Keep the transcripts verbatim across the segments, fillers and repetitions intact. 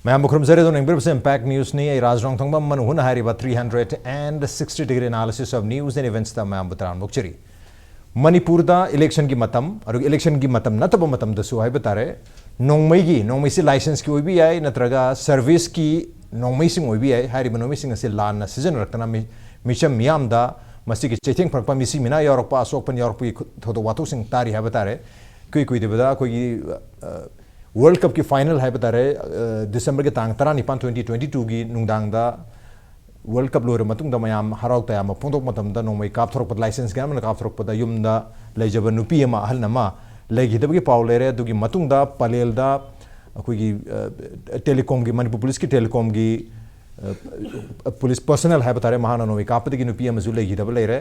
ꯃꯌꯥꯝꯕꯨ ꯈꯨꯔꯨꯝꯖꯔꯤ꯫ ꯑꯗꯨꯅ ꯌꯦꯡꯕꯤꯔꯤꯕꯁꯤ Impact Newsꯅꯤ꯫ ꯑꯩ ꯔꯥꯖ ꯔꯣꯡꯊꯣꯡꯕꯝ, ꯃꯅꯨꯡ ꯍꯨꯠꯅ ꯍꯥꯏꯔꯤꯕ three hundred and sixty degree analysisof news and eventsꯇ ꯃꯌꯥꯝꯕꯨ ꯇꯔꯥꯝꯅ ꯑꯣꯛꯆꯔꯤ꯫ ꯃꯅꯤꯄꯨꯔꯗ electionꯒꯤ ꯃꯇꯝ, ꯑꯗꯨꯒ electionꯒꯤ ꯃꯇꯝ ꯅꯠꯇꯕ ꯃꯇꯝꯗꯁꯨ ꯍꯥꯏꯕ ꯇꯥꯔꯦ, ꯅꯣꯡꯃꯩꯒꯤ, ꯅꯣꯡꯃꯩꯁꯤ licenseꯀꯤ ꯑꯣꯏꯕ ꯌꯥꯏ, ꯅꯠꯇ꯭ꯔꯒ serviceꯀꯤ ꯅꯣꯡꯃꯩꯁꯤꯡ ꯑꯣꯏꯕ ꯌꯥꯏ꯫ ꯍꯥꯏꯔꯤꯕ ꯅꯣꯡꯃꯩꯁꯤꯡ ꯑꯁꯤ ꯂꯥꯟꯅ ꯁꯤꯖꯤꯟꯅꯔꯛꯇꯅ ꯃꯤ-, ꯃꯤꯆꯝ ꯃꯤꯌꯥꯝꯗ ꯃꯁꯤꯒꯤ ꯆꯩꯊꯦꯡ ꯐꯔꯛꯄ, ꯃꯤꯁꯤ ꯃꯤꯅꯥ ꯌꯥꯎꯔꯛꯄ, ꯑꯁꯣꯛꯄꯟ ꯌꯥꯎꯔꯛꯄꯒꯤ ꯈꯨ-, ꯊꯧꯗꯣꯛ ꯋꯥꯊꯣꯛꯁꯤꯡ ꯇꯥꯔꯤ ꯍꯥꯏꯕ ꯇꯥꯔꯦ꯫ ꯏꯀꯨꯏ ꯀꯨꯏꯗꯕꯗ ꯑꯩꯈꯣꯏꯒꯤ, ꯑ, World Cupꯀꯤ final ꯍꯥꯏꯕ ꯇꯥꯔꯦ, ꯑ, Decemberꯒꯤ ꯇꯥꯡ ꯇꯔꯥꯅꯤꯄꯥꯟ, twenty twenty twoꯒꯤ ꯅꯨꯡꯗꯥꯡꯗ World Cup ꯂꯣꯏꯔꯕ ꯃꯇꯨꯡꯗ ꯃꯌꯥꯝ ꯍꯔꯥꯎ ꯇꯌꯥꯝꯕ ꯐꯣꯡꯗꯣꯛꯄ ꯃꯇꯝꯗ, ꯅꯣꯡꯃꯩ ꯀꯥꯞꯊꯣꯔꯛꯄꯗ, license ꯀꯌꯥ ꯑꯃꯅ ꯀꯥꯞꯊꯣꯔꯛꯄꯗ, ꯌꯨꯝꯗ ꯂꯩꯖꯕ ꯅꯨꯄꯤ ꯑꯃ, ꯑꯍꯜ ꯑꯃ ꯂꯩꯈꯤꯗꯕꯒꯤ ꯄꯥꯎ ꯂꯩꯔꯦ꯫ ꯑꯗꯨꯒꯤ ꯃꯇꯨꯡꯗ ꯄꯂꯦꯜꯗ ꯑꯩꯈꯣꯏꯒꯤ, ꯑ, telecomꯒꯤ, ꯃꯅꯤꯄꯨꯔ policeꯀꯤ telecomꯒꯤ, ꯑ, police personnel ꯍꯥꯏꯕ ꯇꯥꯔꯦ, ꯃꯍꯥꯛꯅ ꯅꯣꯡꯃꯩ ꯀꯥꯞꯄꯗꯒꯤ ꯅꯨꯄꯤ ꯑꯃꯁꯨ ꯂꯩꯈꯤꯗꯕ ꯂꯩꯔꯦ꯫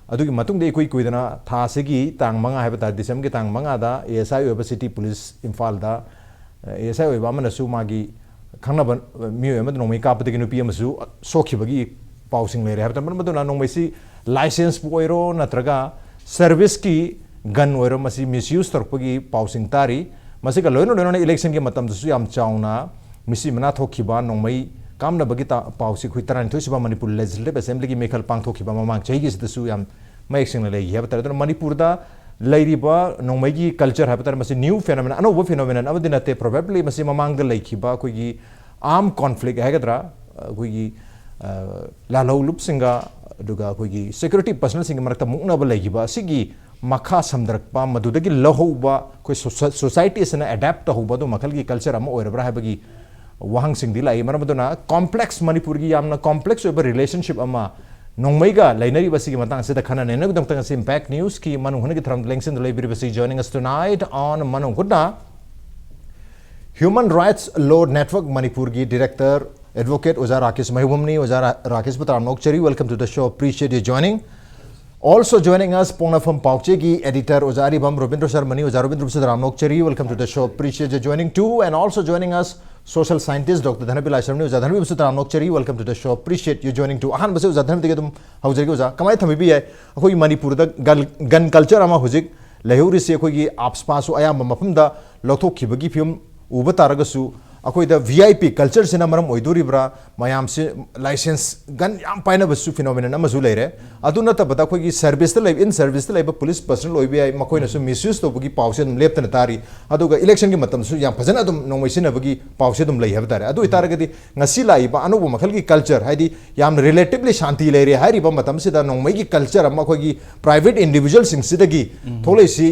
ꯑꯗꯨꯒꯤ ꯃꯇꯨꯡꯗ ꯏꯀꯨꯏ ꯀꯨꯏꯗꯅ ꯊꯥ ꯑꯁꯤꯒꯤ ꯇꯥꯡ ꯃꯉꯥ ꯍꯥꯏꯕ ꯇꯥꯔꯦ, Decemberꯒꯤ ꯇꯥꯡ ꯃꯉꯥꯗ ASI ꯑꯣꯏꯕ city police ꯏꯝꯐꯥꯜꯗ, ꯑ, ASI ꯑꯣꯏꯕ ꯑꯃꯅꯁꯨ ꯃꯥꯒꯤ ꯈꯪꯅꯕ ꯃꯤꯑꯣꯏ ꯑꯃꯗ ꯅꯣꯡꯃꯩ ꯀꯥꯞꯄꯗꯒꯤ ꯅꯨꯄꯤ ꯑꯃꯁꯨ ꯁꯣꯛꯈꯤꯕꯒꯤ ꯄꯥꯎꯁꯤꯡ ꯂꯩꯔꯦ ꯍꯥꯏꯕ ꯇꯥꯔꯦ꯫ ꯃꯔꯝ ꯑꯗꯨꯅ ꯅꯣꯡꯃꯩꯁꯤ licenseꯄꯨ ꯑꯣꯏꯔꯣ ꯅꯠꯇ꯭ꯔꯒ serviceꯀꯤ gun ꯑꯣꯏꯔꯣ, ꯃꯁꯤ misuse ꯇꯧꯔꯛꯄꯒꯤ ꯄꯥꯎꯁꯤꯡ ꯇꯥꯔꯤ꯫ ꯃꯁꯤꯒ ꯂꯣꯏꯅ ꯂꯣꯏꯅꯅ electionꯒꯤ ꯃꯇꯝꯗꯁꯨ ꯌꯥꯝ ꯆꯥꯎꯅ ꯃꯤꯁꯤ ꯃꯅꯥ ꯊꯣꯛꯈꯤꯕ, ꯅꯣꯡꯃꯩ ꯀꯥꯞꯅꯕꯒꯤ ꯇ-, ꯄꯥꯎꯁꯤ ꯑꯩꯈꯣꯏ ꯇꯔꯥꯅꯤꯊꯣꯏ ꯁꯨꯕ ꯃꯅꯤꯄꯨꯔ Legislative Assemblyꯒꯤ ꯃꯤꯈꯜ ꯄꯥꯡꯊꯣꯛꯈꯤꯕ ꯃꯃꯥꯡ ꯆꯍꯤꯒꯤꯁꯤꯗꯁꯨ ꯌꯥꯝ ꯃꯌꯦꯛ ꯁꯦꯡꯅ ꯂꯩꯈꯤ ꯍꯥꯏꯕ ꯇꯥꯔꯦ꯫ ꯑꯗꯨꯅ ꯃꯅꯤꯄꯨꯔꯗ ꯂꯩꯔꯤꯕ ꯅꯣꯡꯃꯩꯒꯤ culture ꯍꯥꯏꯕ ꯇꯥꯔꯦ, ꯃꯁꯤ new phenomenon, ꯑꯅꯧꯕ phenomenon ꯑꯃꯗꯤ ꯅꯠꯇꯦ꯫ Probably ꯃꯁꯤ ꯃꯃꯥꯡꯗ ꯂꯩꯈꯤꯕ ꯑꯩꯈꯣꯏꯒꯤ armed conflict ꯍꯥꯏꯒꯗ꯭ꯔꯥ, ꯑꯩꯈꯣꯏꯒꯤ, ꯑ, ꯂꯥꯜꯍꯧꯂꯨꯞꯁꯤꯡꯒ ꯑꯗꯨꯒ ꯑꯩꯈꯣꯏꯒꯤ security personnelꯁꯤꯡꯒꯤ ꯃꯔꯛꯇ ꯃꯨꯛꯅꯕ ꯂꯩꯈꯤꯕ ꯑꯁꯤꯒꯤ ꯃꯈꯥ ꯁꯝꯊꯔꯛꯄ, ꯃꯗꯨꯗꯒꯤ ꯂꯧꯍꯧꯕ ꯑꯩꯈꯣꯏ soci-, society ꯑꯁꯤꯅ adapt ꯇꯧꯍꯧꯕ ꯑꯗꯨ ꯃꯈꯜꯒꯤ culture ꯑꯃ ꯑꯣꯏꯔꯕ꯭ꯔꯥ ꯍꯥꯏꯕꯒꯤ ꯋꯥꯍꯪꯁꯤꯡꯗꯤ ꯂꯥꯛꯏ꯫ ꯃꯔꯝ ꯑꯗꯨꯅ complex, ꯃꯅꯤꯄꯨꯔꯒꯤ ꯌꯥꯝꯅ complex ꯑꯣꯏꯕ relationship ꯑꯃ ꯅꯣꯡꯃꯩꯒ ꯂꯩꯅꯔꯤꯕ ꯑꯁꯤꯒꯤ ꯃꯇꯥꯡ ꯑꯁꯤꯗ ꯈꯟꯅ ꯅꯩꯅꯕꯒꯤꯗꯃꯛꯇ ꯉꯁꯤ Impact Newsꯀꯤ ꯃꯅꯨꯡ ꯍꯨꯠꯅꯒꯤ ꯊꯧꯔꯝꯗ ꯂꯦꯡꯁꯤꯟꯗꯨꯅ ꯂꯩꯕꯤꯔꯤꯕꯁꯤ, joining us tonight on ꯃꯅꯨꯡ ꯍꯨꯠꯅ, Human Rights Law Network ꯃꯅꯤꯄꯨꯔꯒꯤ director advocate ꯑꯣꯖꯥ ꯔꯥꯀꯦꯁ ꯃꯍꯩꯕꯝꯅꯤ꯫ ꯑꯣꯖꯥ ꯔꯥ-, ꯔꯥꯀꯦꯁꯄꯨ ꯇꯔꯥꯝꯅ ꯑꯣꯛꯆꯔꯤ꯫ Welcome to the show, appreciate you joining. Also joining us, ꯄꯣꯛꯅꯐꯝ ꯄꯥꯎꯆꯦꯒꯤ editor ꯑꯣꯖꯥ ꯑꯔꯤꯕꯝ ꯔꯣꯕꯤꯟꯗ꯭ꯔ ꯁꯔꯃꯅꯤ꯫ ꯑꯣꯖꯥ ꯔꯣꯕꯤꯟꯗ꯭ꯔꯕꯨꯁꯨ ꯇꯔꯥꯝꯅ ꯑꯣꯛꯆꯔꯤ꯫ Welcome to the show, appreciate you joining too. And also joining us, social scientist Doctor ꯙꯅꯕꯤꯔ ꯂꯥꯏꯁ꯭ꯔꯝꯅꯤ꯫ ꯑꯣꯖꯥ ꯙꯅꯕꯤꯔꯕꯨꯁꯨ ꯇꯔꯥꯝꯅ ꯑꯣꯛꯆꯔꯤ꯫ Welcome to the show, appreciate you joining too. ꯑꯍꯥꯟꯕꯁꯦ ꯑꯣꯖꯥ ꯙꯅꯕꯤꯔꯗꯒꯤ ꯑꯗꯨꯝ ꯍꯧꯖꯔꯒꯦ꯫ ꯑꯣꯖꯥ, ꯀꯃꯥꯏꯅ ꯊꯝꯕꯤꯕ ꯌꯥꯏ? ꯑꯩꯈꯣꯏꯒꯤ ꯃꯅꯤꯄꯨꯔꯗ gun, gun culture ꯑꯃ ꯍꯧꯖꯤꯛ ꯂꯩꯍꯧꯔꯤꯁꯤ ꯑꯩꯈꯣꯏꯒꯤ AFSPAꯁꯨ ꯑꯌꯥꯝꯕ ꯃꯐꯝꯗ ꯂꯧꯊꯣꯛꯈꯤꯕꯒꯤ ꯐꯤꯕꯝ ꯎꯕ ꯇꯥꯔꯒꯁꯨ, ꯑꯩꯈꯣꯏꯗ V I P culture ꯁꯤꯅ ꯃꯔꯝ ꯑꯣꯏꯗꯣꯔꯤꯕ꯭ꯔꯥ? ꯃꯌꯥꯝꯁꯤ license gun ꯌꯥꯝ ꯄꯥꯏꯅꯕꯁꯨ phenomenon ꯑꯃꯁꯨ ꯂꯩꯔꯦ꯫ ꯑꯗꯨ ꯅꯠꯇꯕꯗ ꯑꯩꯈꯣꯏꯒꯤ service ꯇ ꯂꯩꯕ, in service ꯇ ꯂꯩꯕ police personnel ꯑꯣꯏꯕ ꯌꯥꯏ, ꯃꯈꯣꯏꯅꯁꯨ misuse ꯇꯧꯕꯒꯤ ꯄꯥꯎꯁꯦ ꯑꯗꯨꯝ ꯂꯦꯞꯇꯅ ꯇꯥꯔꯤ꯫ ꯑꯗꯨꯒ election ꯒꯤ ꯃꯇꯝꯗꯁꯨ ꯌꯥꯝ ꯐꯖꯅ ꯑꯗꯨꯝ ꯅꯣꯡꯃꯩ ꯁꯤꯖꯤꯟꯅꯕꯒꯤ ꯄꯥꯎꯁꯦ ꯑꯗꯨꯝ ꯂꯩ ꯍꯥꯏꯕ ꯇꯥꯔꯦ꯫ ꯑꯗꯨ ꯑꯣꯏꯇꯥꯔꯒꯗꯤ ꯉꯁꯤ ꯂꯥꯛꯏꯕ ꯑꯅꯧꯕ ꯃꯈꯜꯒꯤ culture, ꯍꯥꯏꯗꯤ ꯌꯥꯝꯅ relatively ꯁꯥꯟꯇꯤ ꯂꯩꯔꯦ ꯍꯥꯏꯔꯤꯕ ꯃꯇꯝꯁꯤꯗ ꯅꯣꯡꯃꯩꯒꯤ culture ꯑꯃ ꯑꯩꯈꯣꯏꯒꯤ private individual ꯁꯤꯡꯁꯤꯗꯒꯤ ꯊꯣꯛꯂꯛꯏꯁꯤ,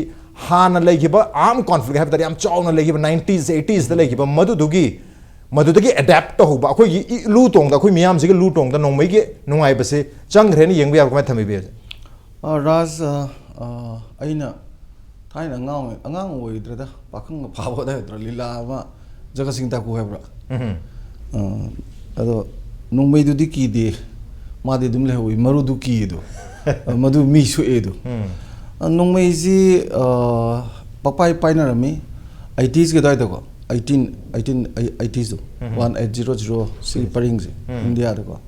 ꯍꯥꯟꯅ ꯂꯩꯈꯤꯕ armed conflict ꯍꯥꯏꯕ ꯇꯥꯔꯦ, ꯌꯥꯝ ꯆꯥꯎꯅ ꯂꯩꯈꯤꯕ nineties, eighties ꯇ ꯂꯩꯈꯤꯕ ꯃꯗꯨꯗꯨꯒꯤ, ꯃꯗꯨꯗꯒꯤ adapt ꯇꯧꯍꯧꯕ, ꯑꯩꯈꯣꯏꯒꯤ ꯏ-, ꯂꯨ ꯇꯣꯡꯗ, ꯑꯩꯈꯣꯏ ꯃꯤꯌꯥꯝꯁꯤꯒꯤ ꯂꯨ ꯇꯣꯡꯗ ꯅꯣꯡꯃꯩꯒꯤ ꯅꯨꯡꯉꯥꯏꯕꯁꯦ ꯆꯪꯈ꯭ꯔꯦꯅ ꯌꯦꯡꯕ ꯌꯥꯕ꯭ꯔꯥ? ꯀꯃꯥꯏꯅ ꯊꯝꯕꯤꯕ ꯌꯥꯏ? ꯑ, ꯔꯥꯖ, ꯑ, ꯑ, ꯑꯩꯅ ꯊꯥꯏꯅ ꯑꯉꯥꯡ ꯑꯣꯏ-, ꯑꯉꯥꯡ ꯑꯣꯏꯗ꯭ꯔꯦꯗ, ꯄꯥꯈꯪꯒ ꯐꯥꯕ ꯑꯗꯥꯏ ꯅꯠꯇ꯭ꯔꯣ, ꯂꯤꯂꯥ ꯑꯃ, ꯖꯒꯠ ꯁꯤꯡ ꯇꯥꯀꯨ ꯍꯥꯏꯕ꯭ꯔꯥ? ꯎꯝ꯫ ꯑ, ꯑꯗꯣ ꯅꯣꯡꯃꯩꯗꯨꯗꯤ ꯀꯤꯗꯦ, ꯃꯥꯗꯤ ꯑꯗꯨꯝ ꯂꯩꯍꯧꯋꯤ, ꯃꯔꯨꯗꯨ ꯀꯤꯌꯦꯗꯣ꯫ ꯑ, ꯃꯗꯨ ꯃꯤ ꯁꯣꯛꯑꯦꯗꯣ꯫ ꯎꯝ꯫ ꯑ, ꯅꯣꯡꯃꯩꯁꯤ, ꯑ, ꯄꯛꯄꯥꯏ ꯄꯥꯏꯅꯔꯝꯃꯤ, eighties ꯀꯤ ꯑꯗꯨꯋꯥꯏꯗꯀꯣ, eighteen, eighteen, eighties ꯇꯣ, ꯎꯝ꯫ One eight zero zero ꯁꯤꯒꯤ ꯄꯔꯤꯡꯁꯦ, ꯎꯝ꯫ ꯏꯟꯗꯤꯌꯥꯗꯀꯣ꯫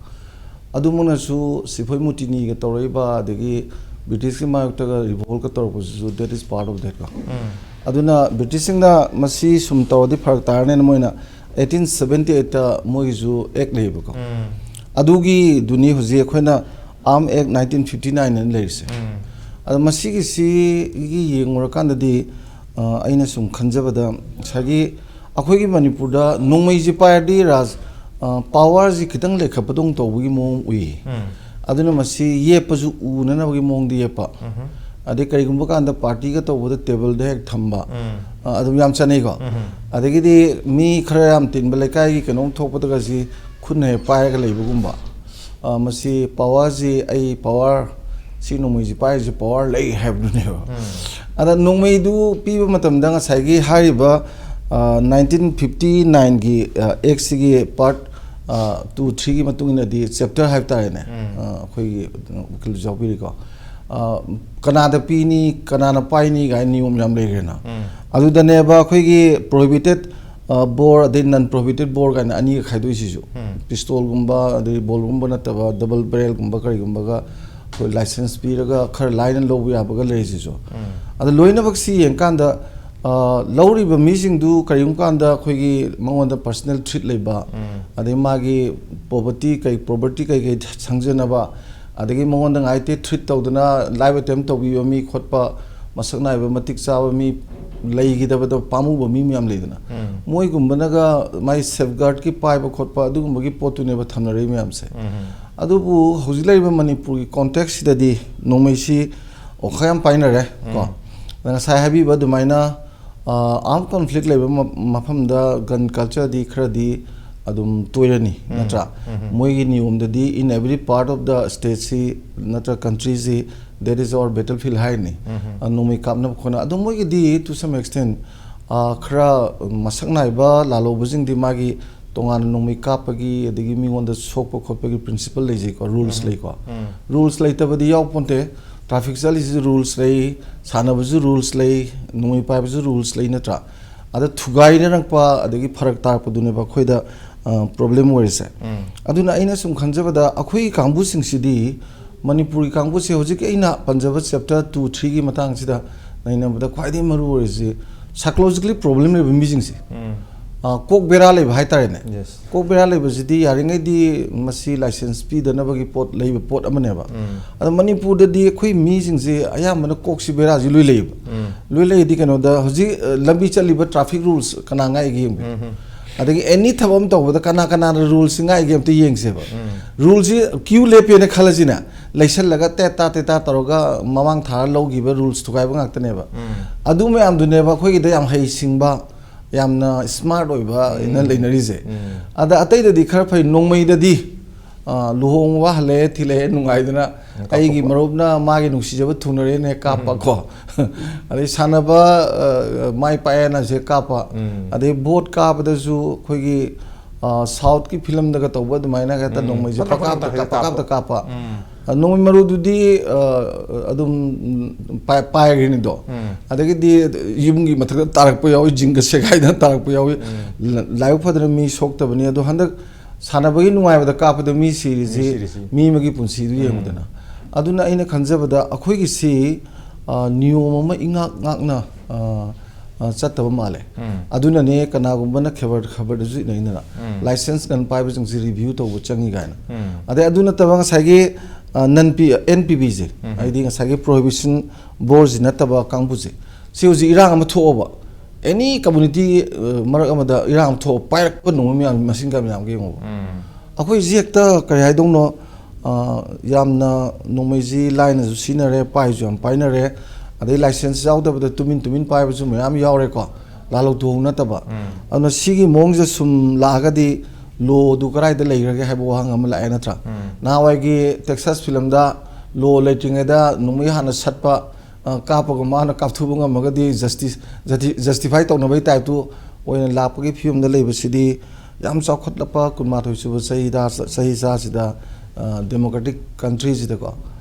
ꯑꯗꯨꯃꯛꯅꯁꯨ ꯁꯤꯐꯣꯏ ꯃꯨꯇꯤꯅꯤꯒ ꯇꯧꯔꯛꯏꯕ, ꯑꯗꯒꯤ ꯕ꯭ꯔꯤꯇꯤꯁꯀꯤ ꯃꯥꯌꯣꯛꯇꯒ revolt ꯀ ꯇꯧꯔꯛꯄꯁꯤꯁꯨ, that is part of that ꯀꯣ꯫ ꯎꯝ꯫ ꯑꯗꯨꯅ ꯕ꯭ꯔꯤꯇꯤꯁꯁꯤꯡꯅ ꯃꯁꯤ ꯁꯨꯝ ꯇꯧꯔꯗꯤ ꯐꯔꯛ ꯇꯥꯔꯅꯤꯅ ꯃꯣꯏꯅ eighteen seventy eight ꯇ ꯃꯣꯏꯒꯤꯁꯨ act ꯂꯩꯌꯦꯕꯀꯣ꯫ ꯎꯝ꯫ ꯑꯗꯨꯒꯤꯗꯨꯅꯤ ꯍꯧꯖꯤꯛ ꯑꯩꯈꯣꯏꯅ Arm Act nineteen fifty nine ꯍꯥꯏꯅ ꯂꯩꯔꯤꯁꯦ꯫ ꯎꯝ꯫ ꯑꯗꯣ ꯃꯁꯤꯒꯤꯁꯤꯒꯤ ꯌꯦꯡꯉꯨꯔꯀꯥꯟꯗꯗꯤ, ꯑ, ꯑꯩꯅ ꯁꯨꯝ ꯈꯟꯖꯕꯗ, ꯉꯁꯥꯏꯒꯤ ꯑꯩꯈꯣꯏꯒꯤ ꯃꯅꯤꯄꯨꯔꯗ ꯅꯣꯡꯃꯩꯁꯤ ꯄꯥꯏꯔꯗꯤ ꯔꯥꯖ, ꯑ, power ꯁꯤ ꯈꯤꯇꯪ ꯂꯩꯈꯠꯄꯗꯧꯅ ꯇꯧꯕꯒꯤ ꯃꯑꯣꯡ ꯎꯏ꯫ ꯎꯝ꯫ ꯑꯗꯨꯅ ꯃꯁꯤ ꯌꯦꯞꯄꯁꯨ ꯎꯅꯅꯕꯒꯤ ꯃꯑꯣꯡꯗ ꯌꯦꯞꯄ꯫ ꯎꯝꯍꯨꯝ꯫ ꯑꯗꯩ ꯀꯔꯤꯒꯨꯝꯕ ꯀꯥꯟꯗ party ꯒ ꯇꯧꯕꯗ table ꯗ ꯍꯦꯛ ꯊꯝꯕ꯫ ꯎꯝ꯫ ꯑ, ꯑꯗꯨꯝ ꯌꯥꯝ ꯆꯠꯅꯩꯀꯣ꯫ ꯎꯝꯍꯨꯝ꯫ ꯑꯗꯒꯤꯗꯤ ꯃꯤ ꯈꯔ ꯌꯥꯝ ꯇꯤꯟꯕ ꯂꯩꯀꯥꯏꯒꯤ ꯀꯩꯅꯣꯝ ꯊꯣꯛꯄꯗꯒꯁꯤ ꯈꯨꯠꯅ ꯍꯦꯛ ꯄꯥꯏꯔꯒ ꯂꯩꯕꯒꯨꯝꯕ꯫ ꯑ, ꯃꯁꯤ power ꯁꯤ, ꯑꯩ power, ꯁꯤ ꯅꯣꯡꯃꯩꯁꯤ ꯄꯥꯏꯔꯤꯁꯤ power ꯂꯩ ꯍꯥꯏꯕꯗꯨꯅꯦꯕ꯫ ꯎꯝ꯫ ꯑꯗ ꯅꯣꯡꯃꯩꯗꯨ ꯄꯤꯕ ꯃꯇꯝꯗ ꯉꯁꯥꯏꯒꯤ ꯍꯥꯏꯔꯤꯕ, ꯑ, nineteen fifty nine ꯒꯤ, ꯑ, act ꯁꯤꯒꯤ part, ꯑ, two, three ꯒꯤ ꯃꯇꯨꯡ ꯏꯟꯅꯗꯤ, chapter ꯍꯥꯏꯕ ꯇꯥꯔꯦꯅꯦ꯫ ꯎꯝ꯫ ꯑ, ꯑꯩꯈꯣꯏꯒꯤ ꯎꯀꯤꯜꯁꯨ ꯌꯥꯎꯕꯤꯔꯤꯀꯣ꯫ ꯑ, ꯀꯅꯥꯗ ꯄꯤꯅꯤ, ꯀꯅꯥꯅ ꯄꯥꯏꯅꯤ ꯀꯥꯏꯅ ꯅꯤꯌꯣꯝ ꯌꯥꯝ ꯂꯩꯈ꯭ꯔꯦꯅ꯫ ꯎꯝ꯫ ꯑꯗꯨꯗꯅꯦꯕ ꯑꯩꯈꯣꯏꯒꯤ prohibited, ꯑ, bore ꯑꯗꯩ non prohibited bore ꯀꯥꯏꯅ ꯑꯅꯤꯒ ꯈꯥꯏꯗꯣꯛꯏꯁꯤꯁꯨ꯫ ꯎꯝ꯫ Pistol ꯒꯨꯝꯕ, ꯑꯗꯩ revolver ꯒꯨꯝꯕ ꯅꯠꯇꯕ, double barrel ꯒꯨꯝꯕ ꯀꯔꯤꯒꯨꯝꯕꯒ ꯑꯩꯈꯣꯏ license ꯄꯤꯔꯒ ꯈꯔ ꯂꯥꯏꯅ ꯂꯧꯕ ꯌꯥꯕꯒ ꯂꯩꯔꯤꯁꯤꯁꯨ꯫ ꯎꯝ꯫ ꯑꯗ ꯂꯣꯏꯅꯃꯛꯁꯤ ꯌꯦꯡꯀꯥꯟꯗ, ꯑ, ꯂꯧꯔꯤꯕ ꯃꯤꯁꯤꯡꯗꯨ ꯀꯔꯤꯒꯨꯝꯕ ꯀꯥꯟꯗ ꯑꯩꯈꯣꯏꯒꯤ ꯃꯉꯣꯟꯗ personal threat ꯂꯩꯕ, ꯑꯗꯩ ꯃꯥꯒꯤ property ꯀꯩ, property ꯀꯩ ꯀꯩ ꯁꯪꯖꯅꯕ, ꯑꯗꯒꯤ ꯃꯉꯣꯟꯗ ꯉꯥꯏꯇꯦ threat ꯇꯧꯗꯅ life attempt ꯇꯧꯕꯤꯕ ꯃꯤ ꯈꯣꯠꯄ, ꯃꯁꯛ ꯅꯥꯏꯕ ꯃꯇꯤꯛ ꯆꯥꯕ ꯃꯤ ꯂꯩꯈꯤꯗꯕꯗ ꯄꯥꯝꯃꯨꯕ ꯃꯤ ꯃꯌꯥꯝ ꯂꯩꯗꯅ, ꯃꯣꯏꯒꯨꯝꯕꯅꯒ ꯃꯥꯒꯤ safeguardꯀꯤ ꯄꯥꯏꯕ ꯈꯣꯠꯄ ꯑꯗꯨꯒꯨꯝꯕꯒꯤ ꯄꯣꯠꯇꯨꯅꯦꯕ ꯊꯝꯅꯔꯛꯏ ꯃꯌꯥꯝꯁꯦ꯫ ꯑꯗꯨꯕꯨ ꯍꯧꯖꯤꯛ ꯂꯩꯔꯤꯕ ꯃꯅꯤꯄꯨꯔꯒꯤ contextꯁꯤꯗꯗꯤ ꯅꯣꯡꯃꯩꯁꯤ ꯑꯣꯈꯥꯛ ꯌꯥꯝ ꯄꯥꯏꯅꯔꯦ ꯀꯣ꯫ ꯑꯗ ꯉꯁꯥꯏ ꯍꯥꯏꯕꯤꯕ ꯑꯗꯨꯃꯥꯏꯅ, ꯑ, armed conflict ꯂꯩꯕ ꯃ-, ꯃꯐꯝꯗ gun cultureꯗꯤ ꯈꯔꯗꯤ ꯑꯗꯨꯝ ꯇꯣꯏꯔꯅꯤ, ꯅꯠꯇ꯭ꯔꯥ? ꯃꯣꯏꯒꯤ ꯅꯤꯌꯣꯝꯗꯗꯤ in every part of the stateꯁꯤ ꯅꯠꯇ꯭ꯔ countryꯁꯤ that is our battlefield ꯍꯥꯏꯔꯅꯤ꯫ ꯑ, ꯅꯣꯡꯃꯩ ꯀꯥꯞꯅꯕ ꯈꯣꯠꯅ ꯑꯗꯣ ꯃꯣꯏꯒꯤꯗꯤ to some extent, ꯑ, ꯈꯔ ꯃꯁꯛ ꯅꯥꯏꯕ ꯂꯥꯜꯍꯧꯕꯁꯤꯡꯗꯤ ꯃꯥꯒꯤ ꯇꯣꯉꯥꯟꯅ ꯅꯣꯡꯃꯩ ꯀꯥꯞꯄꯒꯤ ꯑꯗꯒꯤ ꯃꯤꯉꯣꯟꯗ ꯁꯣꯛꯄ ꯈꯣꯠꯄꯒꯤ principle ꯂꯩꯖꯩꯀꯣ, rules ꯂꯩꯀꯣ꯫ Rules ꯂꯩꯇꯕꯗꯤ ꯌꯥꯎ ꯄꯣꯟꯇꯦ꯫ Traffic ꯆꯠꯂꯤꯁꯤꯁꯨ rules ꯂꯩ, ꯁꯥꯟꯅꯕꯁꯨ rules ꯂꯩ, ꯅꯣꯡꯃꯩ ꯄꯥꯏꯕꯁꯨ rules ꯂꯩ, ꯅꯠꯇ꯭ꯔꯥ? ꯑꯗ ꯊꯨꯒꯥꯏꯅꯔꯛꯄ ꯑꯗꯒꯤ ꯐꯔꯛ ꯇꯥꯔꯛꯄꯗꯨꯅꯦꯕ ꯑꯩꯈꯣꯏꯗ, ꯑ, problem ꯑꯣꯏꯔꯤꯁꯦ꯫ ꯑꯗꯨꯅ ꯑꯩꯅ ꯁꯨꯝ ꯈꯟꯖꯕꯗ ꯑꯩꯈꯣꯏꯒꯤ ꯀꯥꯡꯕꯨꯁꯤꯡꯁꯤꯗꯤ, ꯃꯅꯤꯄꯨꯔꯒꯤ ꯀꯥꯡꯕꯨꯁꯦ ꯍꯧꯖꯤꯛꯀꯤ ꯑꯩꯅ ꯄꯟꯖꯕ chapter two, threeꯒꯤ ꯃꯇꯥꯡꯁꯤꯗ ꯅꯩꯅꯕꯗ ꯈ꯭ꯋꯥꯏꯗꯒꯤ ꯃꯔꯨ ꯑꯣꯏꯔꯤꯁꯤ psychologically problem ꯂꯩꯕ ꯃꯤꯁꯤꯡꯁꯦ꯫ ꯑ, ꯀꯣꯛ ꯕꯦꯔꯥ ꯂꯩꯕ ꯍꯥꯏꯇꯥꯔꯦꯅꯦ꯫ Yes. ꯀꯣꯛ ꯕꯦꯔꯥ ꯂꯩꯕꯁꯤꯗꯤ ꯌꯥꯔꯤꯉꯩꯗꯤ ꯃꯁꯤ license ꯄꯤꯗꯅꯕꯒꯤ ꯄꯣꯠ ꯂꯩꯕ ꯄꯣꯠ ꯑꯃꯅꯦꯕ꯫ ꯑꯗꯣ ꯃꯅꯤꯄꯨꯔꯗꯗꯤ ꯑꯩꯈꯣꯏ ꯃꯤꯁꯤꯡꯁꯦ ꯑꯌꯥꯝꯕꯅ ꯀꯣꯛꯁꯤ ꯕꯦꯔꯥꯁꯤ ꯂꯣꯏ ꯂꯩꯌꯦꯕ꯫ ꯂꯣꯏ ꯂꯩꯗꯤ ꯀꯩꯅꯣꯗ ꯍꯧꯖꯤꯛ, ꯑ, ꯂꯝꯕꯤ ꯆꯠꯂꯤꯕ traffic rules ꯀꯅꯥ ꯉꯥꯛꯏꯒꯦ ꯌꯦꯡꯕ꯫ ꯑꯗꯒꯤ any ꯊꯕꯛ ꯑꯃ ꯇꯧꯕꯗ ꯀꯅꯥ ꯀꯅꯥꯅ ruleꯁꯤ ꯉꯥꯛꯏꯒꯦ ꯑꯝꯇ ꯌꯦꯡꯁꯦꯕ꯫ Ruleꯁꯤ queue ꯂꯦꯞꯄꯦꯅ ꯈꯜꯂꯁꯤꯅꯦ, ꯂꯩꯁꯜꯂꯒ ꯇꯦꯇꯥ ꯇꯦꯇꯥ ꯇꯧꯔꯒ ꯃꯃꯥꯡ ꯊꯥꯔ ꯂꯧꯈꯤꯕ rules ꯊꯨꯒꯥꯏꯕ ꯉꯥꯛꯇꯅꯦꯕ꯫ ꯑꯗꯨ ꯃꯌꯥꯝꯗꯨꯅꯦꯕ ꯑꯩꯈꯣꯏꯒꯤꯗ ꯌꯥꯝ ꯍꯩꯁꯤꯡꯕ, ꯌꯥꯝꯅ smart ꯑꯣꯏꯕ ꯑꯩꯅ ꯂꯩꯅꯔꯤꯁꯦ꯫ ꯑꯗ ꯑꯇꯩꯗꯗꯤ ꯈꯔ ꯐꯩ, ꯅꯣꯡꯃꯩꯗꯗꯤ, ꯑ, ꯂꯨꯍꯣꯡꯕ ꯍꯜꯂꯛꯑꯦ ꯊꯤꯜꯂꯛꯑꯦ ꯅꯨꯡꯉꯥꯏꯗꯅ, ꯀꯥꯞꯊꯣꯛꯄ꯫ ꯑꯩꯒꯤ ꯃꯔꯨꯞꯅ ꯃꯥꯒꯤ ꯅꯨꯡꯁꯤꯖꯕ ꯊꯨꯡꯅꯔꯦꯅꯦ ꯀꯥꯞꯄ ꯀꯣ꯫ ꯑꯗꯩ ꯁꯥꯟꯅꯕ, ꯑ, ꯃꯥꯏ ꯄꯥꯛꯑꯦꯅ ꯁꯦ ꯀꯥꯞꯄ꯫ ꯑꯗꯩ ꯕꯣꯠ ꯀꯥꯕꯗꯁꯨ ꯑꯩꯈꯣꯏꯒꯤ, ꯑ, Southꯀꯤ filmꯗꯒ ꯇꯧꯕ ꯑꯗꯨꯃꯥꯏꯅ ꯍꯦꯛꯇ ꯅꯣꯡꯃꯩꯁꯦ ꯄꯪꯀꯥꯞꯇ ꯄꯪꯀꯥꯞꯇ ꯀꯥꯞꯄ, ꯀꯥꯞꯄ꯫ ꯀꯥꯞꯇ ꯀꯥꯞꯄ꯫ ꯑ, ꯅꯣꯡꯃꯩ ꯃꯔꯨꯗꯨꯗꯤ, ꯑ, ꯑꯗꯨꯝ ꯄꯥꯏ-, ꯄꯥꯏꯈ꯭ꯔꯤꯅꯤꯗꯣ꯫ ꯑꯗꯒꯤꯗꯤ ꯌꯨꯝꯒꯤ ꯃꯊꯛꯇ ꯇꯥꯔꯛꯄ ꯌꯥꯎꯏ, ꯖꯤꯡꯒ ꯁꯦꯒꯥꯏꯗꯅ ꯇꯥꯔꯛꯄ ꯌꯥꯎꯏ꯫ ꯂ-, ꯂꯥꯏꯕꯛ ꯐꯗꯅ ꯃꯤ ꯁꯣꯛꯇꯕꯅꯤ꯫ ꯑꯗꯣ ꯍꯟꯗꯛ ꯁꯥꯟꯅꯕꯒꯤ ꯅꯨꯡꯉꯥꯏꯕꯗ ꯀꯥꯞꯄꯗ ꯃꯤ ꯁꯤꯔꯤꯁꯤ, ꯃꯤ ꯁꯤꯔꯤꯁꯤ꯫ ꯃꯤ ꯑꯃꯒꯤ ꯄꯨꯟꯁꯤꯗꯨ ꯌꯦꯡꯉꯨꯗꯅ꯫ ꯑꯗꯨꯅ ꯑꯩꯅ ꯈꯟꯖꯕꯗ ꯑꯩꯈꯣꯏꯒꯤꯁꯤ, ꯑ, ꯅꯤꯌꯣꯝ ꯑꯃ ꯏꯉꯥꯛ ꯉꯥꯛꯅ, ꯑ, ꯑ, ꯆꯠꯇꯕ ꯃꯥꯜꯂꯦ꯫ ꯑꯗꯨꯅꯅꯦ ꯀꯅꯥꯒꯨꯝꯕꯅ ꯈꯕꯔ ꯈꯕꯔꯗꯁꯨ ꯏꯅꯩꯗꯅ, ꯂꯥꯏꯁꯦꯟꯁ ꯒꯟ ꯄꯥꯏꯕꯁꯤꯡꯁꯦ ꯔꯤꯚ꯭ꯌꯨ ꯇꯧꯕ ꯆꯪꯉꯤ ꯀꯥꯏꯅ꯫ ꯑꯗꯩ ꯑꯗꯨ ꯅꯠꯇꯕ ꯉꯁꯥꯏꯒꯤ, ꯑ, ꯅꯟ ꯄꯤ ꯑꯦꯟ ꯄꯤ ꯕꯤꯁꯦ, ꯍꯥꯏꯗꯤ ꯉꯁꯥꯏꯒꯤ ꯄ꯭ꯔꯣꯍꯤꯕꯤꯁꯟ ꯕꯣꯔꯗꯁꯤ ꯅꯠꯇꯕ ꯀꯥꯡꯕꯨꯁꯦ, ꯁꯤ ꯍꯧꯖꯤꯛ ꯏꯔꯥꯡ ꯑꯃ ꯊꯣꯛꯑꯕ, ꯑꯦꯅꯤ ꯀꯝꯃꯨꯅꯤꯇꯤ, ꯑ, ꯃꯔꯛ ꯑꯃꯗ ꯏꯔꯥꯡ ꯑꯃ ꯊꯣꯛꯑ ꯄꯥꯏꯔꯛꯄ ꯅꯣꯡꯃꯩ ꯃꯌꯥꯝ ꯃꯁꯤꯡ ꯀꯌꯥ ꯃꯌꯥꯝꯒ ꯌꯦꯡꯉꯣꯕ꯫ ꯑꯩꯈꯣꯏꯁꯤ ꯍꯦꯛꯇ ꯀꯔꯤ ꯍꯥꯏꯗꯧꯅꯣ, ꯑ, ꯌꯥꯝꯅ ꯅꯣꯡꯃꯩꯁꯤ ꯂꯥꯏꯅꯁꯨ ꯁꯤꯖꯤꯟꯅꯔꯦ, ꯄꯥꯏꯁꯨ ꯌꯥꯝ ꯄꯥꯏꯅꯔꯦ, ꯑꯗꯩ ꯂꯥꯏꯁꯦꯟꯁ ꯌꯥꯎꯗꯕꯗ ꯇꯨꯃꯤꯟ ꯇꯨꯃꯤꯟ ꯄꯥꯏꯕꯁꯨ ꯃꯌꯥꯝ ꯌꯥꯎꯔꯦꯀꯣ, ꯂꯥꯜꯍꯧ ꯇꯨꯍꯧ ꯅꯠꯇꯕ꯫ ꯑꯗꯨꯅ ꯁꯤꯒꯤ ꯃꯑꯣꯡꯁꯤꯗ ꯁꯨꯝ ꯂꯥꯛꯑꯒꯗꯤ ꯂꯣꯗꯨ ꯀꯗꯥꯏꯗ ꯂꯩꯈ꯭ꯔꯒꯦ ꯍꯥꯏꯕ ꯋꯥꯍꯪ ꯑꯃ ꯂꯥꯛꯑꯦ ꯅꯠꯇ꯭ꯔꯥ? ꯅꯍꯥꯟꯋꯥꯏꯒꯤ ꯇꯦꯛꯁꯥꯁ ꯐꯤꯂꯝꯗ ꯂꯣ ꯂꯩꯇ꯭ꯔꯤꯉꯩꯗ ꯅꯣꯡꯃꯩ ꯍꯥꯟꯅ ꯁꯠꯄ, ꯑ, ꯀꯥꯞꯄꯒ ꯃꯥꯅ ꯀꯥꯞꯊꯨꯕ ꯉꯝꯃꯒꯗꯤ ꯖꯁꯇꯤꯁ, ꯖꯁꯇꯤ-, ꯖꯁꯇꯤꯐꯥꯏ ꯇꯧꯅꯕꯒꯤ ꯇꯥꯏꯞꯇꯨ ꯑꯣꯏꯅ ꯂꯥꯛꯄꯒꯤ ꯐꯤꯕꯝꯗ ꯂꯩꯕꯁꯤꯗꯤ ꯌꯥꯝ ꯆꯥꯎꯈꯠꯂꯛꯄ ꯀꯨꯟꯃꯥꯊꯣꯏ ꯁꯨꯕ ꯆꯍꯤꯗ, ꯆꯍꯤ ꯆꯥꯁꯤꯗ, ꯑ, ꯗꯦꯃꯣꯀ꯭ꯔꯦꯇꯤꯛ ꯀꯟꯇ꯭ꯔꯤꯁꯤꯗꯀꯣ,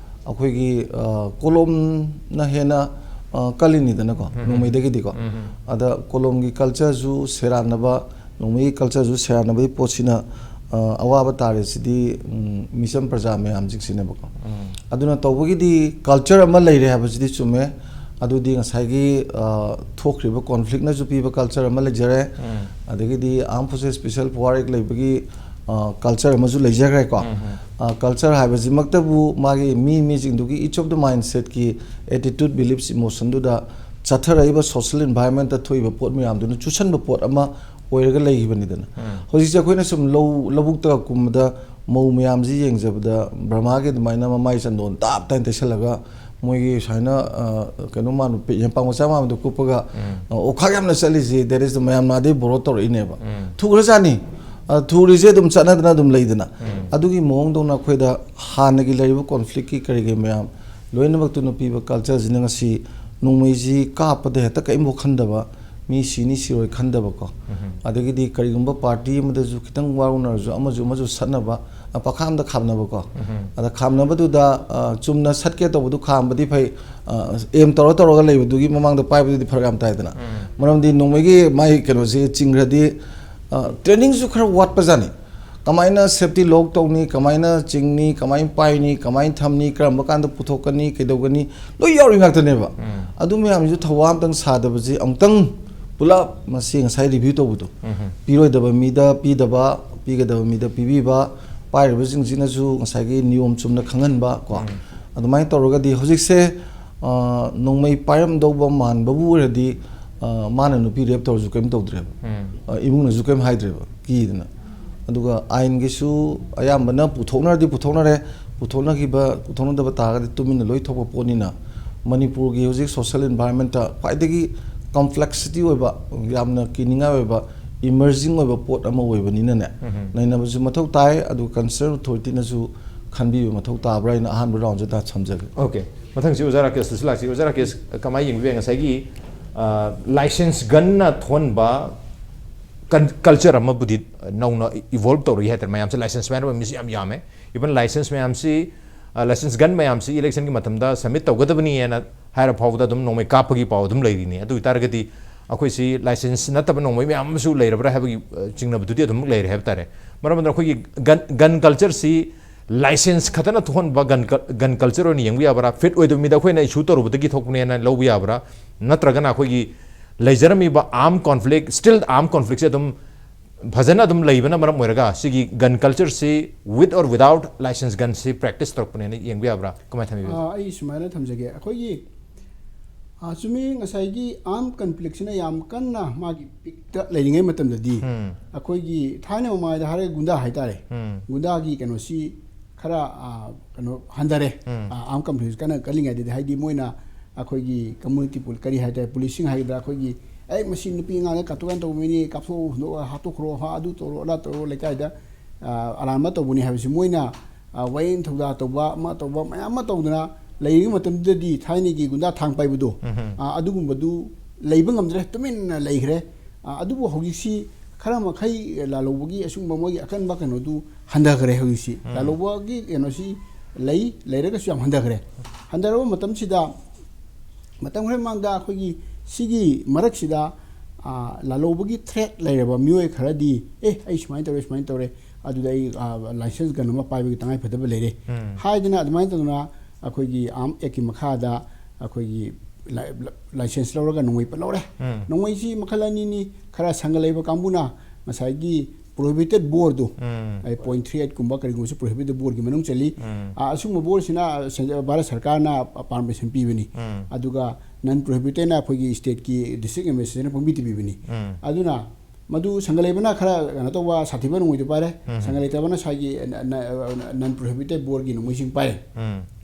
ꯑꯩꯈꯣꯏꯒꯤ, ꯑ, ꯀꯣꯂꯣꯝꯅ ꯍꯦꯟꯅ, ꯑ, ꯀꯜꯂꯤꯅꯤꯗꯅꯀꯣ, ꯅꯣꯡꯃꯩꯗꯒꯤꯗꯤꯀꯣ꯫ ꯑꯗ ꯀꯣꯂꯣꯝꯒꯤ ꯀꯜꯆꯔꯁꯨ ꯁꯦꯔꯥꯟꯅꯕ, ꯅꯣꯡꯃꯩꯒꯤ ꯀꯜꯆꯔꯁꯨ ꯁꯦꯔꯥꯟꯅꯕꯒꯤ ꯄꯣꯠꯁꯤꯅ, ꯑ, ꯑꯋꯥꯕ ꯇꯥꯔꯤꯁꯤꯗꯤ, ꯎꯝ, ꯃꯤꯆꯝ ꯄ꯭ꯔꯖꯥ ꯃꯌꯥꯝꯁꯤꯡꯁꯤꯅꯦꯕꯀꯣ꯫ ꯑꯗꯨꯅ ꯇꯧꯕꯒꯤꯗꯤ ꯀꯜꯆꯔ ꯑꯃ ꯂꯩꯔꯦ ꯍꯥꯏꯕꯁꯤꯗꯤ ꯆꯨꯝꯃꯦ꯫ ꯑꯗꯨꯗꯤ ꯉꯁꯥꯏꯒꯤ, ꯑ, ꯊꯣꯛꯈ꯭ꯔꯤꯕ ꯀꯣꯟꯐ꯭ꯂꯤꯛꯅꯁꯨ ꯄꯤꯕ ꯀꯜꯆꯔ ꯑꯃ ꯂꯩꯖꯔꯦ꯫ ꯑꯗꯒꯤꯗꯤ Armed Forces Special Power Act ꯂꯩꯕꯒꯤ, ꯑ, ꯀꯜꯆꯔ ꯑꯃꯁꯨ ꯂꯩꯖꯈ꯭ꯔꯦꯀꯣ꯫ ꯑ, ꯀꯜꯆꯔ ꯍꯥꯏꯕꯁꯤꯃꯛꯇꯕꯨ ꯃꯥꯒꯤ ꯃꯤ ꯃꯤꯁꯤꯡꯗꯨꯒꯤ each of the mindsetꯀꯤ attitude, beliefs, emotionꯗꯨꯗ ꯆꯠꯊꯔꯛꯏꯕ social environmentꯇ ꯊꯣꯛꯏꯕ ꯄꯣꯠ ꯃꯌꯥꯝꯗꯨꯅ ꯆꯨꯁꯟꯕ ꯄꯣꯠ ꯑꯃ ꯑꯣꯏꯔꯒ ꯂꯩꯈꯤꯕꯅꯤꯗꯅ꯫ ꯍꯧꯖꯤꯛꯁꯦ ꯑꯩꯈꯣꯏꯅ ꯁꯨꯝ ꯂꯧ, ꯂꯧꯕꯨꯛꯇꯒ ꯀꯨꯝꯕꯗ ꯃꯧ ꯃꯌꯥꯝꯁꯤ ꯌꯦꯡꯖꯕꯗ ꯕ꯭ꯔꯍꯃꯥꯒꯤ ꯑꯗꯨꯃꯥꯏꯅ ꯃꯃꯥꯏ ꯆꯟꯗꯣꯟ ꯇꯥꯞ ꯇꯥꯏꯅ ꯇꯩꯁꯜꯂꯒ ꯃꯣꯏꯒꯤ ꯁꯨꯃꯥꯏꯅ, ꯑ, ꯀꯩꯅꯣ ꯃꯥꯟꯕ, ꯄꯦ-, ꯌꯦꯟꯄꯥꯡ ꯃꯆꯥ ꯃꯥꯟꯕꯗꯣ ꯀꯨꯞꯄꯒ, ꯑ, ꯑꯣꯛꯈꯥꯛ ꯌꯥꯝꯅ ꯆꯠꯂꯤꯁꯤ, that is the ꯃꯌꯥꯝ ꯅꯥꯗꯩ ꯕꯣꯔꯣ ꯇꯧꯔꯛꯏꯅꯦꯕ꯫ ꯊꯨꯈ꯭ꯔꯖꯥꯠꯅꯤ꯫ ꯑ, ꯊꯨꯔꯤꯁꯦ ꯑꯗꯨꯝ ꯆꯠꯅꯗꯅ ꯑꯗꯨꯝ ꯂꯩꯗꯅ꯫ ꯑꯗꯨꯒꯤ ꯃꯑꯣꯡꯗꯧꯅ ꯑꯩꯈꯣꯏꯗ ꯍꯥꯟꯅꯒꯤ ꯂꯩꯔꯤꯕ ꯀꯣꯟꯐ꯭ꯂꯤꯛꯀꯤ ꯀꯔꯤꯒꯤ ꯃꯌꯥꯝ ꯂꯣꯏꯅꯃꯛꯇꯨꯅ ꯄꯤꯕ ꯀꯜꯆꯔꯁꯤꯅ ꯉꯁꯤ ꯅꯣꯡꯃꯩꯁꯤ ꯀꯥꯞꯄꯗ ꯍꯦꯛꯇ ꯀꯔꯤꯝꯐꯥꯎ ꯈꯟꯗꯕ, ꯃꯤ ꯁꯤꯅꯤ ꯁꯤꯔꯣꯏ ꯈꯟꯗꯕꯀꯣ꯫ ꯑꯗꯒꯤꯗꯤ ꯀꯔꯤꯒꯨꯝꯕ ꯄꯥꯔꯇꯤ ꯑꯃꯗꯁꯨ ꯈꯤꯇꯪ ꯋꯥꯔꯧꯅꯔꯁꯨ ꯑꯃꯁꯨ ꯑꯃꯁꯨ ꯁꯠꯅꯕ, ꯑ, ꯄꯈꯥꯝꯗ ꯈꯥꯝꯅꯕꯀꯣ꯫ ꯑꯗ ꯈꯥꯝꯅꯕꯗꯨꯗ, ꯑ, ꯆꯨꯝꯅ ꯁꯠꯀꯦ ꯇꯧꯕꯗꯨ ꯈꯥꯝꯕꯗꯤ ꯐꯩ, ꯑ, ꯑꯦꯝ ꯇꯧꯔ ꯇꯧꯔꯒ ꯂꯩꯕꯗꯨꯒꯤ ꯃꯃꯥꯡꯗ ꯄꯥꯏꯕꯗꯨꯗꯤ ꯐꯔꯛ ꯌꯥꯝ ꯇꯥꯏꯗꯅ꯫ ꯃꯔꯝꯗꯤ ꯅꯣꯡꯃꯩꯒꯤ ꯃꯥꯒꯤ ꯀꯩꯅꯣꯁꯤ ꯆꯤꯡꯈ꯭ꯔꯗꯤ, ꯑ, ꯇ꯭ꯔꯦꯅꯤꯡꯁꯨ ꯈꯔ ꯋꯥꯠꯄꯖꯥꯠꯅꯤ꯫ ꯀꯃꯥꯏꯅ ꯁꯦꯐꯇꯤ ꯂꯣꯛ ꯇꯧꯅꯤ, ꯀꯃꯥꯏꯅ ꯆꯤꯡꯅꯤ, ꯀꯃꯥꯏꯅ ꯄꯥꯏꯅꯤ, ꯀꯃꯥꯏꯅ ꯊꯝꯅꯤ, ꯀꯔꯝꯕ ꯀꯥꯟꯗ ꯄꯨꯊꯣꯛꯀꯅꯤ, ꯀꯩꯗꯧꯒꯅꯤ, ꯂꯣꯏ ꯌꯥꯎꯔꯤ ꯉꯥꯛꯇꯅꯦꯕ꯫ ꯑꯗꯨ ꯃꯌꯥꯝꯁꯤꯁꯨ ꯊꯧꯋꯥ ꯑꯝꯇꯪ ꯁꯥꯗꯕꯁꯤ, ꯑꯃꯨꯛꯇꯪ ꯄꯨꯂꯞ ꯃꯁꯤ ꯉꯁꯥꯏ ꯔꯤꯚ꯭ꯌꯨ ꯇꯧꯕꯗꯣ, ꯄꯤꯔꯣꯏꯗꯕ ꯃꯤꯗ ꯄꯤꯗꯕ, ꯄꯤꯒꯗꯕ ꯃꯤꯗ ꯄꯤꯕꯤꯕ, ꯄꯥꯏꯔꯤꯕꯁꯤꯡꯁꯤꯅꯁꯨ ꯉꯁꯥꯏꯒꯤ ꯅꯤꯌꯣꯝ ꯆꯨꯝꯅ ꯈꯪꯍꯟꯕ ꯀꯣ, ꯑꯗꯨꯃꯥꯏꯅ ꯇꯧꯔꯒꯗꯤ ꯍꯧꯖꯤꯛꯁꯦ, ꯑ, ꯅꯣꯡꯃꯩ ꯄꯥꯏꯔꯝꯗꯧꯕ ꯃꯥꯟꯕꯕꯨ ꯑꯣꯏꯔꯗꯤ, ꯑ, ꯃꯥꯅ ꯅꯨꯄꯤ ꯔꯦꯞ ꯇꯧꯔꯁꯨ ꯀꯔꯤꯝ ꯇꯧꯗ꯭ꯔꯦꯕ꯫ ꯑ, ꯏꯃꯨꯡꯅꯁꯨ ꯀꯔꯤꯝ ꯍꯥꯏꯗ꯭ꯔꯦꯕ, ꯀꯤꯗꯅ꯫ ꯑꯗꯨꯒ ꯑꯥꯏꯟꯒꯤꯁꯨ ꯑꯌꯥꯝꯕꯅ ꯄꯨꯊꯣꯛꯅꯔꯗꯤ ꯄꯨꯊꯣꯛꯅꯔꯦ, ꯄꯨꯊꯣꯛꯅꯈꯤꯕ, ꯄꯨꯊꯣꯛꯅꯗꯕ ꯇꯥꯔꯒꯗꯤ ꯇꯨꯃꯤꯟꯅ ꯂꯣꯏ ꯊꯣꯛꯄ ꯄꯣꯠꯅꯤꯅ, ꯃꯅꯤꯄꯨꯔꯒꯤ ꯍꯧꯖꯤꯛ social environment ꯈ꯭ꯋꯥꯏꯗꯒꯤ complexity ꯑꯣꯏꯕ, ꯌꯥꯝꯅ ꯀꯤꯅꯤꯡꯉꯥꯏ ꯑꯣꯏꯕ, emerging ꯑꯣꯏꯕ ꯄꯣꯠ ꯑꯃ ꯑꯣꯏꯕꯅꯤꯅꯅꯦ, ꯅꯩꯅꯕꯁꯨ ꯃꯊꯧ ꯇꯥꯏ꯫ ꯑꯗꯨꯒ concerned authority ꯅꯁꯨ ꯈꯟꯕꯤꯕ ꯃꯊꯧ ꯇꯥꯕ꯭ꯔꯥ ꯍꯥꯏꯅ ꯑꯍꯥꯟꯕ round ꯁꯤꯗ ꯊꯝꯖꯒꯦ꯫ OK, ꯃꯊꯪꯁꯤ ꯑꯣꯖꯥ ꯔꯥꯀꯦꯁꯇꯁꯨ ꯂꯥꯛꯁꯤ꯫ ꯑꯣꯖꯥ ꯔꯥꯀꯦꯁ, ꯀꯃꯥꯏꯅ ꯌꯦꯡꯕꯤꯕ ꯌꯥꯏ? ꯉꯁꯥꯏꯒꯤ ꯂꯥꯏꯁꯦꯟꯁ ꯒꯟꯅ ꯊꯣꯛꯍꯟꯕ culture ꯑꯃꯕꯨꯗꯤ ꯅꯧꯅ evolve ꯇꯧꯔꯛꯏ ꯍꯥꯏꯇꯥꯔꯦ꯫ ꯃꯌꯥꯝꯁꯦ ꯂꯥꯏꯁꯦꯟꯁ ꯄꯥꯏꯅꯕ ꯃꯤꯁꯤ ꯌꯥꯝ ꯌꯥꯝꯃꯦ꯫ Even ꯂꯥꯏꯁꯦꯟꯁ ꯃꯌꯥꯝꯁꯤ, ꯂꯥꯏꯁꯦꯟꯁ ꯒꯟ ꯃꯌꯥꯝꯁꯤ election ꯒꯤ ꯃꯇꯝꯗ submit ꯇꯧꯒꯗꯕꯅꯤ ꯍꯥꯏꯅ ꯍꯥꯏꯔ ꯐꯥꯎꯕꯗ ꯑꯗꯨꯝ ꯅꯣꯡꯃꯩ ꯀꯥꯞꯄꯒꯤ ꯄꯥꯎ ꯑꯗꯨꯝ ꯂꯩꯔꯤꯅꯤ꯫ ꯑꯗꯨ ꯑꯣꯏꯇꯥꯔꯒꯗꯤ ꯑꯩꯈꯣꯏꯁꯤ ꯂꯥꯏꯁꯦꯟꯁ ꯅꯠꯇꯕ ꯅꯣꯡꯃꯩ ꯃꯌꯥꯝ ꯑꯃꯁꯨ ꯂꯩꯔꯕ꯭ꯔꯥ ꯍꯥꯏꯕꯒꯤ, ꯑ, ꯆꯤꯡꯅꯕꯗꯨꯗꯤ ꯑꯗꯨꯝ ꯂꯩꯔꯦ ꯍꯥꯏꯕ ꯇꯥꯔꯦ꯫ ꯃꯔꯝ ꯑꯗꯨꯅ ꯑꯩꯈꯣꯏꯒꯤ gun, gun culture ꯁꯤ ꯂꯥꯏꯁꯦꯟꯁ ꯈꯛꯇꯅ ꯊꯣꯛꯍꯟꯕ gun, gun culture ꯑꯣꯏꯅ ꯌꯦꯡꯕ ꯌꯥꯕ꯭ꯔꯥ? Fit ꯑꯣꯏꯗꯕ ꯃꯤꯗ ꯑꯩꯈꯣꯏꯅ issue ꯇꯧꯔꯨꯕꯗꯒꯤ ꯊꯣꯛꯄꯅꯦꯅ ꯂꯧꯕ ꯌꯥꯕ꯭ꯔꯥ? ꯅꯠꯇ꯭ꯔꯒꯅ ꯑꯩꯈꯣꯏꯒꯤ ꯂꯩꯖꯔꯝꯃꯤꯕ arm conflict, still arm conflict ꯁꯦ ꯑꯗꯨꯝ ꯐꯖꯅ ꯑꯗꯨꯝ ꯂꯩꯕꯅ ꯃꯔꯝ ꯑꯣꯏꯔꯒ ꯁꯤꯒꯤ gun culture ꯁꯤ with or without license gun ꯁꯤ practice ꯇꯧꯔꯛꯄꯅꯦꯅ ꯌꯦꯡꯕ ꯌꯥꯕ꯭ꯔꯥ? ꯀꯃꯥꯏꯅ ꯊꯝꯕꯤꯕ? ꯑꯥ, ꯑꯩ ꯁꯨꯃꯥꯏꯅ ꯊꯝꯖꯒꯦ꯫ ꯑꯩꯈꯣꯏꯒꯤ, ꯑꯥ, ꯆꯨꯝꯃꯤ, ꯉꯁꯥꯏꯒꯤ arm conflict ꯁꯤꯅ ꯌꯥꯝ ꯀꯟꯅ ꯃꯥꯒꯤ peak ꯇ ꯂꯩꯔꯤꯉꯩ ꯃꯇꯝꯗꯗꯤ, ꯑꯩꯈꯣꯏꯒꯤ ꯊꯥꯏꯅ ꯃꯃꯥꯡꯗ ꯍꯥꯏꯔꯒ ꯒꯨꯟꯗꯥ ꯍꯥꯏꯇꯥꯔꯦ, ꯒꯨꯟꯗꯥꯒꯤ ꯀꯩꯅꯣꯁꯤ ꯈꯔ, ꯑꯥ, ꯀꯩꯅꯣ ꯍꯟꯊꯔꯦ꯫ ꯑꯥ, arm conflict ꯀꯟꯅ ꯀꯜꯂꯤꯉꯩꯗꯗꯤ, ꯍꯥꯏꯗꯤ ꯃꯣꯏꯅ ꯑꯩꯈꯣꯏꯒꯤ community ꯄꯨ-, ꯀꯔꯤ ꯍꯥꯏꯇꯥꯔꯦ, policing ꯍꯥꯏꯒꯗ꯭ꯔꯥ, ꯑꯩꯈꯣꯏꯒꯤ, "ꯑꯦ, ꯃꯁꯤ ꯅꯨꯄꯤ ꯑꯉꯥꯡꯗ ꯀꯥꯇꯨ ꯀꯥꯔꯟ ꯇꯧꯕ ꯃꯤꯅꯤ, ꯀꯥꯞꯊꯣꯛꯑꯣ, ꯍꯨꯟꯗꯣꯛꯑꯣ, ꯍꯥꯠꯇꯣꯛꯈ꯭ꯔꯣ, ꯍꯥ, ꯑꯗꯨ ꯇꯧꯔꯣ, ꯑꯗꯥ ꯇꯧꯔꯣ", ꯂꯩꯀꯥꯏꯗ, ꯑꯥ, ꯑꯔꯥꯟꯕ ꯇꯧꯕꯅꯤ ꯍꯥꯏꯕꯁꯤ ꯃꯣꯏꯅ, ꯑꯥ, ꯋꯥꯌꯦꯜ ꯊꯧꯗꯥ ꯇꯧꯕ, ꯑꯃ ꯇꯧꯕ, ꯃꯌꯥꯝ ꯑꯃ ꯇꯧꯗꯅ ꯂꯩꯔꯤꯉꯩ ꯃꯇꯝꯗꯨꯗꯗꯤ ꯊꯥꯏꯅꯒꯤ ꯒꯨꯟꯗꯥ ꯊꯥꯡ ꯄꯥꯏꯕꯗꯣ, ꯑꯥ, ꯑꯗꯨꯒꯨꯝꯕꯗꯨ ꯂꯩꯕ ꯉꯝꯗ꯭ꯔꯦ, ꯇꯨꯃꯤꯟꯅ ꯂꯩꯈ꯭ꯔꯦ꯫ ꯑꯥ, ꯑꯗꯨꯕꯨ ꯍꯧꯖꯤꯛꯁꯤ ꯈꯔ ꯃꯈꯩ ꯂꯥꯜꯍꯧꯕꯒꯤ ꯑꯁꯤꯒꯨꯝꯕ ꯃꯣꯏꯒꯤ ꯑꯀꯟꯕ ꯀꯩꯅꯣꯗꯨ ꯍꯟꯊꯈ꯭ꯔꯦ꯫ ꯍꯧꯖꯤꯛꯁꯤ ꯂꯥꯜꯍꯧꯕꯒꯤ ꯀꯩꯅꯣꯁꯤ ꯂꯩ, ꯂꯩꯔꯒꯁꯨ ꯌꯥꯝ ꯍꯟꯊꯈ꯭ꯔꯦ꯫ ꯍꯟꯊꯔꯕ ꯃꯇꯝꯁꯤꯗ, ꯃꯇꯝ ꯈꯔ ꯃꯃꯥꯡꯗ ꯑꯩꯈꯣꯏꯒꯤ ꯁꯤꯒꯤ ꯃꯔꯛꯁꯤꯗ, ꯑꯥ, ꯂꯥꯜꯍꯧꯕꯒꯤ threat ꯂꯩꯔꯕ ꯃꯤꯑꯣꯏ ꯈꯔꯗꯤ, "ꯑꯦ, ꯑꯩ ꯁꯨꯃꯥꯏꯅ ꯇꯧꯔꯦ, ꯁꯨꯃꯥꯏꯅ ꯇꯧꯔꯦ", ꯑꯗꯨꯗ ꯑꯩ ꯂꯥꯏꯁꯦꯟꯁ ꯒꯟ ꯑꯃ ꯄꯥꯏꯕꯒꯤ ꯇꯉꯥꯏ ꯐꯗꯕ ꯂꯩꯔꯦ ꯍꯥꯏꯗꯅ ꯑꯗꯨꯃꯥꯏꯅ ꯇꯧꯗꯅ ꯑꯩꯈꯣꯏꯒꯤ ꯑꯥꯔꯝ ꯑꯦꯛꯀꯤ ꯃꯈꯥꯗ ꯑꯩꯈꯣꯏꯒꯤ ꯂꯥꯏꯁꯦꯟꯁ ꯂꯧꯔꯒ ꯅꯣꯡꯃꯩ ꯄꯨꯂꯞ ꯂꯧꯔꯦ꯫ ꯅꯣꯡꯃꯩꯁꯤ ꯃꯈꯜ ꯑꯅꯤꯅꯤ꯫ ꯈꯔ ꯁꯪꯒ ꯂꯩꯕ ꯀꯥꯡꯕꯨꯅ ꯉꯁꯥꯏꯒꯤ ꯄ꯭ꯔꯣꯍꯤꯕꯤꯇꯦꯠ ꯕꯣꯔꯗꯨ, ꯄꯣꯏꯟ ꯊ꯭ꯔꯤ ꯑꯩꯠꯀꯨꯝꯕ ꯀꯔꯤꯒꯨꯝꯕꯁꯨ ꯄ꯭ꯔꯣꯍꯤꯕꯤꯇꯦꯠ ꯕꯣꯔꯒꯤ ꯃꯅꯨꯡ ꯆꯜꯂꯤ꯫ ꯑ, ꯑꯁꯤꯒꯨꯝꯕ ꯕꯣꯔꯁꯤꯅ, ꯑ, ꯁꯦꯟ-, ꯚꯥꯔꯠ ꯁꯔꯀꯥꯔꯅ ꯄꯥꯔꯃꯤꯁꯟ ꯄꯤꯕꯅꯤ꯫ ꯑꯗꯨꯒ ꯅꯟ ꯄ꯭ꯔꯣꯍꯤꯕꯤꯇꯦꯠꯅ ꯑꯩꯈꯣꯏꯒꯤ ꯁ꯭ꯇꯦꯠꯀꯤ ꯗꯤꯁꯇ꯭ꯔꯤꯛ ꯑꯦꯗꯃꯤꯅꯤꯁꯇ꯭ꯔꯦꯁꯟꯅ ꯄꯪꯄꯤꯗ ꯄꯤꯕꯅꯤ꯫ ꯑꯗꯨꯅ ꯃꯗꯨ ꯁꯪꯒ ꯂꯩꯕꯅ ꯈꯔ ꯀꯩꯅꯣ ꯇꯧꯕ ꯁꯥꯊꯤꯕ ꯅꯣꯡꯃꯩꯗꯨ ꯄꯥꯏꯔꯦ꯫ ꯁꯪꯒ ꯂꯩꯇꯕꯅ ꯁ꯭ꯋꯥꯏꯒꯤ, ꯑ, ꯅ-, ꯑ, ꯅꯟ ꯄ꯭ꯔꯣꯍꯤꯕꯤꯇꯦꯠ ꯕꯣꯔꯒꯤ ꯅꯣꯡꯃꯩꯁꯤꯡ ꯄꯥꯏꯔꯦ꯫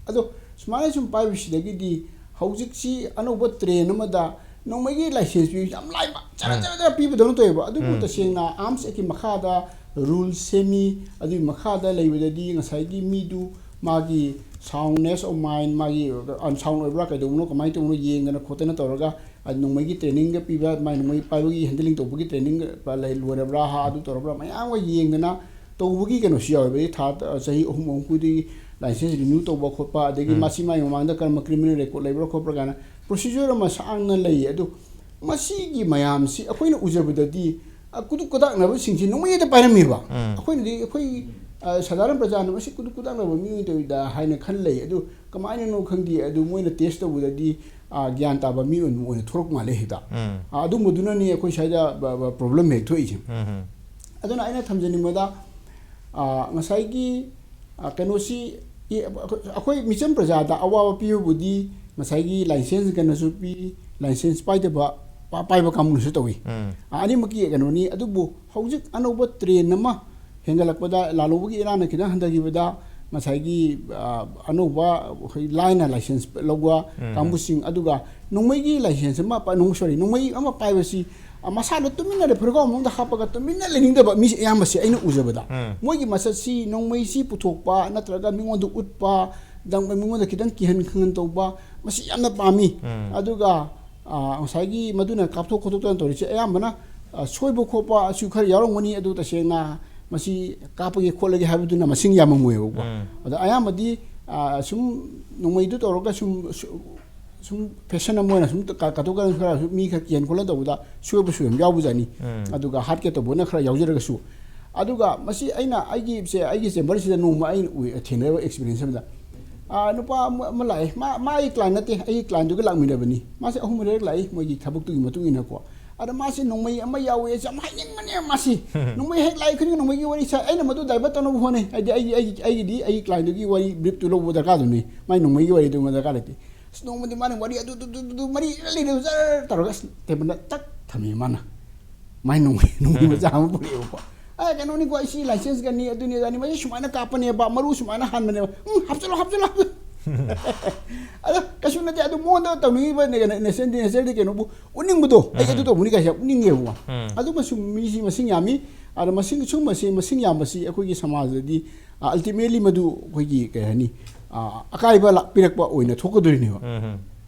ꯑꯗꯣ ꯁꯨꯃꯥꯏꯅ ꯁꯨꯝ ꯄꯥꯏꯕꯁꯤꯗꯒꯤꯗꯤ ꯍꯧꯖꯤꯛꯁꯤ ꯑꯅꯧꯕ ꯇ꯭ꯔꯦꯟ ꯑꯃꯗ ꯅꯣꯡꯃꯩꯒꯤ ꯂꯥꯏꯁꯦꯟꯁ ꯄꯤꯕꯁꯤ ꯌꯥꯝ ꯂꯥꯏꯕ, ꯆꯔ ꯆꯔ ꯆꯔ ꯄꯤꯕꯗꯧꯅ ꯇꯧꯋꯦꯕ꯫ ꯑꯗꯨꯕꯨ ꯇꯁꯦꯡꯅ ꯑꯥꯔꯝꯁ ꯑꯦꯛꯀꯤ ꯃꯈꯥꯗ ꯔꯨꯜ ꯁꯦꯝꯃꯤ꯫ ꯑꯗꯨꯒꯤ ꯃꯈꯥꯗ ꯂꯩꯕꯗꯗꯤ ꯉꯁꯥꯏꯒꯤ ꯃꯤꯗꯨ ꯃꯥꯒꯤ soundness of mind, ꯃꯥꯒꯤ ꯑꯟꯁꯥꯎꯟ ꯑꯣꯏꯕ꯭ꯔꯥ ꯀꯩꯗꯧꯕꯅꯣ ꯀꯃꯥꯏꯅ ꯇꯧꯕꯅꯣ ꯌꯦꯡꯗꯅ ꯈꯣꯠꯇꯅ ꯇꯧꯔꯒ, ꯑꯗꯨ ꯅꯣꯡꯃꯩꯒꯤ ꯇ꯭ꯔꯦꯅꯤꯡꯒ ꯄꯤꯕ, ꯃꯥꯏ ꯅꯣꯡꯃꯩ ꯄꯥꯏꯕꯒꯤ ꯍꯦꯟꯗꯂꯤꯡ ꯇꯧꯕꯒꯤ ꯇ꯭ꯔꯦꯅꯤꯡ ꯂꯩ, ꯂꯣꯏꯔꯕ꯭ꯔꯥ, ꯍꯥ, ꯑꯗꯨ ꯇꯧꯔꯕ꯭ꯔꯥ, ꯃꯌꯥꯝ ꯑꯃ ꯌꯦꯡꯗꯅ ꯇꯧꯕꯒꯤ ꯀꯩꯅꯣꯁꯨ ꯌꯥꯎꯋꯦꯕ꯫ ꯑꯩ ꯊꯥ, ꯆꯍꯤ ꯑꯍꯨꯝ ꯑꯍꯨꯝ ꯈꯨꯗꯤꯡꯒꯤ ꯂꯥꯏꯁꯦꯟꯁ ꯔꯤꯅ꯭ꯌꯨ ꯇꯧꯕ ꯈꯣꯠꯄ, ꯑꯗꯒꯤ ꯃꯁꯤ ꯃꯥꯒꯤ ꯃꯃꯥꯡꯗ ꯀꯔꯝꯕ ꯀ꯭ꯔꯤꯃꯤꯅꯦꯜ ꯔꯦꯀꯣꯔꯗ ꯂꯩꯕ꯭ꯔꯥ ꯈꯣꯠꯄ꯭ꯔꯥ ꯀꯥꯏꯅ ꯄ꯭ꯔꯣꯁꯤꯖꯔ ꯑꯃ ꯁꯥꯡꯅ ꯂꯩꯌꯦ꯫ ꯑꯗꯨ ꯃꯁꯤꯒꯤ ꯃꯌꯥꯝꯁꯤ ꯑꯩꯈꯣꯏꯅ ꯎꯖꯕꯗꯗꯤ, ꯑ, ꯀꯨꯗꯨꯛ ꯀꯨꯗꯥꯛꯅꯕꯁꯤꯡꯁꯤ ꯅꯣꯡꯃꯩ ꯍꯦꯛꯇ ꯄꯥꯏꯔꯝꯃꯦꯕ꯫ ꯑꯩꯈꯣꯏꯅꯗꯤ, ꯑꯩꯈꯣꯏ, ꯑ, ꯁꯥꯙꯥꯔꯟ ꯄ꯭ꯔꯖꯥꯅ ꯃꯁꯤ ꯀꯨꯗꯨꯛ ꯀꯨꯗꯥꯛꯅꯕ ꯃꯤꯑꯣꯏ ꯇꯧꯏꯗ ꯍꯥꯏꯅ ꯈꯟ ꯂꯩ꯫ ꯑꯗꯨ ꯀꯃꯥꯏꯅꯅꯣ ꯈꯪꯗꯦ, ꯑꯗꯨ ꯃꯣꯏꯅ ꯇꯦꯁ ꯇꯧꯕꯗꯗꯤ, ꯑ, ꯒ꯭ꯌꯥꯟ ꯇꯥꯕ ꯃꯤ ꯑꯣꯏꯅ, ꯑꯣꯏꯅ ꯊꯣꯔꯛꯄ ꯃꯥꯜꯂꯦ ꯍꯦꯛꯇ꯫ ꯑ, ꯑꯗꯨꯝꯕꯗꯨꯅꯅꯤ ꯑꯩꯈꯣꯏ ꯁ꯭ꯋꯥꯏꯗ ꯕ-, ꯕ-, ꯄ꯭ꯔꯣꯕ꯭ꯂꯦꯝ ꯍꯦꯛ ꯊꯣꯛꯏꯁꯦ꯫ ꯑꯗꯨꯅ ꯑꯩꯅ ꯊꯝꯖꯅꯤꯡꯕꯗ, ꯑ, ꯉꯁꯥꯏꯒꯤ, ꯑ, ꯀꯩꯅꯣꯁꯤ, ꯏ-, ꯑꯩꯈꯣꯏ ꯃꯤꯆꯝ ꯄ꯭ꯔꯖꯥꯗ ꯑꯋꯥꯕ ꯄꯤꯕꯕꯨꯗꯤ ꯉꯁꯥꯏꯒꯤ ꯂꯥꯏꯁꯦꯟꯁ ꯀꯩꯅꯣꯁꯨ ꯄꯤ, ꯂꯥꯏꯁꯦꯟꯁ ꯄꯥꯏꯗꯕ, ꯄꯥ-, ꯄꯥꯏꯕ ꯀꯥꯡꯕꯨꯅꯁꯨ ꯇꯧꯏ꯫ ꯑ, ꯑꯅꯤꯃꯛꯀꯤ ꯀꯩꯅꯣꯅꯤ꯫ ꯑꯗꯨꯕꯨ ꯍꯧꯖꯤꯛ ꯑꯅꯧꯕ ꯇ꯭ꯔꯦꯟ ꯑꯃ ꯍꯦꯟꯒꯠꯂꯛꯄꯗ, ꯂꯥꯜꯍꯧꯕꯒꯤ ꯏꯔꯥꯡꯅ ꯈꯤꯇꯪ ꯍꯟꯊꯈꯤꯕꯗ, ꯉꯁꯥꯏꯒꯤ, ꯑ, ꯑꯅꯧꯕ ꯑꯩꯈꯣꯏ ꯂꯥꯏꯅ ꯂꯥꯏꯁꯦꯟꯁ ꯂꯧꯕ ꯀꯥꯡꯕꯨꯁꯤꯡ, ꯑꯗꯨꯒ ꯅꯣꯡꯃꯩꯒꯤ ꯂꯥꯏꯁꯦꯟꯁ ꯑꯃ ꯄꯥꯏ-, ꯅꯣꯡ-, sorry, ꯅꯣꯡꯃꯩ ꯑꯃ ꯄꯥꯏꯕꯁꯤ, ꯑ, ꯃꯁꯥꯗꯣ ꯇꯨꯃꯤꯟꯅ ꯐꯨꯔꯤꯠꯈꯥꯎ ꯃꯅꯨꯡꯗ ꯍꯥꯞꯄꯒ ꯇꯨꯃꯤꯟꯅ ꯂꯩꯅꯤꯡꯗꯕ ꯃꯤꯁꯦ ꯑꯌꯥꯝꯕꯁꯦ ꯑꯩꯅ ꯎꯖꯕꯗ꯫ ꯃꯣꯏꯒꯤ ꯃꯁꯛꯁꯤ ꯅꯣꯡꯃꯩꯁꯤ ꯄꯨꯊꯣꯛꯄ ꯅꯠꯇ꯭ꯔꯒ ꯃꯤꯉꯣꯟꯗ ꯎꯠꯄ, ꯗꯪ-, ꯃꯤꯉꯣꯟꯗ ꯈꯤꯇꯪ ꯀꯤꯍꯟ ꯈꯪꯍꯟ ꯇꯧꯕ, ꯃꯁꯤ ꯌꯥꯝꯅ ꯄꯥꯝꯃꯤ꯫ ꯑꯗꯨꯒ, ꯑ, ꯉꯁꯥꯏꯒꯤ ꯃꯗꯨꯅ ꯀꯥꯞꯊꯣꯛ ꯈꯣꯠꯇꯣꯛꯇꯅ ꯇꯧꯔꯤꯁꯦ ꯑꯌꯥꯝꯕꯅ, ꯑ, ꯁꯣꯏꯕ ꯈꯣꯠꯄꯁꯨ ꯈꯔ ꯌꯥꯎꯔꯝꯒꯅꯤ꯫ ꯑꯗꯨ ꯇꯁꯦꯡꯅ ꯃꯁꯤ ꯀꯥꯞꯄꯒꯦ ꯈꯣꯠꯂꯒꯦ ꯍꯥꯏꯕꯗꯨꯅ ꯃꯁꯤꯡ ꯌꯥꯝꯃꯝꯃꯣꯏꯕꯀꯣ꯫ ꯑꯗ ꯑꯌꯥꯝꯕꯗꯤ, ꯑ, ꯁꯨꯝ ꯅꯣꯡꯃꯩꯗꯨ ꯇꯧꯔꯒ ꯁꯨꯝ, ꯁꯨ-, ꯁꯨꯝ ꯐꯦꯁꯟ ꯑꯃ ꯑꯣꯏꯅ ꯁꯨꯝ ꯀꯥ-, ꯀꯥꯇꯨ ꯀꯥꯔꯟ ꯈꯔ ꯁꯨꯝ ꯃꯤ ꯈꯔ ꯀꯤꯍꯟ ꯈꯣꯠꯍꯟ ꯇꯧꯕꯗ ꯁꯣꯏꯕꯁꯨ ꯌꯥꯝ ꯌꯥꯎꯕꯖꯥꯠꯅꯤ꯫ ꯑꯗꯨꯒ ꯍꯥꯠꯀꯦ ꯇꯧꯕꯅ ꯈꯔ ꯌꯥꯎꯖꯔꯒꯁꯨ, ꯑꯗꯨꯒ ꯃꯁꯤ ꯑꯩꯅ ꯑꯩꯒꯤꯁꯦ, ꯑꯩꯒꯤ ꯆꯦꯝꯕꯔꯁꯤꯗ ꯅꯣꯡꯃ ꯑꯩꯅ ꯎꯏ, ꯊꯦꯡꯅꯔꯤꯕ ꯑꯦꯛꯁꯄꯤꯔꯤꯌꯦꯟꯁ ꯑꯃꯗ, ꯑꯥ, ꯅꯨꯄꯥ ꯑꯃ, ꯑꯃ ꯂꯥꯛꯑꯦ꯫ ꯃꯥ, ꯃꯥ ꯑꯩꯒꯤ ꯀ꯭ꯂꯥꯏꯟ ꯅꯠꯇꯦ, ꯑꯩꯒꯤ ꯀ꯭ꯂꯥꯏꯟꯗꯨꯒ ꯂꯥꯛꯃꯤꯟꯅꯕꯅꯤ꯫ ꯃꯥꯁꯦ ꯑꯍꯨꯝ ꯃꯔꯤꯔꯛ ꯂꯥꯛꯏ, ꯃꯣꯏꯒꯤ ꯊꯕꯛꯇꯨꯒꯤ ꯃꯇꯨꯡ ꯏꯟꯅꯀꯣ꯫ ꯑꯗ ꯃꯥꯁꯦ ꯅꯣꯡꯃꯩ ꯑꯃ ꯌꯥꯎꯋꯦ, ꯌꯥꯝ ꯍꯥꯏꯅꯤꯡꯕꯅꯦ ꯃꯥꯁꯤ꯫ ꯅꯣꯡꯃꯩ ꯍꯦꯛ ꯂꯥꯛꯏ ꯈꯨꯗꯤꯡꯒꯤ ꯅꯣꯡꯃꯩꯒꯤ ꯋꯥꯔꯤ ꯁꯥꯏ꯫ ꯑꯩꯅ ꯃꯗꯨ ꯗꯥꯏꯚꯔꯠ ꯇꯧꯅꯕ ꯍꯣꯠꯅꯩ꯫ ꯍꯥꯏꯗꯤ ꯑꯩꯒꯤ, ꯑꯩꯒꯤ, ꯑꯩꯒꯤꯗꯤ ꯑꯩꯒꯤ ꯀ꯭ꯂꯥꯏꯟꯗꯨꯒꯤ ꯋꯥꯔꯤ ꯕ꯭ꯔꯤꯐꯇꯨ ꯂꯧꯕ ꯗꯔꯀꯥꯔꯗꯨꯅꯤ꯫ ꯃꯥꯏ ꯅꯣꯡꯃꯩꯒꯤ ꯋꯥꯔꯤꯗꯨ ꯑꯩꯉꯣꯟꯗ ꯗꯔꯀꯥꯔ ꯂꯩꯇꯦ꯫ ꯑꯁ, ꯅꯣꯡꯃꯗꯤ ꯃꯥꯅ ꯋꯥꯔꯤ ꯑꯗꯨ, ꯑꯗꯨ, ꯑꯗꯨ, ꯑꯗꯨ ꯃꯔꯤ ꯂꯩꯔꯦ, ꯖꯔ ꯇꯧꯔꯒ ꯑꯁ, ꯇꯦꯕꯜꯗ ꯇꯛ ꯊꯝꯃꯤ ꯃꯥꯅ꯫ ꯃꯥꯏ ꯅꯣꯡꯃꯩ, ꯅꯣꯡꯃꯩ ꯃꯆꯥ ꯑꯃ ꯄꯨꯔꯛꯑꯦꯕꯀꯣ꯫ "ꯑꯦ, ꯀꯩꯅꯣꯅꯤꯀꯣ, ꯑꯩ ꯁꯤ ꯂꯥꯏꯁꯦꯟꯁꯀꯅꯤ, ꯑꯗꯨꯅꯤ, ꯑꯗꯥꯅꯤ, ꯃꯁꯤ ꯁꯨꯃꯥꯏꯅ ꯀꯥꯞꯄꯅꯦꯕ, ꯃꯔꯨ ꯁꯨꯃꯥꯏꯅ ꯍꯥꯟꯕꯅꯦꯕ꯫ ꯎꯝ, ꯍꯥꯞꯆꯜꯂꯣ, ꯍꯥꯞꯆꯜꯂꯣ, ꯍꯥꯞꯆꯜꯂꯣ꯫" ꯑꯗꯣ ꯀꯩꯁꯨ ꯅꯠꯇꯦ, ꯑꯗꯨ ꯃꯉꯣꯟꯗ ꯇꯧꯅꯤꯡꯉꯤꯕ ꯅꯦ-, ꯅꯦꯆꯔꯗꯤ, ꯅꯦꯆꯔꯗꯤ ꯀꯩꯅꯣꯕꯨ ꯎꯠꯅꯤꯡꯕꯗꯣ, "ꯑꯩ ꯑꯗꯨ ꯎꯝ꯫ ꯇꯧꯕꯅꯤ" ꯀꯥꯏꯁꯦ ꯌꯥꯝ ꯎꯠꯅꯤꯡꯉꯦꯕꯀꯣ꯫ ꯎꯝ꯫ ꯑꯗꯨꯃꯁꯨ ꯃꯤꯁꯤ ꯃꯁꯤꯡ ꯌꯥꯝꯃꯤ꯫ ꯑꯗꯣ ꯃꯁꯤꯡ, ꯁꯨꯝꯕꯁꯤ ꯃꯁꯤꯡ ꯌꯥꯝꯕꯁꯤ ꯑꯩꯈꯣꯏꯒꯤ ꯁꯃꯥꯖꯗꯗꯤ, ꯑ, ultimately ꯃꯗꯨ ꯑꯩꯈꯣꯏꯒꯤ ꯀꯩ ꯍꯥꯏꯅꯤ, ꯑ, ꯑꯀꯥꯏꯕ ꯂꯥꯛ-, ꯄꯤꯔꯛꯄ ꯑꯣꯏꯅ ꯊꯣꯛꯀꯗꯣꯔꯤꯅꯦꯕ꯫ ꯎꯝ꯫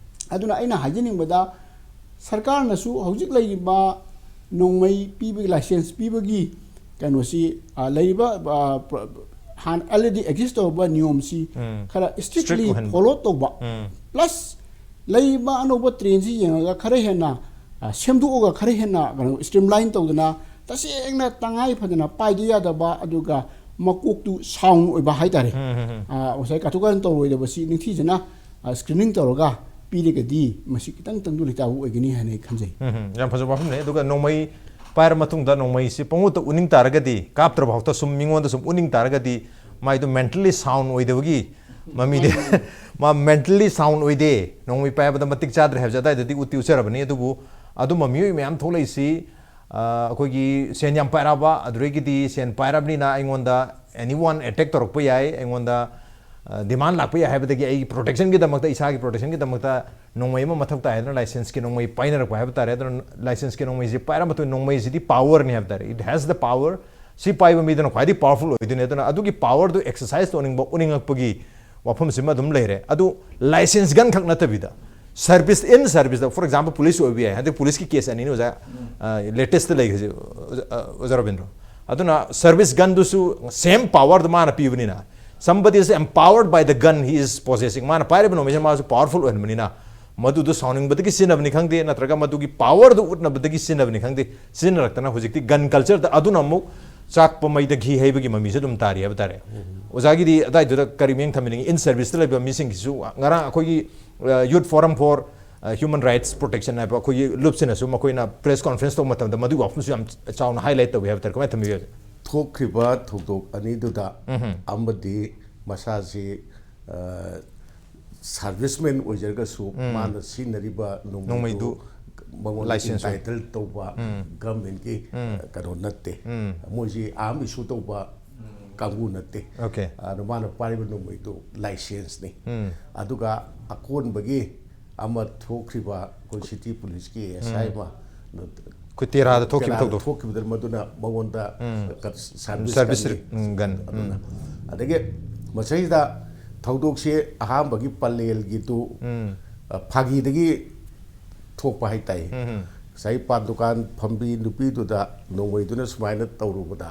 ꯑꯗꯨꯅ ꯑꯩꯅ ꯍꯥꯏꯖꯅꯤꯡꯕꯗ, ꯁꯔꯀꯥꯔꯅꯁꯨ ꯍꯧꯖꯤꯛ ꯂꯩꯔꯤꯕ ꯅꯣꯡꯃꯩ ꯄꯤꯕꯒꯤ, ꯂꯥꯏꯁꯦꯟꯁ ꯄꯤꯕꯒꯤ ꯀꯩꯅꯣꯁꯤ, ꯑ, ꯂꯩꯔꯤꯕ, ꯑ, ꯄ꯭ꯔ-, ꯍꯥꯟꯅ already exist ꯇꯧꯔꯕ ꯅꯤꯌꯣꯝꯁꯤ ꯎꯝ꯫ ꯈꯔ ꯏꯁꯇ꯭ꯔꯤꯛꯂꯤ ꯏꯁꯇ꯭ꯔꯤꯛ ꯑꯣꯏꯍꯟꯕ꯫ ꯐꯣꯂꯣ ꯇꯧꯕ, ꯎꯝ꯫ ꯄ꯭ꯂꯁ ꯂꯩꯔꯤꯕ ꯑꯅꯧꯕ ꯇ꯭ꯔꯦꯟꯁꯤ ꯌꯦꯡꯉꯒ ꯈꯔ ꯍꯦꯟꯅ, ꯑ, ꯁꯦꯝꯗꯣꯛꯑꯒ ꯈꯔ ꯍꯦꯟꯅ ꯀꯩꯅꯣ ꯁ꯭ꯇ꯭ꯔꯤꯝꯂꯥꯏꯟ ꯇꯧꯗꯅ ꯇꯁꯦꯡꯅ ꯇꯉꯥꯏ ꯐꯗꯅ ꯄꯥꯏꯗ ꯌꯥꯗꯕ, ꯑꯗꯨꯒ ꯃꯀꯣꯛꯇꯨ ꯁꯥꯎꯟ ꯑꯣꯏꯕ ꯍꯥꯏꯇꯥꯔꯦ꯫ ꯎꯝ, ꯎꯝ, ꯎꯝ꯫ ꯑ, ꯉꯁꯥꯏ ꯀꯥꯊꯣꯛꯀꯥꯟ ꯇꯧꯔꯣꯏꯗꯕꯁꯤ ꯅꯤꯡꯊꯤꯖꯅ, ꯑ, ꯁ꯭ꯀ꯭ꯔꯤꯅꯤꯡ ꯇꯧꯔꯒ ꯄꯤꯔꯒꯗꯤ ꯃꯁꯤ ꯈꯤꯇꯪ ꯇꯪꯗꯨ ꯂꯩꯇꯥꯕ ꯑꯣꯏꯒꯅꯤ ꯍꯥꯏꯅ ꯑꯩ ꯈꯟꯖꯩ꯫ ꯎꯝ, ꯎꯝ, ꯌꯥꯝ ꯐꯖꯕ ꯋꯥꯐꯝꯅꯦ꯫ ꯑꯗꯨꯒ ꯅꯣꯡꯃꯩ ꯄꯥꯏꯔ ꯃꯇꯨꯡꯗ ꯅꯣꯡꯃꯩꯁꯤ ꯄꯪꯎꯠꯇ ꯎꯠꯅꯤꯡ ꯇꯥꯔꯒꯗꯤ, ꯀꯥꯞꯇ꯭ꯔ ꯐꯥꯎꯗ ꯁꯨꯝ ꯃꯤꯉꯣꯟꯗ ꯁꯨꯝ ꯎꯠꯅꯤꯡ ꯇꯥꯔꯒꯗꯤ, ꯃꯥꯏꯗꯨ mentally sound ꯑꯣꯏꯗꯕꯒꯤ ꯃꯃꯤꯗꯤ ꯃꯥ mentally sound ꯑꯣꯏꯗꯦ, ꯅꯣꯡꯃꯩ ꯄꯥꯏꯕꯗ ꯃꯇꯤꯛ ꯆꯥꯗ꯭ꯔꯦ ꯍꯥꯏꯕꯁꯦ ꯑꯗꯥꯏꯗꯗꯤ ꯎꯠꯇꯤ ꯎꯠꯆꯔꯕꯅꯤ꯫ ꯑꯗꯨꯕꯨ ꯑꯗꯨꯝꯕ ꯃꯤꯑꯣꯏ ꯃꯌꯥꯝ ꯊꯣꯛꯂꯛꯏꯁꯤ, ꯑ, ꯑꯩꯈꯣꯏꯒꯤ ꯁꯦꯟ ꯌꯥꯝ ꯄꯥꯏꯔꯛꯑꯕ, ꯑꯗꯨꯗꯒꯤꯗꯤ ꯁꯦꯟ ꯄꯥꯏꯔꯕꯅꯤꯅ ꯑꯩꯉꯣꯟꯗ anyone attack ꯇꯧꯔꯛꯄ ꯌꯥꯏ, ꯑꯩꯉꯣꯟꯗ, ꯑ, demand ꯂꯥꯛꯄ ꯌꯥꯏ ꯍꯥꯏꯕꯗꯒꯤ ꯑꯩꯒꯤ protectionꯒꯤꯗꯃꯛꯇ, ꯏꯁꯥꯒꯤ protectionꯒꯤꯗꯃꯛꯇ ꯅꯣꯡꯃꯩ ꯑꯃ ꯃꯊꯧ ꯇꯥꯏ ꯍꯥꯏꯗꯅ licenseꯀꯤ ꯅꯣꯡꯃꯩ ꯄꯥꯏꯅꯔꯛꯄ ꯍꯥꯏꯕ ꯇꯥꯔꯦ꯫ ꯑꯗꯨꯅ licenseꯀꯤ ꯅꯣꯡꯃꯩꯁꯤ ꯄꯥꯏꯔ ꯃꯇꯨꯡꯗ ꯅꯣꯡꯃꯩꯁꯤꯗꯤ powerꯅꯤ ꯍꯥꯏꯕ ꯇꯥꯔꯦ, it has the power꯫ ꯁꯤ ꯄꯥꯏꯕ ꯃꯤꯗꯨꯅ ꯈ꯭ꯋꯥꯏꯗꯒꯤ powerful ꯑꯣꯏꯗꯣꯏꯅꯦ꯫ ꯑꯗꯨꯅ ꯑꯗꯨꯒꯤ powerꯗꯨ exercise ꯇꯧꯅꯤꯡꯕ, ꯎꯠꯅꯤꯡꯉꯛꯄꯒꯤ ꯋꯥꯐꯝꯁꯤꯃ ꯑꯗꯨꯝ ꯂꯩꯔꯦ꯫ ꯑꯗꯨ license gun ꯈꯛ ꯅꯠꯇꯕꯤꯗ service, in serviceꯇ, for example, police ꯑꯣꯏꯕ ꯌꯥꯏ꯫ ꯍꯟꯗꯛ policeꯀꯤ case ꯑꯅꯤꯅꯤ ꯑꯣꯖꯥ, ꯑ, latestꯇ ꯂꯩꯈ꯭ꯔꯤꯁꯦ, ꯑꯣꯖꯥ, ꯑ, ꯑꯣꯖꯥ ꯔꯕꯤꯟꯗ꯭ꯔꯣ꯫ ꯑꯗꯨꯅ service gunꯗꯨꯁꯨ same powerꯗꯨ ꯃꯥꯅ ꯄꯤꯕꯅꯤꯅ, somebody is empowered by the gun he is possessing, ꯃꯥꯅ ꯄꯥꯏꯔꯤꯕ ꯅꯣꯡꯃꯩꯁꯤꯅ ꯃꯥꯁꯨ powerful ꯑꯣꯏꯍꯟꯕꯅꯤꯅ, ꯃꯗꯨꯗꯨ ꯁꯥꯎꯅꯤꯡꯕꯗꯒꯤ ꯁꯤꯖꯤꯟꯅꯕꯅꯤ ꯈꯪꯗꯦ, ꯅꯠꯇ꯭ꯔꯒ ꯃꯗꯨꯒꯤ powerꯗꯨ ꯎꯠꯅꯕꯗꯒꯤ ꯁꯤꯖꯤꯟꯅꯕꯅꯤ ꯈꯪꯗꯦ, ꯁꯤꯖꯤꯟꯅꯔꯛꯇꯅ ꯍꯧꯖꯤꯛꯇꯤ gun cultureꯗ ꯑꯗꯨꯅ ꯑꯃꯨꯛ ꯆꯥꯛꯄ ꯃꯩꯗ ꯘꯤ ꯍꯩꯕꯒꯤ ꯃꯃꯤꯁꯨ ꯑꯗꯨꯝ ꯇꯥꯔꯤ ꯍꯥꯏꯕ ꯇꯥꯔꯦ꯫ ꯑꯣꯖꯥꯒꯤꯗꯤ ꯑꯗꯥꯏꯗꯨꯗ ꯀꯔꯤ ꯃꯤꯠꯌꯦꯡ ꯊꯝꯕꯤꯅꯤꯡꯉꯤ? In service ꯇ ꯂꯩꯕ ꯃꯤꯁꯤꯡꯒꯤꯁꯨ ꯉꯔꯥꯡ ꯑꯩꯈꯣꯏꯒꯤ, ꯑ, Youth Forum for, ꯑ, Human Rights Protection ꯍꯥꯏꯕ ꯑꯩꯈꯣꯏꯒꯤ ꯂꯨꯞꯁꯤꯅꯁꯨ ꯃꯈꯣꯏꯅ press conference ꯇꯧꯕ ꯃꯇꯝꯗ ꯃꯗꯨꯒꯤ ꯋꯥꯐꯝꯁꯨ ꯌꯥꯝ ꯆꯥꯎꯅ highlight ꯇꯧꯏ ꯍꯥꯏꯕ ꯇꯥꯔꯦ꯫ ꯀꯃꯥꯏꯅ ꯊꯝꯕꯤꯒꯦ? ꯊꯣꯛꯈ꯭ꯔꯤꯕ ꯊꯧꯗꯣꯛ ꯑꯅꯤꯗꯨꯗ ꯑꯃꯗꯤ ꯃꯁꯥꯁꯤ, ꯑ, serviceman ꯑꯣꯏꯖꯔꯒꯁꯨ ꯃꯥꯅ ꯁꯤꯖꯤꯟꯅꯔꯤꯕ ꯅꯣꯡꯃꯩꯗꯨ ꯅꯣꯡꯃꯩꯗꯨ ꯃꯉꯣꯟꯗ license ꯑꯣꯏ- entitle ꯇꯧꯕ government ꯀꯤ, ꯑ, ꯀꯩꯅꯣ ꯅꯠꯇꯦ꯫ ꯃꯣꯏꯁꯤ arm issue ꯇꯧꯕ ꯀꯥꯡꯕꯨ ꯅꯠꯇꯦ꯫ Okay. ꯑꯗꯣ ꯃꯥꯅ ꯄꯥꯏꯔꯤꯕ ꯅꯣꯡꯃꯩꯗꯨ license ꯅꯤ꯫ ꯑꯗꯨꯒ ꯑꯀꯣꯟꯕꯒꯤ ꯑꯃ ꯊꯣꯛꯈ꯭ꯔꯤꯕ ꯑꯩꯈꯣꯏ city police ꯀꯤ S I ꯑꯃ ꯑꯩꯈꯣꯏ ꯇꯦꯔꯥꯗ ꯊꯣꯛꯈꯤꯕ ꯇꯦꯔꯥꯗ ꯊꯧꯗꯣꯛ꯫ ꯊꯣꯛꯈꯤꯕꯗꯨꯅ ꯃꯗꯨꯅ ꯃꯉꯣꯟꯗ service Service gun ꯅꯤ꯫ gun, ꯎꯝ꯫ ꯑꯗꯨꯅ ꯑꯗꯒꯤ ꯃꯁꯤꯗ ꯊꯧꯗꯣꯛꯁꯦ ꯑꯍꯥꯟꯕꯒꯤ ꯄꯂꯦꯜꯒꯤꯗꯨ, ꯑ, ꯐꯥꯒꯤꯗꯒꯤ ꯊꯣꯛꯄ ꯍꯥꯏꯇꯥꯏ꯫ ꯉꯁꯥꯏ ꯄꯥꯟ ꯗꯨꯀꯥꯟ ꯐꯝꯕꯤ ꯅꯨꯄꯤꯗꯨꯗ ꯅꯣꯡꯃꯩꯗꯨꯅ ꯁꯨꯃꯥꯏꯅ ꯇꯧꯔꯨꯕꯗ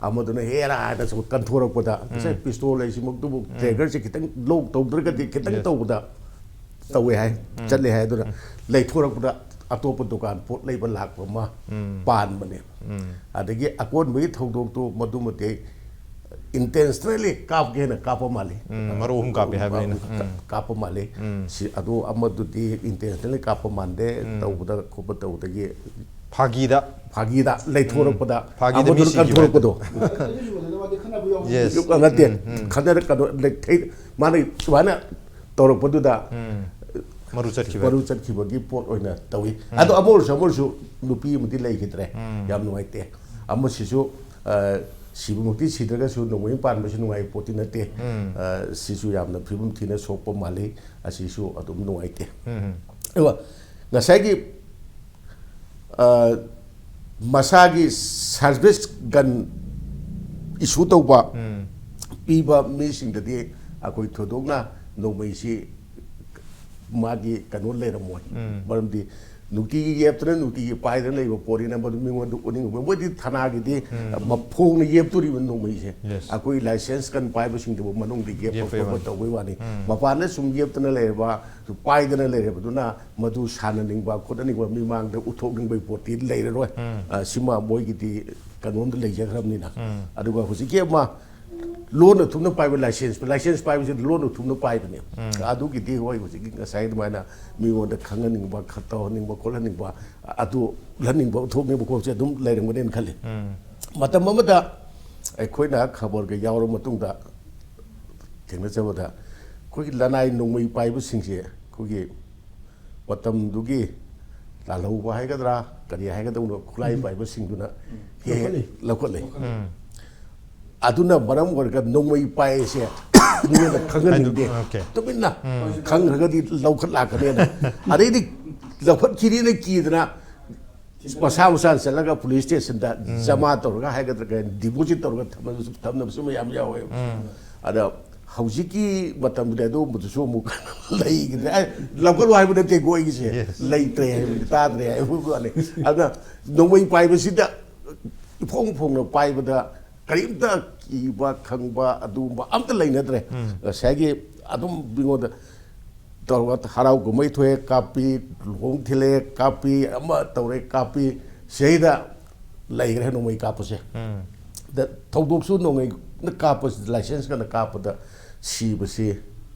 ꯑꯃꯗꯨꯅ ꯍꯦꯔꯥ ꯍꯥꯏꯅ ꯁꯨꯝ ꯀꯟꯊꯣꯔꯛꯄꯗ, ꯉꯁꯥꯏ pistol ꯍꯥꯏꯁꯤꯃꯛꯇꯕꯨ trigger ꯁꯦ ꯈꯤꯇꯪ lock ꯇꯧꯗ꯭ꯔꯒꯗꯤ ꯈꯤꯇꯪ Yes. ꯇꯧꯕꯗ ꯇꯧꯋꯦ ꯍꯥꯏ, ꯆꯠꯂꯦ ꯍꯥꯏ꯫ ꯑꯗꯨꯅ ꯂꯩꯊꯣꯔꯛꯄꯗ ꯑꯇꯣꯞꯄ ꯗꯨꯀꯥꯟ ꯄꯣꯠ ꯂꯩꯕ ꯂꯥꯛꯄ ꯑꯃ ꯄꯥꯟꯕꯅꯦꯕ꯫ ꯑꯗꯒꯤ ꯑꯀꯣꯟꯕꯒꯤ ꯊꯧꯗꯣꯛꯇꯨ ꯃꯗꯨꯃꯗꯤ intentionally ꯀꯥꯞꯀꯦꯅ ꯀꯥꯞꯄ ꯃꯥꯜꯂꯤ꯫ ꯎꯝ, ꯃꯔꯨ ꯑꯍꯨꯝ ꯀꯥꯞꯄꯦ ꯍꯥꯏꯕꯅꯤꯅ꯫ ꯀꯥꯞꯄ ꯃꯥꯜꯂꯤ꯫ ꯁꯤ, ꯑꯗꯣ ꯑꯃꯗꯨꯗꯤ intentionally ꯀꯥꯞꯄ ꯃꯥꯟꯗꯦ, ꯇꯧꯕꯗ ꯈꯣꯠꯄ ꯇꯧꯕꯗꯒꯤ ꯐꯥꯒꯤꯗ ꯐꯥꯒꯤꯗ ꯂꯩꯊꯣꯔꯛꯄꯗ ꯐꯥꯒꯤꯗ ꯃꯤ ꯑꯃꯗꯨꯅ ꯁꯤꯈꯤꯕ꯫ ꯀꯟꯊꯣꯔꯛꯄꯗꯣ꯫ Yes. ꯅꯠꯇꯦ, ꯈꯟꯅꯔ ꯀꯩꯅꯣ ꯂꯩꯊꯩ-, ꯃꯥꯅ ꯁꯨꯃꯥꯏꯅ ꯇꯧꯔꯛꯄꯗꯨꯗ ꯃꯔꯨ ꯆꯠꯈꯤꯕ꯫ ꯃꯔꯨ ꯆꯠꯈꯤꯕꯒꯤ ꯄꯣꯠ ꯑꯣꯏꯅ ꯇꯧꯏ꯫ ꯑꯗꯣ ꯑꯃ ꯑꯣꯏꯔꯁꯨ ꯑꯃ ꯑꯣꯏꯔꯁꯨ ꯅꯨꯄꯤ ꯑꯃꯗꯤ ꯂꯩꯈꯤꯗ꯭ꯔꯦ꯫ ꯌꯥꯝ ꯅꯨꯡꯉꯥꯏꯇꯦ꯫ ꯑꯃꯁꯤꯁꯨ, ꯑ, ꯁꯤꯕꯃꯛꯇꯤ ꯁꯤꯗ꯭ꯔꯒꯁꯨ ꯅꯣꯡꯃꯩ ꯄꯥꯟꯕꯁꯤ ꯅꯨꯡꯉꯥꯏꯕ ꯄꯣꯠꯇꯤ ꯅꯠꯇꯦ꯫ ꯑ, ꯁꯤꯁꯨ ꯌꯥꯝꯅ ꯐꯤꯕꯝ ꯊꯤꯅ ꯁꯣꯛꯄ ꯃꯥꯜꯂꯤ꯫ ꯑꯁꯤꯁꯨ ꯑꯗꯨꯝ ꯅꯨꯡꯉꯥꯏꯇꯦ꯫ ꯑꯗꯨꯒ ꯉꯁꯥꯏꯒꯤ, ꯑ, ꯃꯁꯥꯒꯤ service gun issue ꯇꯧꯕ, ꯄꯤꯕ ꯃꯤꯁꯤꯡꯗꯗꯤ ꯑꯩꯈꯣꯏ ꯊꯣꯏꯗꯣꯛꯅ ꯅꯣꯡꯃꯩꯁꯤ ꯃꯥꯒꯤ ꯀꯩꯅꯣ ꯂꯩꯔꯝꯃꯣꯏ꯫ ꯃꯔꯝꯗꯤ ꯅꯨꯡꯇꯤꯒꯤ ꯌꯦꯞꯇꯅ ꯅꯨꯡꯇꯤꯒꯤ ꯄꯥꯏꯗꯅ ꯂꯩꯕ ꯄꯣꯠꯅꯤꯅ ꯃꯗꯨ ꯃꯤꯉꯣꯟꯗ ꯎꯠꯅꯤꯡꯕ꯫ ꯃꯣꯏꯗꯤ ꯊꯅꯥꯒꯤꯗꯤ ꯃꯐꯣꯡꯅ ꯌꯦꯞꯇꯣꯔꯤꯕ ꯅꯣꯡꯃꯩꯁꯦ꯫ Yes. ꯑꯩꯈꯣꯏ license ꯀꯟ ꯄꯥꯏꯕꯁꯤꯡꯗꯨꯕꯨ ꯃꯅꯨꯡꯗ ꯌꯦꯞꯄ ꯌꯦꯞꯄ ꯌꯥꯕ꯫ ꯈꯣꯠꯄ ꯇꯧꯕꯩ ꯋꯥꯅꯤ꯫ ꯃꯄꯥꯟꯗ ꯁꯨꯝ ꯌꯦꯞꯇꯅ ꯂꯩꯔꯕ, ꯄꯥꯏꯗꯅ ꯂꯩꯔꯕꯗꯨꯅ ꯃꯗꯨ ꯁꯥꯟꯅꯅꯤꯡꯕ ꯈꯣꯠꯅꯅꯤꯡꯕ ꯃꯤꯃꯥꯡꯗ ꯎꯠꯊꯣꯛꯅꯤꯡꯕꯒꯤ ꯄꯣꯠꯇꯤ ꯂꯩꯔꯔꯣꯏ꯫ ꯑ, ꯁꯤꯃ ꯃꯣꯏꯒꯤꯗꯤ ꯀꯩꯅꯣꯝꯗ ꯂꯩꯖꯈ꯭ꯔꯕꯅꯤꯅ꯫ ꯑꯗꯨꯒ ꯍꯧꯖꯤꯛꯀꯤ ꯑꯃ ꯂꯣꯟꯅ ꯊꯨꯝꯅ ꯄꯥꯏꯕ license, license ꯄꯥꯏꯕꯁꯤꯗꯤ ꯂꯣꯟꯅ ꯊꯨꯝꯅ ꯄꯥꯏꯕꯅꯦ꯫ ꯑꯗꯨꯒꯤꯗꯤ ꯍꯣꯏ, ꯍꯧꯖꯤꯛꯀꯤ ꯉꯁꯥꯏ ꯑꯗꯨꯃꯥꯏꯅ ꯃꯤꯉꯣꯟꯗ ꯈꯪꯍꯟꯅꯤꯡꯕ, ꯈ-, ꯇꯧꯍꯟꯅꯤꯡꯕ ꯈꯣꯠꯍꯟꯅꯤꯡꯕ, ꯑꯗꯨ ꯎꯠꯍꯟꯅꯤꯡꯕ ꯎꯠꯊꯣꯛꯅꯤꯡꯕ ꯈꯣꯠꯄꯁꯦ ꯑꯗꯨꯝ ꯂꯩꯔꯝꯒꯅꯦꯅ ꯈꯜꯂꯤ꯫ ꯃꯇꯝ ꯑꯃꯗ ꯑꯩꯈꯣꯏꯅ ꯈꯕꯔꯒ ꯌꯥꯎꯔꯕ ꯃꯇꯨꯡꯗ ꯊꯦꯡꯅꯖꯕꯗ ꯑꯩꯈꯣꯏꯒꯤ ꯂꯅꯥꯏ ꯅꯣꯡꯃꯩ ꯄꯥꯏꯕꯁꯤꯡꯁꯦ ꯑꯩꯈꯣꯏꯒꯤ ꯃꯇꯝꯗꯨꯒꯤ ꯂꯥꯜꯍꯧꯕ ꯍꯥꯏꯒꯗ꯭ꯔꯥ, ꯀꯔꯤ ꯍꯥꯏꯒꯗꯧꯅꯣ, ꯈꯨꯠꯂꯥꯏ ꯄꯥꯏꯕꯁꯤꯡꯗꯨꯅ ꯍꯦꯛ ꯍꯦꯛ ꯂꯧꯈꯠꯂꯤ꯫ ꯑꯗꯨꯅ ꯃꯔꯝ ꯑꯣꯏꯔꯒ ꯅꯣꯡꯃꯩ ꯄꯥꯏꯁꯦ ꯃꯤꯉꯣꯟꯗ ꯈꯪꯍꯟꯅꯤꯡꯗꯦ꯫ ꯍꯥꯏꯗꯣꯛ-, okay. ꯇꯨꯃꯤꯟꯅ ꯈꯪꯈ꯭ꯔꯒꯗꯤ ꯂꯧꯈꯠ ꯂꯥꯛꯀꯅꯦꯅ꯫ ꯑꯗꯩꯗꯤ ꯂꯧꯈꯠꯈꯤꯅꯤꯅ ꯀꯤꯗꯅ ꯃꯁꯥ ꯃꯁꯥꯅ ꯆꯠꯂꯒ police stationꯗ ꯖꯃꯥ ꯇꯧꯔꯒ ꯍꯥꯏꯒꯗ꯭ꯔꯥ, ꯀꯩ, deposit ꯇꯧꯔꯒ ꯊꯝꯅꯕꯁꯨ, ꯊꯝꯅꯕꯁꯨ ꯃꯌꯥꯝ ꯌꯥꯎꯋꯦꯕ꯫ ꯑꯗ ꯍꯧꯖꯤꯛꯀꯤ ꯃꯇꯝꯗꯗꯤ ꯑꯗꯨꯒꯨꯝꯕꯗꯨꯁꯨ ꯑꯃꯨꯛ ꯂꯩꯈꯤꯗ꯭ꯔꯦ꯫ ꯑꯦ, ꯂꯧꯈꯠꯂꯨ ꯍꯥꯏꯕ ꯅꯠꯇꯦꯀꯣ ꯑꯩꯒꯤꯁꯦ꯫ Yes. ꯂꯩꯇ꯭ꯔꯦ ꯍꯥꯏꯕꯗꯤ ꯇꯥꯗ꯭ꯔꯦ ꯍꯥꯏꯕ ꯋꯥꯅꯤ꯫ ꯑꯗꯨꯅ ꯅꯣꯡꯃꯩ ꯄꯥꯏꯕꯁꯤꯗ ꯏꯐꯣꯡ ꯐꯣꯡꯅ ꯄꯥꯏꯕꯗ ꯀꯔꯤꯝꯇ ꯀꯤꯕ ꯈꯪꯕ ꯑꯗꯨꯒꯨꯝꯕ ꯑꯝꯇ ꯂꯩꯅꯗ꯭ꯔꯦ꯫ ꯉꯁꯥꯏꯒꯤ ꯑꯗꯨꯝ ꯃꯤꯉꯣꯟꯗ ꯇꯧꯔꯒ ꯍꯔꯥꯎ ꯀꯨꯝꯍꯩ ꯊꯣꯛꯑꯦ ꯀꯥꯞꯄꯤ, ꯂꯨꯍꯣꯡ ꯊꯤꯜꯂꯦ ꯀꯥꯞꯄꯤ, ꯑꯃ ꯇꯧꯔꯦ ꯀꯥꯞꯄꯤ, ꯁꯤꯗꯩꯗ ꯂꯩꯈ꯭ꯔꯦ ꯅꯣꯡꯃꯩ ꯀꯥꯞꯄꯁꯦ꯫ ꯗ ꯊꯧꯗꯣꯛꯁꯨ ꯅꯣꯡꯃꯩꯅ ꯀꯥꯞꯄꯁꯤ, license ꯀꯅ ꯀꯥꯞꯄꯗ ꯁꯤꯕꯁꯤ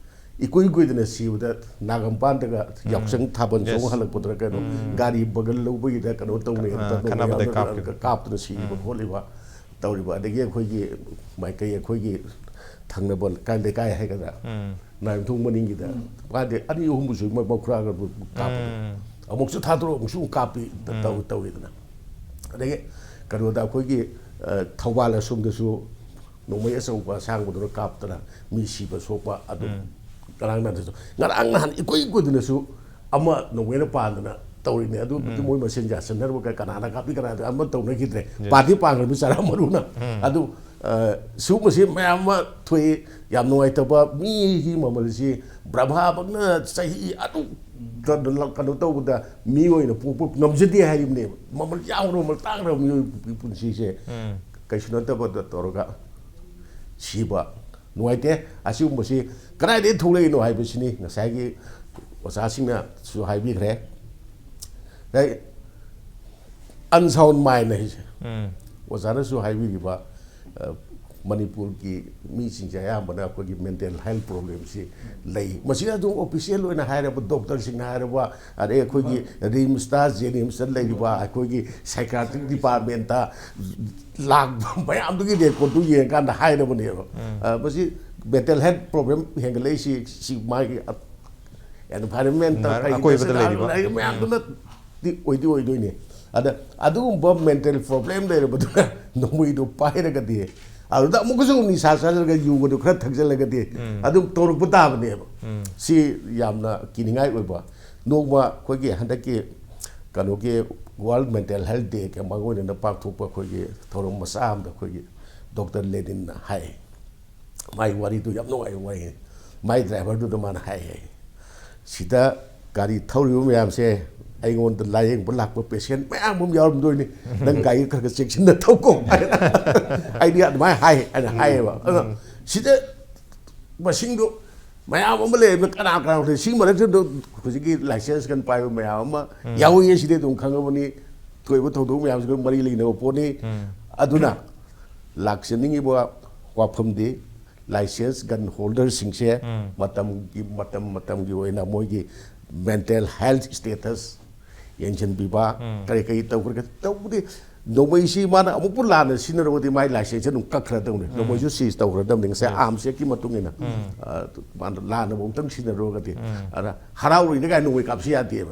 ꯏꯀꯨꯏ ꯀꯨꯏꯗꯅ ꯁꯤꯕꯗ ꯅꯥꯒꯝꯄꯥꯟꯗꯒ ꯌꯥꯎꯁꯪ ꯊꯥꯕꯜ ꯆꯣꯡ Yes. ꯍꯜꯂꯛꯄꯗꯨꯅ ꯀꯩꯅꯣ ꯒꯥꯔꯤ ꯕꯒꯜ ꯂꯧꯕꯒꯤꯗ ꯀꯩꯅꯣ ꯇꯧꯅꯩ, ꯑꯥ, ꯇꯧꯅꯩ, ꯈꯠꯅꯕꯗ ꯑꯗꯨꯅ ꯀꯥꯞꯈꯤꯕ꯫ ꯀꯥꯞꯇꯅ ꯁꯤꯕ ꯈꯣꯠꯂꯤꯕ ꯇꯧꯔꯤꯕ꯫ ꯑꯗꯒꯤ ꯑꯩꯈꯣꯏꯒꯤ ꯃꯥꯏꯀꯩ, ꯑꯩꯈꯣꯏꯒꯤ ꯊꯪꯅꯕ ꯂꯩꯀꯥꯏ, ꯂꯩꯀꯥꯏ ꯍꯥꯏꯒꯗ꯭ꯔꯥ, ꯅꯥꯏꯕꯊꯣꯡ ꯃꯅꯤꯡꯒꯤꯗ ꯃꯥꯗꯤ ꯑꯅꯤ ꯑꯍꯨꯝꯕꯨꯁꯨ ꯃ-, ꯃꯈꯨꯔꯥꯒ ꯀꯥꯞꯄꯗꯣ꯫ ꯑꯃꯨꯛꯁꯨ ꯊꯥꯗꯣꯔꯛ, ꯑꯃꯨꯛꯁꯨ ꯑꯃꯨꯛ ꯀꯥꯞꯄꯤ ꯇꯧ-, ꯇꯧꯋꯤꯗꯅ꯫ ꯑꯗꯒꯤ ꯀꯩꯅꯣꯗ ꯑꯩꯈꯣꯏꯒꯤ, ꯑ, ꯊꯧꯕꯥꯜ ꯑꯁꯣꯝꯗꯁꯨ ꯅꯣꯡꯃꯩ ꯑꯆꯧꯕ ꯑꯁꯥꯡꯕꯗꯨꯅ ꯀꯥꯞꯇꯅ ꯃꯤ ꯁꯤꯕ ꯁꯣꯛꯄ ꯑꯗꯨꯝ ꯉꯔꯥꯡ ꯅꯍꯥꯟꯗꯁꯨ, ꯉꯔꯥꯡ ꯅꯍꯥꯟ ꯏꯀꯨꯏ ꯀꯨꯏꯗꯅꯁꯨ ꯑꯃ ꯅꯣꯡꯃꯩꯅ ꯄꯥꯟꯗꯅ ꯇꯧꯔꯤꯅꯦ꯫ ꯑꯗꯨꯕꯨꯗꯤ ꯃꯣꯏ ꯃꯁꯦꯟ ꯌꯥꯁꯟꯅꯔꯨꯕ ꯀ-, ꯀꯅꯥꯅ ꯀꯥꯞꯄꯤ ꯀꯅꯥꯗ ꯑꯃ ꯇꯧꯅꯈꯤꯗ꯭ꯔꯦ꯫ ꯄꯥꯟꯗꯤ ꯄꯥꯟꯈ꯭ꯔꯕ ꯆꯔꯥ ꯃꯔꯨꯅ꯫ ꯑꯗꯨ ꯁꯤꯒꯨꯝꯕꯁꯤ ꯃꯌꯥꯝ ꯑꯃ ꯊꯣꯛꯏ꯫ ꯌꯥꯝ ꯅꯨꯡꯉꯥꯏꯇꯕ, ꯃꯤꯒꯤ ꯃꯃꯜꯁꯤ ꯕ꯭ꯔꯍꯃꯥꯃꯛꯅ ꯆꯍꯤ ꯑꯗꯨ ꯀꯩꯅꯣ ꯇꯧꯕꯗ ꯃꯤ ꯑꯣꯏꯅ ꯄꯣꯛꯄ ꯉꯝꯖꯗꯦ ꯍꯥꯏꯔꯤꯕꯅꯦꯕ꯫ ꯃꯃꯜ ꯌꯥꯝꯈ꯭ꯔꯕ, ꯃꯃꯜ ꯇꯥꯡꯈ꯭ꯔꯕ ꯃꯤꯑꯣꯏꯕꯒꯤ ꯄꯨꯟꯁꯤꯁꯦ ꯀꯩꯁꯨ ꯅꯠꯇꯕꯗ ꯇꯧꯔꯒ ꯁꯤꯕ꯫ ꯅꯨꯡꯉꯥꯏꯇꯦ꯫ ꯑꯁꯤꯒꯨꯝꯕꯁꯤ ꯀꯗꯥꯏꯗꯒꯤ ꯊꯣꯛꯂꯛꯏꯅꯣ ꯍꯥꯏꯕꯁꯤꯅꯤ ꯉꯁꯥꯏꯒꯤ ꯑꯣꯖꯥꯁꯤꯡꯅꯁꯨ ꯍꯥꯏꯕꯤꯈ꯭ꯔꯦ꯫ ꯑꯟꯁꯥꯎꯟ ꯃꯥꯏꯟ ꯍꯥꯏꯁꯦ, ꯑꯣꯖꯥꯅꯁꯨ ꯍꯥꯏꯕꯤꯔꯤꯕ, ꯑ, ꯃꯅꯤꯄꯨꯔꯒꯤ ꯃꯤꯁꯤꯡꯁꯦ ꯑꯌꯥꯝꯕꯅ ꯑꯩꯈꯣꯏꯒꯤ ꯃꯦꯟꯇꯦꯜ ꯍꯦꯜꯊ ꯄ꯭ꯔꯣꯕ꯭ꯂꯦꯝꯁꯤ ꯂꯩ꯫ ꯃꯁꯤ ꯑꯗꯨꯝ ꯑꯣꯐꯤꯁꯤꯌꯦꯜ ꯑꯣꯏꯅ ꯍꯥꯏꯔꯕ, ꯗꯣꯛꯇꯔꯁꯤꯡꯅ ꯍꯥꯏꯔꯕ, ꯑꯗꯩ ꯑꯩꯈꯣꯏꯒꯤ ꯔꯤꯝꯁꯇ, ꯖꯦꯅꯤꯝꯁꯇ ꯂꯩꯔꯤꯕ ꯑꯩꯈꯣꯏꯒꯤ ꯁꯥꯏꯀꯥꯇ꯭ꯔꯤꯛ ꯗꯤꯄꯥꯔꯠꯃꯦꯟꯇ ꯂꯥꯛꯄ ꯃꯌꯥꯝꯗꯨꯒꯤ ꯔꯦꯀꯣꯔꯠꯇꯨ ꯌꯦꯡꯉꯀꯥꯟꯗ ꯍꯥꯏꯔꯕꯅꯦꯕ꯫ ꯑ, ꯃꯁꯤ ꯃꯦꯟꯇꯦꯜ ꯍꯦꯜꯊ ꯄ꯭ꯔꯣꯕ꯭ꯂꯦꯝ ꯍꯦꯟꯒꯠꯂꯛꯏꯁꯤ ꯁꯤ ꯃꯥꯒꯤ ꯑꯦꯟꯚꯥꯏꯔꯟꯃꯦꯟꯇ, environment, ꯀꯩꯒꯤ ꯑꯀꯣꯏꯕꯗ ꯂꯩꯔꯤꯕ꯫ ꯂꯩꯔꯤꯕ ꯃꯌꯥꯝꯗꯨꯅꯗꯤ ꯑꯣꯏꯗꯤ ꯑꯣꯏꯗꯣꯏꯅꯤ꯫ ꯑꯗ ꯑꯗꯨꯒꯨꯝꯕ ꯃꯦꯟꯇꯦꯜ ꯄ꯭ꯔꯣꯕ꯭ꯂꯦꯝ ꯂꯩꯔꯕꯗꯨꯅ ꯅꯣꯡꯃꯩꯗꯣ ꯄꯥꯏꯔꯒꯗꯤ, ꯑꯗꯨꯗ ꯑꯃꯨꯛꯀꯁꯨ ꯅꯤꯁꯥ ꯆꯥꯁꯤꯜꯂꯒ, ꯌꯨꯒꯗꯣ ꯈꯔ ꯊꯛꯆꯜꯂꯒꯗꯤ ꯑꯗꯨꯝ ꯇꯧꯔꯛꯄ ꯇꯥꯕꯅꯦꯕ꯫ ꯁꯤ ꯌꯥꯝꯅ ꯀꯤꯅꯤꯡꯉꯥꯏ ꯑꯣꯏꯕ꯫ ꯅꯣꯡꯃ ꯑꯩꯈꯣꯏꯒꯤ ꯍꯟꯗꯛꯀꯤ ꯀꯩꯅꯣꯒꯤ ꯋꯥꯔꯜ ꯃꯦꯟꯇꯦꯜ ꯍꯦꯜꯊ ꯗꯦꯒ ꯃꯥꯡꯑꯣꯏꯅꯅ ꯄꯥꯡꯊꯣꯛꯄ ꯑꯩꯈꯣꯏꯒꯤ ꯊꯧꯔꯝ ꯃꯆꯥ ꯑꯃꯗ ꯑꯩꯈꯣꯏꯒꯤ ꯗꯣꯛꯇꯔ ꯂꯦꯅꯤꯟꯅ ꯍꯥꯏ, ꯃꯥꯏ ꯋꯥꯔꯤꯗꯨ ꯌꯥꯝ ꯅꯨꯡꯉꯥꯏꯕ ꯋꯥꯔꯤꯅꯤ꯫ ꯃꯥꯏ ꯗ꯭ꯔꯥꯏꯚꯔꯗꯨꯗ ꯃꯥꯅ ꯍꯥꯏ, ꯁꯤꯗ ꯒꯥꯔꯤ ꯊꯧꯔꯤꯕ ꯃꯌꯥꯝꯁꯦ ꯑꯩꯉꯣꯟꯗ ꯂꯥꯏꯌꯦꯡꯕ ꯂꯥꯛꯄ ꯄꯦꯁꯦꯟ ꯃꯌꯥꯝ ꯑꯃ ꯌꯥꯎꯔꯝꯗꯣꯏꯅꯤ, ꯅꯪ ꯒꯥꯔꯤ ꯈꯔ ꯈꯔ ꯆꯦꯛꯁꯤꯟꯅ ꯊꯧꯀꯣ꯫ ꯑꯩꯗꯤ ꯑꯗꯨꯃꯥꯏꯅ ꯍꯥꯏ ꯍꯥꯏꯅ ꯍꯥꯏꯌꯦꯕ꯫ ꯑꯗꯣ ꯁꯤꯗ ꯃꯁꯤꯡꯗꯣ ꯃꯌꯥꯝ ꯑꯃ ꯂꯩꯔꯝꯃꯦ꯫ ꯀꯅꯥ ꯀꯅꯥ ꯂꯩ? ꯁꯤꯒꯤ ꯃꯔꯛꯇꯨꯗ ꯍꯧꯖꯤꯛꯀꯤ ꯂꯥꯏꯁꯦꯟꯁ ꯀꯟ ꯄꯥꯏꯕ ꯃꯌꯥꯝ ꯑꯃ ꯌꯥꯎꯏ꯫ ꯁꯤꯗꯤ ꯑꯗꯨꯝ ꯈꯪꯉꯕꯅꯤ꯫ ꯊꯣꯛꯏꯕ ꯊꯧꯗꯣꯛ ꯃꯌꯥꯝꯁꯤꯒ ꯃꯔꯤ ꯂꯩꯅꯕ ꯄꯣꯠꯅꯤ꯫ ꯑꯗꯨꯅ ꯂꯥꯛꯆꯅꯤꯡꯉꯤꯕ ꯋꯥꯐꯝꯗꯤ, ꯂꯥꯏꯁꯦꯟꯁ ꯒꯟ ꯍꯣꯜꯗꯔꯁꯤꯡꯁꯦ ꯃꯇꯝꯒꯤ, ꯃꯇꯝ ꯃꯇꯝꯒꯤ ꯑꯣꯏꯅ ꯃꯣꯏꯒꯤ ꯃꯦꯟꯇꯦꯜ ꯍꯦꯜꯊ ꯁ꯭ꯇꯦꯇꯁ ꯌꯦꯡꯁꯤꯟꯕꯤꯕ, ꯀꯔꯤ ꯀꯔꯤ ꯇꯧꯈ꯭ꯔꯒꯦ? ꯇꯧꯕꯗꯤ ꯅꯣꯡꯃꯩꯁꯤ ꯃꯥꯅ ꯑꯃꯨꯛꯄꯨ ꯂꯥꯟꯅ ꯁꯤꯖꯤꯟꯅꯔꯨꯔꯗꯤ ꯃꯥꯏ ꯂꯥꯏꯁꯦꯟꯁꯁꯦ ꯑꯗꯨꯝ ꯀꯛꯈ꯭ꯔꯗꯕꯅꯤ, ꯅꯣꯡꯃꯩꯁꯨ ꯁꯤꯖ ꯇꯧꯈ꯭ꯔꯗꯕꯅꯤ꯫ ꯉꯁꯥꯏ ꯑꯥꯔꯝꯁ ꯑꯦꯛꯀꯤ ꯃꯇꯨꯡ ꯏꯟꯅ, ꯑ, ꯃꯥꯅ ꯂꯥꯟꯅ ꯑꯃꯨꯛꯇꯪ ꯁꯤꯖꯤꯟꯅꯔꯨꯔꯒꯗꯤ꯫ ꯑꯗ ꯍꯔꯥꯎꯔꯤꯅꯦ ꯀꯥꯏꯅ ꯅꯣꯡꯃꯩ ꯀꯥꯞꯁꯤ ꯌꯥꯗꯦꯕ꯫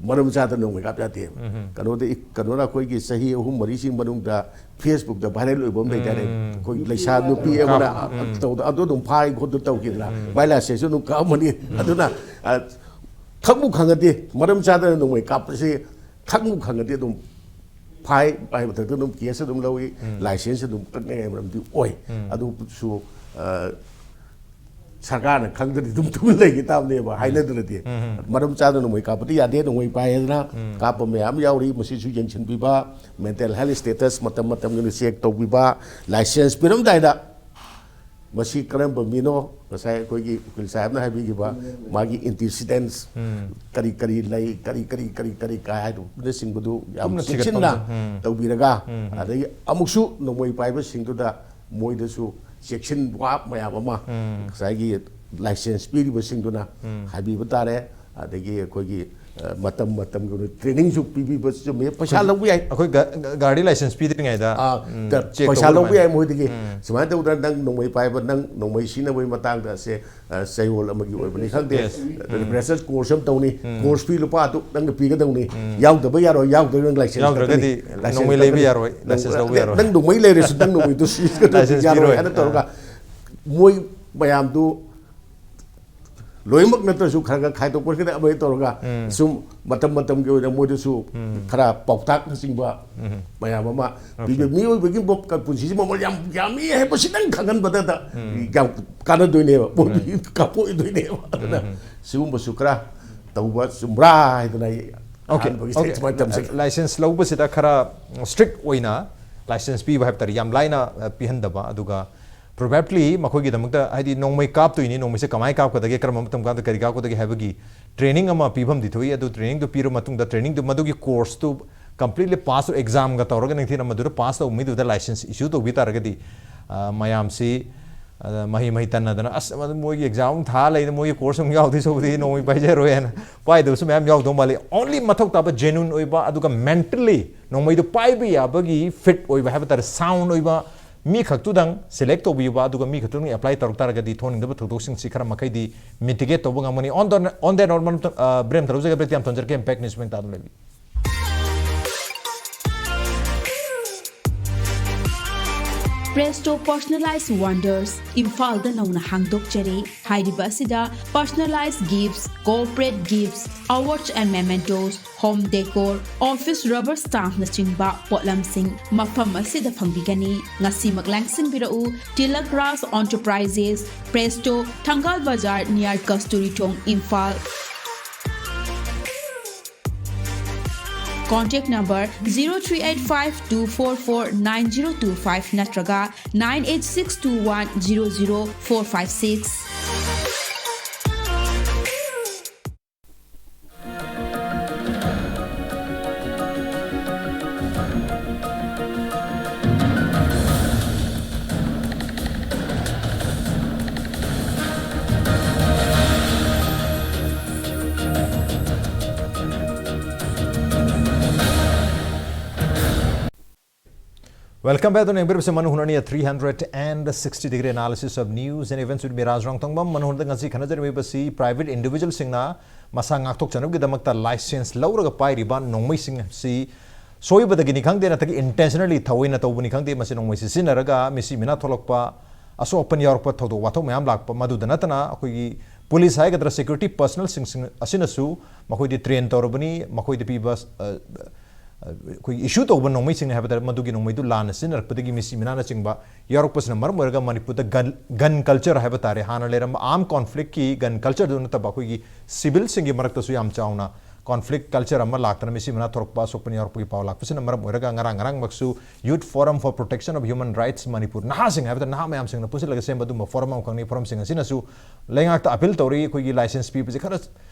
ꯃꯔꯝ ꯆꯥꯗꯅ ꯅꯣꯡꯃꯩ ꯀꯥꯞ ꯌꯥꯗꯦꯕ꯫ ꯀꯩꯅꯣꯗ, ꯀꯩꯅꯣꯅ ꯑꯩꯈꯣꯏꯒꯤ ꯆꯍꯤ ꯑꯍꯨꯝ ꯃꯔꯤꯁꯤꯒꯤ ꯃꯅꯨꯡꯗ ꯐꯦꯁꯕꯨꯛꯇ ꯚꯥꯏꯔꯦꯜ ꯑꯣꯏꯕ ꯑꯃ ꯂꯩꯗꯥꯏꯅꯦ? ꯑꯩꯈꯣꯏ ꯂꯩꯁꯥ ꯅꯨꯄꯤ ꯑꯃꯅ ꯇꯧꯗ, ꯑꯗꯨ ꯑꯗꯨꯝ ꯐꯥꯏ ꯈꯣꯠꯇ ꯇꯧꯈꯤꯗꯅ, ꯃꯥꯏ ꯂꯥꯏꯁꯦꯟꯁꯁꯨ ꯑꯗꯨꯝ ꯀꯛꯑꯝꯃꯅꯤ꯫ ꯑꯗꯨꯅ, ꯑ, ꯈꯪꯕꯨ ꯈꯪꯉꯗꯤ, ꯃꯔꯝ ꯆꯥꯗꯅ ꯅꯣꯡꯃꯩ ꯀꯥꯞꯄꯁꯤ ꯈꯪꯕꯨ ꯈꯪꯉꯗꯤ ꯑꯗꯨꯝ ꯐꯥꯏ, ꯐꯥꯏ ꯃꯊꯛꯇ ꯑꯗꯨꯝ ꯀꯦꯁ ꯑꯗꯨꯝ ꯂꯧꯏ, ꯂꯥꯏꯁꯦꯟꯁ ꯑꯗꯨꯝ ꯀꯛꯅꯤꯡꯉꯥꯏ ꯃꯔꯝꯗꯤ ꯑꯣꯏ꯫ ꯑꯗꯨꯁꯨ, ꯑ, ꯁꯔꯀꯥꯔꯅ ꯈꯪꯗ꯭ꯔꯗꯤ ꯑꯗꯨꯝ ꯇꯨꯃꯤꯟ ꯂꯩꯈꯤ ꯇꯥꯕꯅꯦꯕ, ꯍꯥꯏꯅꯗ꯭ꯔꯗꯤ꯫ ꯃꯔꯝ ꯆꯥꯗꯅ ꯅꯣꯡꯃꯩ ꯀꯥꯞꯄꯗꯤ ꯌꯥꯗꯦ, ꯅꯣꯡꯃꯩ ꯄꯥꯏ ꯍꯥꯏꯗꯅ ꯀꯥꯞꯄ ꯃꯌꯥꯝ ꯌꯥꯎꯔꯤ, ꯃꯁꯤꯁꯨ ꯌꯦꯡꯁꯤꯟꯕꯤꯕ, ꯃꯦꯟꯇꯦꯜ ꯍꯦꯜꯊ ꯁ꯭ꯇꯦꯇꯁ ꯃꯇꯝ ꯃꯇꯝꯒꯤ ꯑꯣꯏꯅ ꯆꯦꯛ ꯇꯧꯕꯤꯕ, ꯂꯥꯏꯁꯦꯟꯁ ꯄꯤꯔꯝꯗꯥꯏꯗ ꯃꯁꯤ ꯀꯔꯝꯕ ꯃꯤꯅꯣ, ꯉꯁꯥꯏ ꯑꯩꯈꯣꯏꯒꯤ ꯎꯀꯤꯜ ꯁꯥꯍꯦꯕꯅ ꯍꯥꯏꯕꯤꯈꯤꯕ ꯃꯥꯒꯤ ꯑꯦꯟꯇꯤꯁꯤꯗꯦꯟꯁ ꯀꯔꯤ ꯀꯔꯤ ꯂꯩ, ꯀꯔꯤ ꯀꯔꯤ ꯀꯔꯤ ꯀꯔꯤ ꯀꯥꯏ ꯍꯥꯏꯕꯅꯆꯤꯡꯕꯗꯨ ꯌꯥꯝ ꯀꯨꯞꯅ ꯊꯤꯒꯠꯄ ꯆꯦꯛꯁꯤꯟꯅ ꯑꯃ, ꯎꯝ꯫ ꯇꯧꯕꯤꯔꯒ, ꯎꯝ, ꯎꯝ꯫ ꯑꯗꯒꯤ ꯑꯃꯨꯛꯁꯨ ꯅꯣꯡꯃꯩ ꯄꯥꯏꯕꯁꯤꯡꯗꯨꯗ ꯃꯣꯏꯗꯁꯨ ꯆꯦꯛꯁꯤꯟ ꯋꯥ ꯃꯌꯥꯝ ꯑꯃ ꯎꯝ꯫ ꯉꯁꯥꯏꯒꯤ ꯂꯥꯏꯁꯦꯟꯁ ꯄꯤꯔꯤꯕꯁꯤꯡꯗꯨꯅ ꯎꯝ꯫ ꯍꯥꯏꯕꯤꯕ ꯇꯥꯔꯦ꯫ ꯑꯗꯒꯤ ꯑꯩꯈꯣꯏꯒꯤ, ꯑ, ꯃꯇꯝ ꯃꯇꯝꯒꯤ ꯑꯣꯏꯅ ꯇ꯭ꯔꯦꯅꯤꯡꯁꯨ ꯄꯤꯕꯤꯕ ꯆꯨꯝꯃꯤ, ꯄꯩꯁꯥ ꯑꯩꯈꯣꯏ ꯂꯧꯕ ꯌꯥꯏ꯫ ꯑꯩꯈꯣꯏ ꯒ-, ꯒ-, ꯒꯥꯔꯤ ꯂꯥꯏꯁꯦꯟꯁ ꯄꯤꯗ꯭ꯔꯤꯉꯩꯗ, ꯑꯥ, ꯎꯝ, ꯇ-, ꯆꯦꯛ ꯄꯩꯁꯥ ꯇꯧꯕ ꯂꯧꯕ ꯑꯗꯨꯃꯥꯏꯅ꯫ ꯌꯥꯏ ꯃꯣꯏꯗꯒꯤ꯫ ꯎꯝ꯫ ꯁꯨꯃꯥꯏꯅ ꯇꯧꯗꯅ ꯅꯪ ꯅꯣꯡꯃꯩ ꯄꯥꯏꯕ, ꯅꯪ ꯅꯣꯡꯃꯩ ꯁꯤꯖꯤꯟꯅꯕꯒꯤ ꯃꯇꯥꯡꯗ ꯑꯁꯦ, ꯑ, ꯆꯌꯣꯜ ꯑꯃꯒꯤ ꯑꯣꯏꯕꯅꯤ ꯈꯪꯗꯦ, ꯌꯦꯁ꯫ ꯎꯝ꯫ ꯔꯤꯐ꯭ꯔꯦꯁꯔ ꯀꯣꯔꯁ ꯑꯃ ꯇꯧꯅꯤ, ꯎꯝ꯫ ꯀꯣꯔꯁ ꯐꯤ ꯂꯨꯄꯥ ꯑꯗꯨ ꯅꯪꯅ ꯄꯤꯒꯗꯧꯅꯤ, ꯎꯝ꯫ ꯌꯥꯎꯗꯕ ꯌꯥꯔꯣꯏ, ꯌꯥꯎꯗ꯭ꯔꯒ ꯅꯪ ꯂꯥꯏꯁꯦꯟꯁ ꯌꯥꯎꯗ꯭ꯔꯒꯗꯤ ꯀꯛꯀꯅꯤ, ꯂꯥꯏꯁꯦꯟꯁ ꯅꯣꯡꯃꯩ ꯂꯩꯕ ꯀꯛꯀꯅꯤ꯫ ꯌꯥꯔꯣꯏ, ꯂꯥꯏꯁꯦꯟꯁ ꯂꯧꯕ ꯅꯪ, ꯌꯥꯔꯣꯏ꯫ ꯅꯪ ꯅꯣꯡꯃꯩ ꯂꯩꯔꯁꯨ ꯅꯪ ꯅꯣꯡꯃꯩꯗꯨ ꯁꯤꯖ ꯂꯥꯏꯁꯦꯟꯁ ꯌꯥꯔꯣꯏ ꯄꯤꯔꯣꯏ꯫ ꯍꯥꯏꯅ ꯑꯥ꯫ ꯇꯧꯔꯒ ꯃꯣꯏ ꯃꯌꯥꯝꯗꯨ ꯂꯣꯏꯅꯃꯛ ꯅꯠꯇ꯭ꯔꯁꯨ ꯈꯔ ꯈꯔ ꯈꯥꯏꯗꯣꯛꯄ ꯈꯤꯇꯪ ꯑꯃ ꯇꯧꯔꯒ ꯎꯝ꯫ ꯁꯨꯝ ꯃꯇꯝ ꯃꯇꯝꯒꯤ ꯑꯣꯏꯅ ꯃꯣꯏꯗꯁꯨ ꯎꯝ꯫ ꯈꯔ ꯄꯥꯎꯇꯥꯛꯅꯆꯤꯡꯕ ꯎꯝ꯫ ꯃꯌꯥꯝ ꯑꯃ ꯑꯣꯀꯦ꯫ ꯄꯤꯕ, ꯃꯤꯑꯣꯏꯕꯒꯤ ꯃ-, ꯄꯨꯟꯁꯤꯁꯤ ꯃꯃꯜ ꯌꯥꯝ ꯌꯥꯝꯃꯤ ꯍꯥꯏꯕꯁꯤꯗꯪ ꯈꯪꯍꯟꯕꯗꯗ ꯎꯝ꯫ ꯌꯥꯝ ꯀꯥꯟꯅꯗꯣꯏꯅꯦꯕ, ꯃꯣꯏꯗꯤ ꯎꯝ꯫ ꯀꯥꯞꯄꯣꯛꯏꯗꯣꯏꯅꯦꯕ꯫ ꯑꯗꯨꯅ ꯎꯝ꯫ ꯁꯤꯒꯨꯝꯕꯁꯨ ꯈꯔ ꯇꯧꯕ ꯆꯨꯝꯕ꯭ꯔꯥ ꯍꯥꯏꯗꯅ ꯑꯩ ꯑꯣꯀꯦ, ꯑꯍꯥꯟꯕꯒꯤ ꯑꯣꯀꯦ꯫ ꯁꯦꯟꯁ ꯁꯨꯃꯥꯏꯅ ꯇꯝꯖꯒꯦ꯫ ꯂꯥꯏꯁꯦꯟꯁ ꯂꯧꯕꯁꯤꯗ ꯈꯔ ꯁ꯭ꯇ꯭ꯔꯤꯛ ꯑꯣꯏꯅ ꯂꯥꯏꯁꯦꯟꯁ ꯄꯤꯕ ꯍꯥꯏꯕ ꯇꯥꯔꯦ, ꯌꯥꯝ ꯂꯥꯏꯅ, ꯑ, ꯄꯤꯍꯟꯗꯕ, ꯑꯗꯨꯒ ꯄ꯭ꯔꯣꯕꯦꯕꯂꯤ ꯃꯈꯣꯏꯒꯤꯗꯃꯛꯇ, ꯍꯥꯏꯗꯤ, ꯅꯣꯡꯃꯩ ꯀꯥꯞꯇꯣꯏꯅꯤ, ꯅꯣꯡꯃꯩꯁꯦ ꯀꯃꯥꯏꯅ ꯀꯥꯞꯀꯗꯒꯦ, ꯀꯔꯝꯕ ꯃꯇꯝ ꯀꯥꯞꯇ ꯀꯔꯤ ꯀꯥꯞꯀꯗꯒꯦ ꯍꯥꯏꯕꯒꯤ ꯇ꯭ꯔꯦꯅꯤꯡ ꯑꯃ ꯄꯤꯐꯝꯗꯤ ꯊꯣꯛꯏ꯫ ꯑꯗꯨ ꯇ꯭ꯔꯦꯅꯤꯡꯗꯨ ꯄꯤꯔꯕ ꯃꯇꯨꯡꯗ, ꯇ꯭ꯔꯦꯅꯤꯡꯗꯨ ꯃꯗꯨꯒꯤ ꯀꯣꯔꯁꯇꯨ ꯀꯝꯄ꯭ꯂꯤꯠꯂꯤ ꯄꯥꯁ, ꯑꯦꯛꯖꯥꯝꯒ ꯇꯧꯔꯒ ꯅꯤꯡꯊꯤꯅ ꯃꯗꯨꯗ ꯄꯥꯁ ꯇꯧꯕ ꯃꯤꯗꯨꯗ ꯂꯥꯏꯁꯦꯟꯁ ꯏꯁꯨ ꯇꯧꯕꯤ ꯇꯥꯔꯒꯗꯤ, ꯑ, ꯃꯌꯥꯝꯁꯤ, ꯑ, ꯃꯍꯩ ꯃꯍꯩ ꯇꯟꯅꯗꯅ, "ꯑꯁ, ꯃꯗꯨ ꯃꯣꯏꯒꯤ ꯑꯦꯛꯖꯥꯝ ꯑꯃꯨꯛ ꯊꯥ ꯂꯩꯗꯅ, ꯃꯣꯏꯒꯤ ꯀꯣꯔꯁ ꯑꯃꯨꯛ ꯌꯥꯎꯗꯣꯏ ꯁꯔꯨꯛꯄꯨꯗꯤ ꯅꯣꯡꯃꯩ ꯄꯥꯏꯖꯔꯣꯏ" ꯍꯥꯏꯅ ꯄꯥꯏꯗꯕꯁꯨ ꯃꯌꯥꯝ ꯌꯥꯎꯗꯧ ꯃꯥꯜꯂꯤ꯫ ꯑꯣꯟꯂꯤ ꯃꯊꯧ ꯇꯥꯕ ꯖꯦꯅꯨꯏꯟ ꯑꯣꯏꯕ, ꯑꯗꯨꯒ ꯃꯦꯟꯇꯜꯂꯤ ꯅꯣꯡꯃꯩꯗꯨ ꯄꯥꯏꯕ ꯌꯥꯕꯒꯤ ꯐꯤꯠ ꯑꯣꯏꯕ ꯍꯥꯏꯕ ꯇꯥꯔꯦ, ꯁꯥꯎꯟ ꯑꯣꯏꯕ ꯃꯤ ꯈꯛꯇꯨꯗꯪ ꯁꯦꯂꯦꯛ ꯇꯧꯕꯤꯕ, ꯑꯗꯨꯒ ꯃꯤ ꯈꯛꯇꯨꯗꯪ ꯑꯦꯄ꯭ꯂꯥꯏ ꯇꯧꯔꯛ ꯇꯥꯔꯒꯗꯤ ꯊꯣꯛꯍꯟꯅꯤꯡꯗꯕ ꯊꯧꯗꯣꯛꯁꯤꯡꯁꯤ ꯈꯔ ꯃꯈꯩꯗꯤ ꯃꯤꯇꯤꯒꯦꯠ ꯇꯧꯕ ꯉꯝꯒꯅꯤ꯫ On the, on that note, ꯃꯔꯨꯞ, ꯑ, ꯕ꯭ꯔꯦꯝ ꯊꯧꯖꯒꯦ, ꯕ꯭ꯔꯦꯛꯇꯤ ꯌꯥꯝ ꯊꯝꯖꯔꯛꯀꯦ, ꯏꯝꯄꯦꯛ ꯅ꯭ꯌꯨꯁ ꯃꯦꯟ ꯇꯥꯗꯨꯅ ꯂꯩꯕꯤꯌꯨ꯫ Presto Personalized Wonders, ꯏꯝꯐꯥꯜꯗ ꯅꯧꯅ ꯍꯥꯡꯗꯣꯛꯆꯔꯤ꯫ ꯍꯥꯏꯔꯤꯕ ꯑꯁꯤꯗ personalized gifts, corporate gifts, awards and mementos, home decor, office rubber stampꯅꯆꯤꯡꯕ ꯄꯣꯠꯂꯝꯁꯤꯡ ꯃꯐꯝ ꯑꯁꯤꯗ ꯐꯪꯕꯤꯒꯅꯤ꯫ ꯉꯁꯤꯃꯛ ꯂꯥꯡꯁꯤꯟꯕꯤꯔꯛꯎ꯫ Tilak Raj Enterprises, Presto, Thangal Bazar, near Kasturi Thong, Imphal. Contact number zero three eight five two four four nine zero two five ꯅꯠꯇ꯭ꯔꯒ nine eight six two one zero zero four five six. Welcome back to Nengpir Bese Manu Hunani, a three hundred and sixty degree analysis of news and events with Miraj Rongtongbam. Manu Hunani ngasi khana jari mi basi private individual singna ꯃꯁꯥ ꯉꯥꯛꯊꯣꯛꯆꯅꯕꯒꯤꯗꯃꯛꯇ license ꯂꯧꯔꯒ ꯄꯥꯏꯔꯤꯕ ꯅꯣꯡꯃꯩꯁꯤꯡ ꯑꯁꯤ ꯁꯣꯏꯕꯗꯒꯤꯅꯤ ꯈꯪꯗꯦ, ꯅꯠꯇ꯭ꯔꯒ intentionally ꯊꯑꯣꯏꯅ ꯇꯧꯕꯅꯤ ꯈꯪꯗꯦ, ꯃꯁꯤ ꯅꯣꯡꯃꯩ ꯁꯤꯖꯤꯟꯅꯔꯒ ꯃꯤꯁꯤ ꯃꯤꯅꯥ ꯊꯣꯛꯂꯛꯄ, ꯑꯁꯣꯛ ꯑꯄꯟ ꯌꯥꯎꯔꯛꯄ ꯊꯧꯗꯣꯛ ꯋꯥꯊꯣꯛ ꯃꯌꯥꯝ ꯂꯥꯛꯄ, ꯃꯗꯨꯗ ꯅꯠꯇꯅ ꯑꯩꯈꯣꯏꯒꯤ police ꯍꯥꯏꯒꯗ꯭ꯔꯥ, security personnelꯁꯤꯡ ꯑꯁꯤꯅꯁꯨ ꯃꯈꯣꯏꯗꯤ train ꯇꯧꯔꯕꯅꯤ, ꯃꯈꯣꯏꯗ ꯄꯤꯕ, ꯑ, ꯑ, ꯑꯩꯈꯣꯏꯒꯤ issue ꯇꯧꯕ ꯅꯣꯡꯃꯩꯁꯤꯡꯅꯤ ꯍꯥꯏꯕ ꯇꯥꯔꯦ, ꯃꯗꯨꯒꯤ ꯅꯣꯡꯃꯩꯗꯨ ꯂꯥꯟꯅ ꯁꯤꯖꯤꯟꯅꯔꯛꯄꯗꯒꯤ ꯃꯤꯁꯤ ꯃꯤꯅꯥꯅꯆꯤꯡꯕ ꯌꯥꯎꯔꯛꯄꯁꯤꯅ ꯃꯔꯝ ꯑꯣꯏꯔꯒ ꯃꯅꯤꯄꯨꯔꯗ gun, gun culture ꯍꯥꯏꯕ ꯇꯥꯔꯦ, ꯍꯥꯟꯅ ꯂꯩꯔꯝꯕ armed conflictꯀꯤ gun cultureꯗꯨ ꯅꯠꯇꯕ ꯑꯩꯈꯣꯏꯒꯤ civilꯁꯤꯡꯒꯤ ꯃꯔꯛꯇꯁꯨ ꯌꯥꯝ ꯆꯥꯎꯅ conflict culture ꯑꯃ ꯂꯥꯛꯇꯅ ꯃꯤꯁꯤ ꯃꯤꯅꯥ ꯊꯣꯛꯂꯛꯄ, ꯑꯁꯣꯛꯄ ꯌꯥꯎꯔꯛꯄꯒꯤ ꯄꯥꯎ ꯂꯥꯛꯄꯁꯤꯅ ꯃꯔꯝ ꯑꯣꯏꯔꯒ ꯉꯔꯥꯡ ꯉꯔꯥꯡꯃꯛꯁꯨ Youth Forum for Protection of Human Rights Manipur, ꯅꯍꯥꯁꯤꯡ ꯍꯥꯏꯕꯗ ꯅꯍꯥ ꯃꯌꯥꯝꯁꯤꯡꯅ ꯄꯨꯟꯁꯤꯜꯂꯒ ꯁꯦꯝꯕ ꯑꯗꯨꯒꯨꯝꯕ forum ꯑꯃꯈꯛꯅꯤ꯫ Forumꯁꯤꯡ ꯑꯁꯤꯅꯁꯨ ꯂꯩꯉꯥꯛꯇ appeal ꯇꯧꯔꯤ, ꯑꯩꯈꯣꯏꯒꯤ license ꯄꯤꯕꯁꯦ ꯈꯔ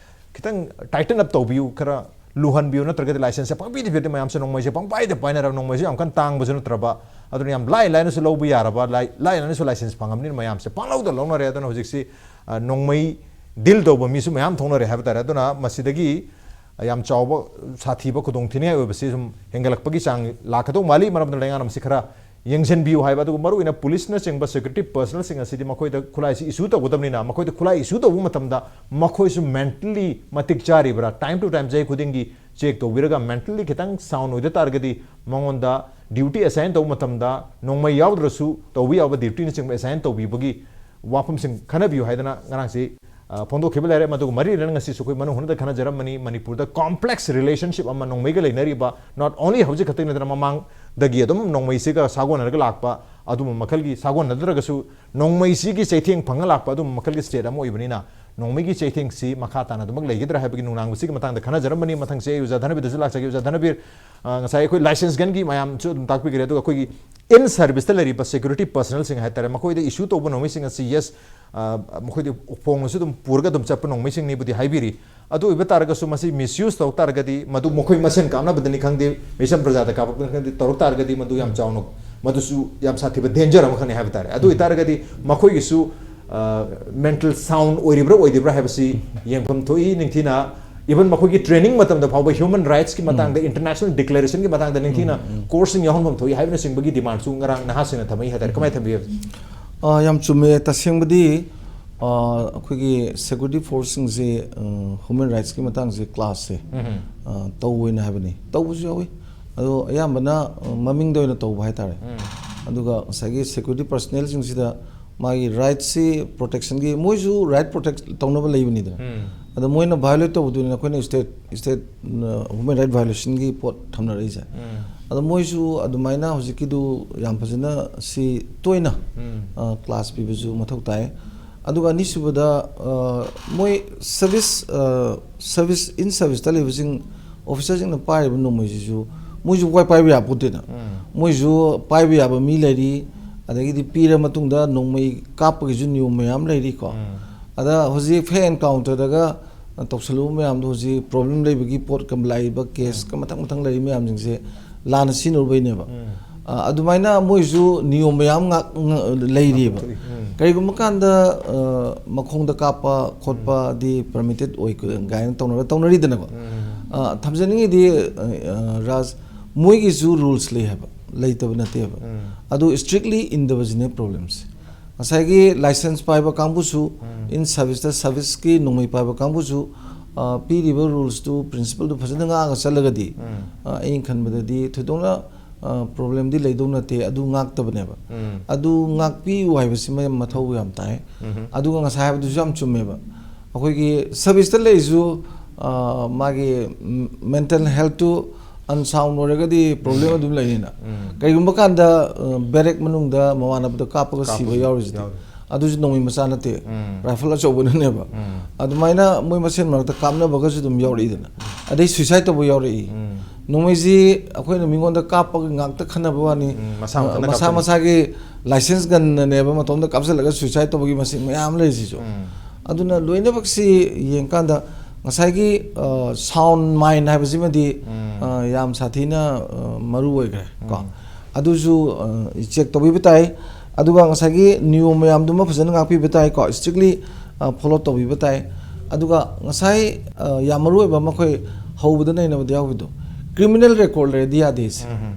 ꯈꯤꯇꯪ tighten up ꯇꯧꯕꯤꯌꯨ, ꯈꯔ ꯂꯨꯍꯟꯕꯤꯌꯨ, ꯅꯠꯇ꯭ꯔꯒꯗꯤ licenseꯁꯦ ꯄꯪꯄꯤꯗ ꯄꯤꯔꯗꯤ ꯃꯌꯥꯝꯁꯦ ꯅꯣꯡꯃꯩꯁꯦ ꯄꯪꯄꯥꯏꯗ ꯄꯥꯏꯅꯔꯕ, ꯅꯣꯡꯃꯩꯁꯦ ꯌꯥꯝ ꯀꯟꯅ ꯇꯥꯡꯕꯁꯨ ꯅꯠꯇ꯭ꯔꯕ, ꯑꯗꯨꯅ ꯌꯥꯝ ꯂꯥꯏ ꯂꯥꯏꯅꯁꯨ ꯂꯧꯕ ꯌꯥꯔꯕ, ꯂꯥꯏ ꯂꯥꯏ ꯂꯥꯏꯅꯁꯨ license ꯐꯪꯉꯕꯅꯤꯅ ꯃꯌꯥꯝꯁꯦ ꯄꯪꯂꯧꯗ ꯂꯧꯅꯔꯦ꯫ ꯑꯗꯨꯅ ꯍꯧꯖꯤꯛꯁꯤ, ꯑ, ꯅꯣꯡꯃꯩ deal ꯇꯧꯕ ꯃꯤꯁꯨ ꯃꯌꯥꯝ ꯊꯣꯛꯅꯔꯦ ꯍꯥꯏꯕ ꯇꯥꯔꯦ꯫ ꯑꯗꯨꯅ ꯃꯁꯤꯗꯒꯤ ꯌꯥꯝ ꯆꯥꯎꯕ ꯁꯥꯊꯤꯕ ꯈꯨꯗꯣꯡꯊꯤꯅꯤꯡꯉꯥꯏ ꯑꯣꯏꯕꯁꯤ ꯁꯨꯝ ꯍꯦꯟꯒꯠꯂꯛꯄꯒꯤ ꯆꯥꯡ ꯂꯥꯛꯀꯗꯧ ꯃꯥꯜꯂꯤ꯫ ꯃꯔꯝ ꯑꯗꯨꯅ ꯂꯩꯉꯥꯛꯅ ꯃꯁꯤ ꯈꯔ ꯌꯦꯡꯁꯤꯟꯕꯤꯌꯨ ꯍꯥꯏꯕ, ꯑꯗꯨꯒ ꯃꯔꯨꯑꯣꯏꯅ policeꯅꯆꯤꯡꯕ security personnelꯁꯤꯡ ꯑꯁꯤꯗꯤ ꯃꯈꯣꯏꯗ ꯈꯨꯠꯂꯥꯏꯁꯤ issue ꯇꯧꯒꯗꯕꯅꯤꯅ, ꯃꯈꯣꯏꯗ ꯈꯨꯠꯂꯥꯏ issue ꯇꯧꯕ ꯃꯇꯝꯗ ꯃꯈꯣꯏꯁꯨ mentally ꯃꯇꯤꯛ ꯆꯥꯔꯤꯕ꯭ꯔꯥ, time to time ꯆꯍꯤ ꯈꯨꯗꯤꯡꯒꯤ check ꯇꯧꯕꯤꯔꯒ mentally ꯈꯤꯇꯪ sound ꯑꯣꯏꯗ ꯇꯥꯔꯒꯗꯤ ꯃꯉꯣꯟꯗ ꯗ꯭ꯌꯨꯇꯤ ꯑꯦꯁꯥꯏꯟ ꯇꯧꯕ ꯃꯇꯝꯗ ꯅꯣꯡꯃꯩ ꯌꯥꯎꯗ꯭ꯔꯁꯨ ꯇꯧꯕ ꯌꯥꯕ ꯗ꯭ꯌꯨꯇꯤꯅꯆꯤꯡꯕ ꯑꯦꯁꯥꯏꯟ ꯇꯧꯕꯤꯕꯒꯤ ꯋꯥꯐꯝꯁꯤꯡ ꯈꯟꯅꯕꯤꯌꯨ ꯍꯥꯏꯗꯅ ꯉꯔꯥꯡꯁꯤ, ꯑ, ꯐꯣꯡꯗꯣꯛꯈꯤꯕ ꯂꯩꯔꯦ꯫ ꯃꯗꯨꯒ ꯃꯔꯤ ꯂꯩꯅꯅ ꯉꯁꯤꯁꯨ ꯑꯩꯈꯣꯏ ꯃꯅꯨꯡ ꯍꯨꯠꯅꯗ ꯈꯟꯅꯖꯔꯝꯕꯅꯤ꯫ ꯃꯅꯤꯄꯨꯔꯗ ꯀꯣꯝꯄ꯭ꯂꯦꯛꯁ ꯔꯤꯂꯦꯁꯟꯁꯤꯞ ꯑꯃ ꯅꯣꯡꯃꯩꯒ ꯂꯩꯅꯔꯤꯕ, not only ꯍꯧꯖꯤꯛ ꯈꯛꯇꯪ ꯅꯠꯇꯅ ꯃꯃꯥꯡꯗꯒꯤ ꯑꯗꯨꯝ ꯅꯣꯡꯃꯩꯁꯤꯒ ꯁꯥꯒꯣꯟꯅꯔꯒ ꯂꯥꯛꯄ ꯑꯗꯨꯝꯕ ꯃꯈꯜꯒꯤ, ꯁꯥꯒꯣꯟꯅꯗ꯭ꯔꯒꯁꯨ ꯅꯣꯡꯃꯩꯁꯤꯒꯤ ꯆꯩꯊꯦꯡ ꯐꯪꯉ ꯂꯥꯛꯄ ꯑꯗꯨꯝꯕ ꯃꯈꯜꯒꯤ ꯁ꯭ꯇꯦꯠ ꯑꯃ ꯑꯣꯏꯕꯅꯤꯅ ꯅꯣꯡꯃꯩꯒꯤ ꯆꯩꯊꯦꯡꯁꯤ ꯃꯈꯥ ꯇꯥꯅ ꯑꯗꯨꯃꯛ ꯂꯩꯒꯗ꯭ꯔꯥ ꯍꯥꯏꯕꯒꯤ ꯅꯨꯡꯅꯥꯡꯕꯁꯤꯒꯤ ꯃꯇꯥꯡꯗ ꯈꯟꯅꯖꯔꯝꯕꯅꯤ꯫ ꯃꯊꯪꯁꯦ ꯑꯩ ꯑꯣꯖꯥ ꯙꯅꯕꯤꯔꯗꯁꯨ ꯂꯥꯛꯆꯒꯦ꯫ ꯑꯣꯖꯥ ꯙꯅꯕꯤꯔ, ꯑ, ꯉꯁꯥꯏ ꯑꯩꯈꯣꯏ ꯂꯥꯏꯁꯦꯟꯁ ꯒꯟꯒꯤ ꯃꯌꯥꯝꯁꯨ ꯑꯗꯨꯝ ꯇꯥꯛꯄꯤꯈ꯭ꯔꯦ꯫ ꯑꯗꯨꯒ ꯑꯩꯈꯣꯏꯒꯤ in service ꯇ ꯂꯩꯔꯤꯕ ꯁꯦꯀ꯭ꯌꯨꯔꯤꯇꯤ ꯄꯔꯁꯅꯦꯜꯁꯤꯡ ꯍꯥꯏꯇꯥꯔꯦ, ꯃꯈꯣꯏꯗ ꯏꯁꯨ ꯇꯧꯕ ꯅꯣꯡꯃꯩꯁꯤꯡ ꯑꯁꯤ, yes, ꯑ, ꯃꯈꯣꯏꯗꯤ ꯐꯣꯡꯅꯁꯨ ꯑꯗꯨꯝ ꯄꯨꯔꯒ ꯑꯗꯨꯝ ꯆꯠꯄ ꯅꯣꯡꯃꯩꯁꯤꯡꯅꯤꯕꯨꯗꯤ ꯍꯥꯏꯕꯤꯔꯤ꯫ ꯑꯗꯨ ꯑꯣꯏꯕ ꯇꯥꯔꯒꯁꯨ ꯃꯁꯤ ꯃꯤꯁꯌꯨꯁ ꯇꯧ ꯇꯥꯔꯒꯗꯤ, ꯃꯗꯨ ꯃꯈꯣꯏ ꯃꯁꯦꯟ ꯀꯥꯞꯅꯕꯗꯅꯤ ꯈꯪꯗꯦ, ꯃꯤꯆꯝ ꯄ꯭ꯔꯖꯥꯗ ꯀꯥꯞꯄꯛꯄꯅꯤ ꯈꯪꯗꯦ, ꯇꯧꯔꯛ ꯇꯥꯔꯒꯗꯤ ꯃꯗꯨ ꯌꯥꯝ ꯆꯥꯎꯅ, ꯃꯗꯨꯁꯨ ꯌꯥꯝ ꯁꯥꯊꯤꯕ ꯗꯦꯟꯖꯔ ꯑꯃꯈꯛꯅꯤ ꯍꯥꯏꯕ ꯇꯥꯔꯦ꯫ ꯑꯗꯨ ꯑꯣꯏꯇꯥꯔꯒꯗꯤ ꯃꯈꯣꯏꯒꯤꯁꯨ, ꯑ, ꯃꯦꯟꯇꯦꯜ ꯁꯥꯎꯟ ꯑꯣꯏꯔꯤꯕ꯭ꯔꯥ ꯑꯣꯏꯗ꯭ꯔꯤꯕ꯭ꯔꯥ ꯍꯥꯏꯕꯁꯤ ꯌꯦꯡꯐꯝ ꯊꯣꯛꯏ꯫ ꯅꯤꯡꯊꯤꯅ, ꯏꯚꯟ ꯃꯈꯣꯏꯒꯤ ꯇ꯭ꯔꯦꯅꯤꯡ ꯃꯇꯝꯗ ꯐꯥꯎꯕ ꯍ꯭ꯌꯨꯃꯟ ꯔꯥꯏꯠꯁꯀꯤ ꯃꯇꯥꯡꯗ, ꯏꯟꯇꯔꯅꯦꯁꯅꯦꯜ ꯗꯤꯀ꯭ꯂꯦꯔꯦꯁꯟꯒꯤ ꯃꯇꯥꯡꯗ ꯅꯤꯡꯊꯤꯅ ꯀꯣꯔꯁꯁꯤꯡ ꯌꯥꯎꯍꯟꯐꯝ ꯊꯣꯛꯏ ꯍꯥꯏꯕꯅꯆꯤꯡꯕꯒꯤ ꯗꯤꯃꯥꯟꯁꯨ ꯉꯔꯥꯡ ꯅꯍꯥꯁꯤꯡꯅ ꯊꯝꯃꯛꯏ ꯍꯥꯏꯇꯥꯔꯦ꯫ ꯀꯃꯥꯏꯅ ꯊꯝꯕꯤꯒꯦ? ꯑ, ꯌꯥꯝ ꯆꯨꯝꯃꯦ꯫ ꯇꯁꯦꯡꯕꯗꯤ, ꯑ, ꯑꯩꯈꯣꯏꯒꯤ ꯁꯦꯀ꯭ꯌꯨꯔꯤꯇꯤ ꯐꯣꯔꯁꯁꯤꯡꯁꯦ, ꯑ, ꯍ꯭ꯌꯨꯃꯦꯟ ꯔꯥꯏꯠꯁꯀꯤ ꯃꯇꯥꯡꯁꯦ ꯀ꯭ꯂꯥꯁꯁꯦ, ꯑ, ꯇꯧꯋꯦꯅ ꯍꯥꯏꯕꯅꯤ꯫ ꯇꯧꯕꯁꯨ ꯌꯥꯎꯋꯤ꯫ ꯑꯗꯣ ꯑꯌꯥꯝꯕꯅ, ꯑ, ꯃꯃꯤꯡꯗ ꯑꯣꯏꯅ ꯇꯧꯕ ꯍꯥꯏꯇꯥꯔꯦ꯫ ꯑꯗꯨꯒ ꯉꯁꯥꯏꯒꯤ ꯁꯦꯀ꯭ꯌꯨꯔꯤꯇꯤ ꯄꯔꯁꯅꯦꯜꯁꯤꯡꯁꯤꯗ ꯃꯥꯒꯤ ꯔꯥꯏꯠꯁꯤ ꯄ꯭ꯔꯣꯇꯦꯛꯁꯟꯒꯤ, ꯃꯣꯏꯁꯨ ꯔꯥꯏꯠ ꯄ꯭ꯔꯣꯇꯦꯛ ꯇꯧꯅꯕ ꯂꯩꯕꯅꯤꯗꯅ꯫ ꯑꯗꯣ ꯃꯣꯏꯅ ꯚꯥꯏꯑꯣꯂꯦꯠ ꯇꯧꯕꯗꯨꯅꯤꯅ ꯑꯩꯈꯣꯏꯅ ꯁ꯭ꯇꯦꯠ, ꯁ꯭ꯇꯦꯠ, ꯑ, ꯍ꯭ꯌꯨꯃꯦꯟ ꯔꯥꯏꯠ ꯚꯥꯏꯑꯣꯂꯦꯁꯟꯒꯤ ꯄꯣꯠ ꯊꯝꯅꯔꯛꯏꯁꯦ꯫ ꯑꯗꯣ ꯃꯣꯏꯁꯨ ꯑꯗꯨꯃꯥꯏꯅ ꯍꯧꯖꯤꯛꯀꯤꯗꯨ ꯌꯥꯝ ꯐꯖꯅ ꯁꯤ ꯇꯣꯏꯅ, ꯑ, ꯀ꯭ꯂꯥꯁ ꯄꯤꯕꯁꯨ ꯃꯊꯧ ꯇꯥꯏ꯫ ꯑꯗꯨꯒ ꯑꯅꯤꯁꯨꯕꯗ, ꯑ, ꯃꯣꯏ ꯁꯔꯚꯤꯁ, ꯑ, ꯁꯔꯚꯤꯁ, ꯏꯟ ꯁꯔꯚꯤꯁꯇ ꯂꯩꯕꯁꯤꯡ, ꯑꯣꯐꯤꯁꯔꯁꯤꯡꯅ ꯄꯥꯏꯔꯤꯕ ꯅꯣꯡꯃꯩꯁꯤꯁꯨ ꯃꯣꯏꯁꯨ ꯄꯥꯏ-, ꯄꯥꯏꯕ ꯌꯥꯄꯣꯠꯇꯦꯅ꯫ ꯃꯣꯏꯁꯨ ꯄꯥꯏꯕ ꯌꯥꯕ ꯃꯤ ꯂꯩꯔꯤ, ꯑꯗꯒꯤꯗꯤ ꯄꯤꯔ ꯃꯇꯨꯡꯗ ꯅꯣꯡꯃꯩ ꯀꯥꯞꯄꯒꯤꯁꯨ ꯅꯤꯌꯣꯝ ꯃꯌꯥꯝ ꯂꯩꯔꯤꯀꯣ꯫ ꯑꯗ ꯍꯧꯖꯤꯛ ꯐꯦꯛ ꯑꯦꯟꯀꯥꯎꯟꯇꯔꯗꯒ ꯇꯧꯁꯜꯂꯨꯕ ꯃꯌꯥꯝꯗꯣ ꯍꯧꯖꯤꯛ ꯄ꯭ꯔꯣꯕ꯭ꯂꯦꯝ ꯂꯩꯕꯒꯤ ꯄꯣꯠꯀ ꯂꯥꯛꯏꯕ ꯀꯦꯁꯀ ꯃꯊꯪ ꯃꯊꯪ ꯂꯩꯔꯤ ꯃꯌꯥꯝꯁꯤꯡꯁꯦ ꯂꯥꯟꯅ ꯁꯤꯖꯤꯟꯅꯔꯨꯕꯩꯅꯦꯕ꯫ ꯑ, ꯑꯗꯨꯃꯥꯏꯅ ꯃꯣꯏꯁꯨ ꯅꯤꯌꯣꯝ ꯃꯌꯥꯝ ꯉꯥꯛ-, ꯉ-, ꯂꯩꯔꯤꯕ꯫ ꯀꯔꯤꯒꯨꯝꯕ ꯀꯥꯟꯗ, ꯑ, ꯃꯈꯣꯡꯗ ꯀꯥꯞꯄ ꯈꯣꯠꯄꯗꯤ ꯄꯔꯃꯤꯇꯦꯠ ꯑꯣꯏ ꯀꯥꯏꯅ ꯇꯧꯅꯔ-, ꯇꯧꯅꯔꯤꯗꯅꯀꯣ꯫ ꯑ, ꯊꯝꯖꯅꯤꯡꯉꯤꯗꯤ, ꯑ, ꯑ, ꯔꯥꯖ, ꯃꯣꯏꯒꯤꯁꯨ ꯔꯨꯜꯁ ꯂꯩ ꯍꯥꯏꯕ, ꯂꯩꯇꯕ ꯅꯠꯇꯦꯕ꯫ ꯑꯗꯨ ꯏꯁꯇ꯭ꯔꯤꯛꯂꯤ ꯏꯟꯗꯕꯁꯤꯅꯦ ꯄ꯭ꯔꯣꯕ꯭ꯂꯦꯝꯁꯦ꯫ ꯉꯁꯥꯏꯒꯤ ꯂꯥꯏꯁꯦꯟꯁ ꯄꯥꯏꯕ ꯀꯥꯡꯕꯨꯁꯨ, ꯏꯟ ꯁꯥꯔꯚꯤꯁꯇ ꯁꯥꯔꯚꯤꯁꯀꯤ ꯅꯣꯡꯃꯩ ꯄꯥꯏꯕ ꯀꯥꯡꯕꯨꯁꯨ, ꯑ, ꯄꯤꯔꯤꯕ ꯔꯨꯜꯁꯇꯨ, ꯄ꯭ꯔꯤꯟꯁꯤꯄꯜꯗꯨ ꯐꯖꯅ ꯉꯥꯛꯑꯒ ꯆꯠꯂꯒꯗꯤ, ꯑ, ꯑꯩꯅ ꯈꯟꯕꯗꯗꯤ ꯊꯣꯏꯗꯣꯛꯅ, ꯄ꯭ꯔꯣꯕ꯭ꯂꯦꯝꯗꯤ ꯂꯩꯗꯧ ꯅꯠꯇꯦ, ꯑꯗꯨ ꯉꯥꯛꯇꯕꯅꯦꯕ꯫ ꯎꯝ ꯑꯗꯨ ꯉꯥꯛꯄꯤꯌꯨ ꯍꯥꯏꯕꯁꯤꯃ ꯌꯥꯝ ꯃꯊꯧ ꯌꯥꯝ ꯇꯥꯏ꯫ ꯎꯝ ꯑꯗꯨꯒ ꯉꯁꯥꯏ ꯍꯥꯏꯕꯗꯨꯁꯨ ꯌꯥꯝ ꯆꯨꯝꯃꯦꯕ꯫ ꯑꯩꯈꯣꯏꯒꯤ ꯁꯔꯚꯤꯁꯇ ꯂꯩꯔꯤꯁꯨ, ꯑ, ꯃꯥꯒꯤ ꯃꯦꯟꯇꯦꯜ ꯍꯦꯜꯠꯇꯨ ꯑꯟꯁꯥꯎꯟ ꯑꯣꯏꯔꯒꯗꯤ ꯄ꯭ꯔꯣꯕ꯭ꯂꯦꯝ ꯑꯗꯨꯝ ꯂꯩꯅꯤꯅ꯫ ꯎꯝ ꯀꯩꯒꯨꯝꯕ ꯀꯥꯟꯗ, ꯑ, ꯕꯦꯔꯦꯛ ꯃꯅꯨꯡꯗ ꯃꯃꯥꯟꯅꯕꯗ ꯀꯥꯞꯄꯒ ꯁꯤꯕ ꯀꯥꯞꯄꯁꯨ ꯌꯥꯎꯔꯤꯁꯤꯗꯤ, ꯌꯥꯎꯔꯤ꯫ ꯑꯗꯨꯁꯨ ꯅꯣꯡꯃꯩ ꯃꯆꯥ ꯅꯠꯇꯦ, ꯎꯝ ꯔꯥꯏꯐꯜ ꯑꯆꯧꯕꯅꯅꯦꯕ꯫ ꯎꯝ ꯑꯗꯨꯃꯥꯏꯅ ꯃꯣꯏ ꯃꯁꯦꯟ ꯃꯔꯛꯇ ꯀꯥꯞꯅꯕꯒꯁꯨ ꯑꯗꯨꯝ ꯌꯥꯎꯔꯛꯏꯗꯅ, ꯑꯗꯩ ꯁꯨꯏꯁꯥꯏꯠ ꯇꯧꯕ ꯌꯥꯎꯔꯛꯏ꯫ ꯎꯝ ꯅꯣꯡꯃꯩꯁꯤ ꯑꯩꯈꯣꯏꯅ ꯃꯤꯉꯣꯟꯗ ꯀꯥꯞꯄꯒ ꯉꯥꯛꯇ ꯈꯟꯅꯕ ꯋꯥꯅꯤ꯫ ꯎꯝ, ꯃꯁꯥ ꯃꯊꯟꯇ ꯃꯁꯥ ꯀꯥꯞꯆꯅꯤ꯫ ꯃꯁꯥꯒꯤ ꯂꯥꯏꯁꯦꯟꯁ ꯒꯟꯅꯅꯦꯕ ꯃꯇꯣꯝꯗ ꯀꯥꯞꯁꯤꯜꯂꯒ ꯁꯨꯏꯁꯥꯏꯠ ꯇꯧꯕꯒꯤ ꯃꯁꯤꯡ ꯃꯌꯥꯝ ꯂꯩꯔꯤꯁꯤꯁꯨ꯫ ꯎꯝ ꯑꯗꯨꯅ ꯂꯣꯏꯅꯃꯛꯁꯤ ꯌꯦꯡꯀꯥꯟꯗ ꯉꯁꯥꯏꯒꯤ ꯁꯥꯎꯟ ꯃꯥꯏꯟ ꯍꯥꯏꯕꯁꯤꯃꯗꯤ ꯎꯝ ꯑ, ꯌꯥꯝ ꯁꯥꯊꯤꯅ ꯑ, ꯃꯔꯨ ꯑꯣꯏꯈ꯭ꯔꯦ ꯀꯣ꯫ ꯎꯝ ꯑꯗꯨꯁꯨ ꯆꯦꯛ ꯇꯧꯕꯤꯕ ꯇꯥꯏ꯫ ꯑꯗꯨꯒ ꯉꯁꯥꯏꯒꯤ ꯅꯤꯌꯣꯝ ꯃꯌꯥꯝꯗꯨꯃ ꯐꯖꯅ ꯉꯥꯛꯄꯤꯕ ꯇꯥꯏ ꯀꯣ, ꯏꯁꯇ꯭ꯔꯤꯛꯂꯤ ꯐꯣꯂꯣ ꯇꯧꯕꯤꯕ ꯇꯥꯏ꯫ ꯑꯗꯨꯒ ꯉꯁꯥꯏ ꯑ, ꯌꯥꯝ ꯃꯔꯨ ꯑꯣꯏꯕ ꯑꯃ ꯑꯩꯈꯣꯏ ꯍꯧꯕꯗ ꯅꯩꯅꯕꯗ ꯌꯥꯎꯕꯗꯣ, ꯀ꯭ꯔꯤꯃꯤꯅꯦꯜ ꯔꯦꯀꯣꯔꯗ ꯂꯩꯔꯗꯤ ꯌꯥꯗꯦ ꯁꯦ꯫ ꯎꯝ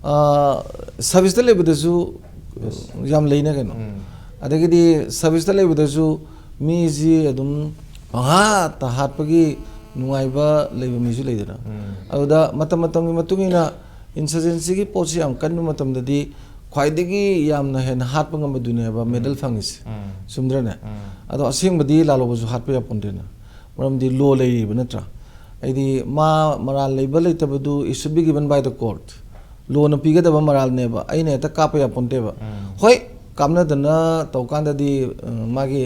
ꯑ, ꯁꯔꯚꯤꯁꯇ ꯂꯩꯕꯗꯁꯨ ꯌꯥꯝ ꯂꯩꯅ ꯀꯩꯅꯣ꯫ ꯎꯝ ꯑꯗꯒꯤꯗꯤ ꯁꯔꯚꯤꯁꯇ ꯂꯩꯕꯗꯁꯨ ꯃꯤꯁꯤ ꯑꯗꯨꯝ ꯄꯪꯍꯥꯠꯇ ꯍꯥꯠꯄꯒꯤ ꯅꯨꯡꯉꯥꯏꯕ ꯂꯩꯕ ꯃꯤꯁꯨ ꯂꯩꯗꯅ꯫ ꯎꯝ ꯑꯗꯨꯗ ꯃꯇꯝ ꯃꯇꯝꯒꯤ ꯃꯇꯨꯡ ꯏꯟꯅ ꯏꯟꯁꯔꯖꯦꯟꯁꯤꯒꯤ ꯄꯣꯠꯁꯤ ꯌꯥꯝ ꯀꯟꯕ ꯃꯇꯝꯗꯗꯤ ꯈ꯭ꯋꯥꯏꯗꯒꯤ ꯌꯥꯝꯅ ꯍꯦꯟꯅ ꯍꯥꯠꯄ ꯉꯝꯕꯗꯨꯅꯦꯕ ꯃꯦꯗꯜ ꯐꯪꯉꯤꯁꯦ꯫ ꯎꯝ ꯆꯨꯝꯗ꯭ꯔꯅꯦ? ꯎꯝ ꯑꯗꯣ ꯑꯁꯦꯡꯕꯗꯤ ꯂꯥꯜꯍꯧꯕꯁꯨ ꯍꯥꯠꯄ ꯌꯥꯄꯣꯟꯇꯦꯅ, ꯃꯔꯝꯗꯤ ꯂꯣ ꯂꯩꯔꯤꯕ ꯅꯠꯇ꯭ꯔꯥ? ꯍꯥꯏꯗꯤ ꯃꯥ ꯃꯔꯥꯜ ꯂꯩꯕ ꯂꯩꯇꯕꯗꯨ it should be given by the court꯫ ꯂꯣꯅ ꯄꯤꯒꯗꯕ ꯃꯔꯥꯜꯅꯦꯕ, ꯑꯩꯅ ꯍꯦꯛꯇ ꯀꯥꯞꯄ ꯌꯥꯄꯣꯟꯇꯦꯕ꯫ ꯎꯝ ꯍꯣꯏ, ꯀꯥꯞꯅꯗꯅ ꯇꯧꯀꯥꯟꯗꯗꯤ ꯑ, ꯃꯥꯒꯤ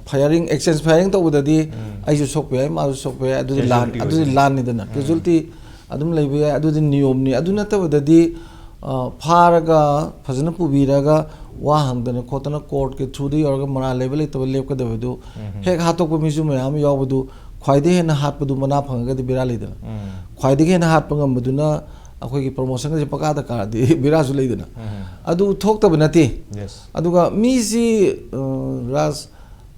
ꯐꯥꯌꯔꯤꯡ, ꯑꯦꯛꯁꯆꯦꯟꯖ ꯐꯥꯌꯔꯤꯡ ꯇꯧꯕꯗꯗꯤ ꯎꯝ ꯑꯩꯁꯨ ꯁꯣꯛꯄ ꯌꯥꯏ, ꯃꯥꯁꯨ ꯁꯣꯛꯄ ꯌꯥꯏ, ꯑꯗꯨꯗꯤ ꯂꯥꯟ Casualty ꯑꯗꯨꯗꯤ ꯑꯣꯏꯗꯣꯏꯅꯤ꯫ ꯂꯥꯟꯅꯤꯗꯅ꯫ ꯎꯝ ꯀꯦꯖꯨꯋꯜꯇꯤ ꯑꯗꯨꯝ ꯂꯩꯕ ꯌꯥꯏ, ꯑꯗꯨꯗꯤ ꯅꯤꯌꯣꯝꯅꯤ꯫ ꯑꯗꯨ ꯅꯠꯇꯕꯗꯗꯤ ꯑ, ꯐꯥꯔꯒ ꯐꯖꯅ ꯄꯨꯕꯤꯔꯒ ꯋꯥ ꯍꯪꯗꯅ ꯈꯣꯠꯇꯅ ꯀꯣꯔꯠꯀꯤ ꯊ꯭ꯔꯨꯗ ꯌꯧꯔꯒ ꯃꯔꯥꯜ ꯂꯩꯕ ꯂꯩꯇꯕ ꯂꯦꯞꯀꯗꯕꯗꯨ, ꯎꯝ ꯍꯦꯛ ꯍꯥꯠꯇꯣꯛꯄ ꯃꯤꯁꯨ ꯃꯌꯥꯝ ꯑꯃ ꯌꯥꯎꯕꯗꯨ, ꯈ꯭ꯋꯥꯏꯗꯒꯤ ꯍꯦꯟꯅ ꯍꯥꯠꯄꯗꯨ ꯃꯅꯥ ꯐꯪꯉꯒꯗꯤ ꯕꯦꯔꯥ ꯂꯩꯗꯅ꯫ ꯎꯝ ꯈ꯭ꯋꯥꯏꯗꯒꯤ ꯍꯦꯟꯅ ꯍꯥꯠꯄ ꯉꯝꯕꯗꯨꯅ ꯑꯩꯈꯣꯏꯒꯤ ꯄ꯭ꯔꯣꯃꯣꯁꯟꯒꯁꯦ ꯄꯀꯥꯗ ꯀꯥꯔꯗꯤ ꯕꯦꯔꯥꯁꯨ ꯂꯩꯗꯅ꯫ ꯎꯝ ꯑꯗꯨ ꯊꯣꯛꯇꯕ ꯅꯠꯇꯦ꯫ ꯌꯦꯁ ꯑꯗꯨꯒ ꯃꯤꯁꯤ, ꯑ, ꯔꯥꯖ,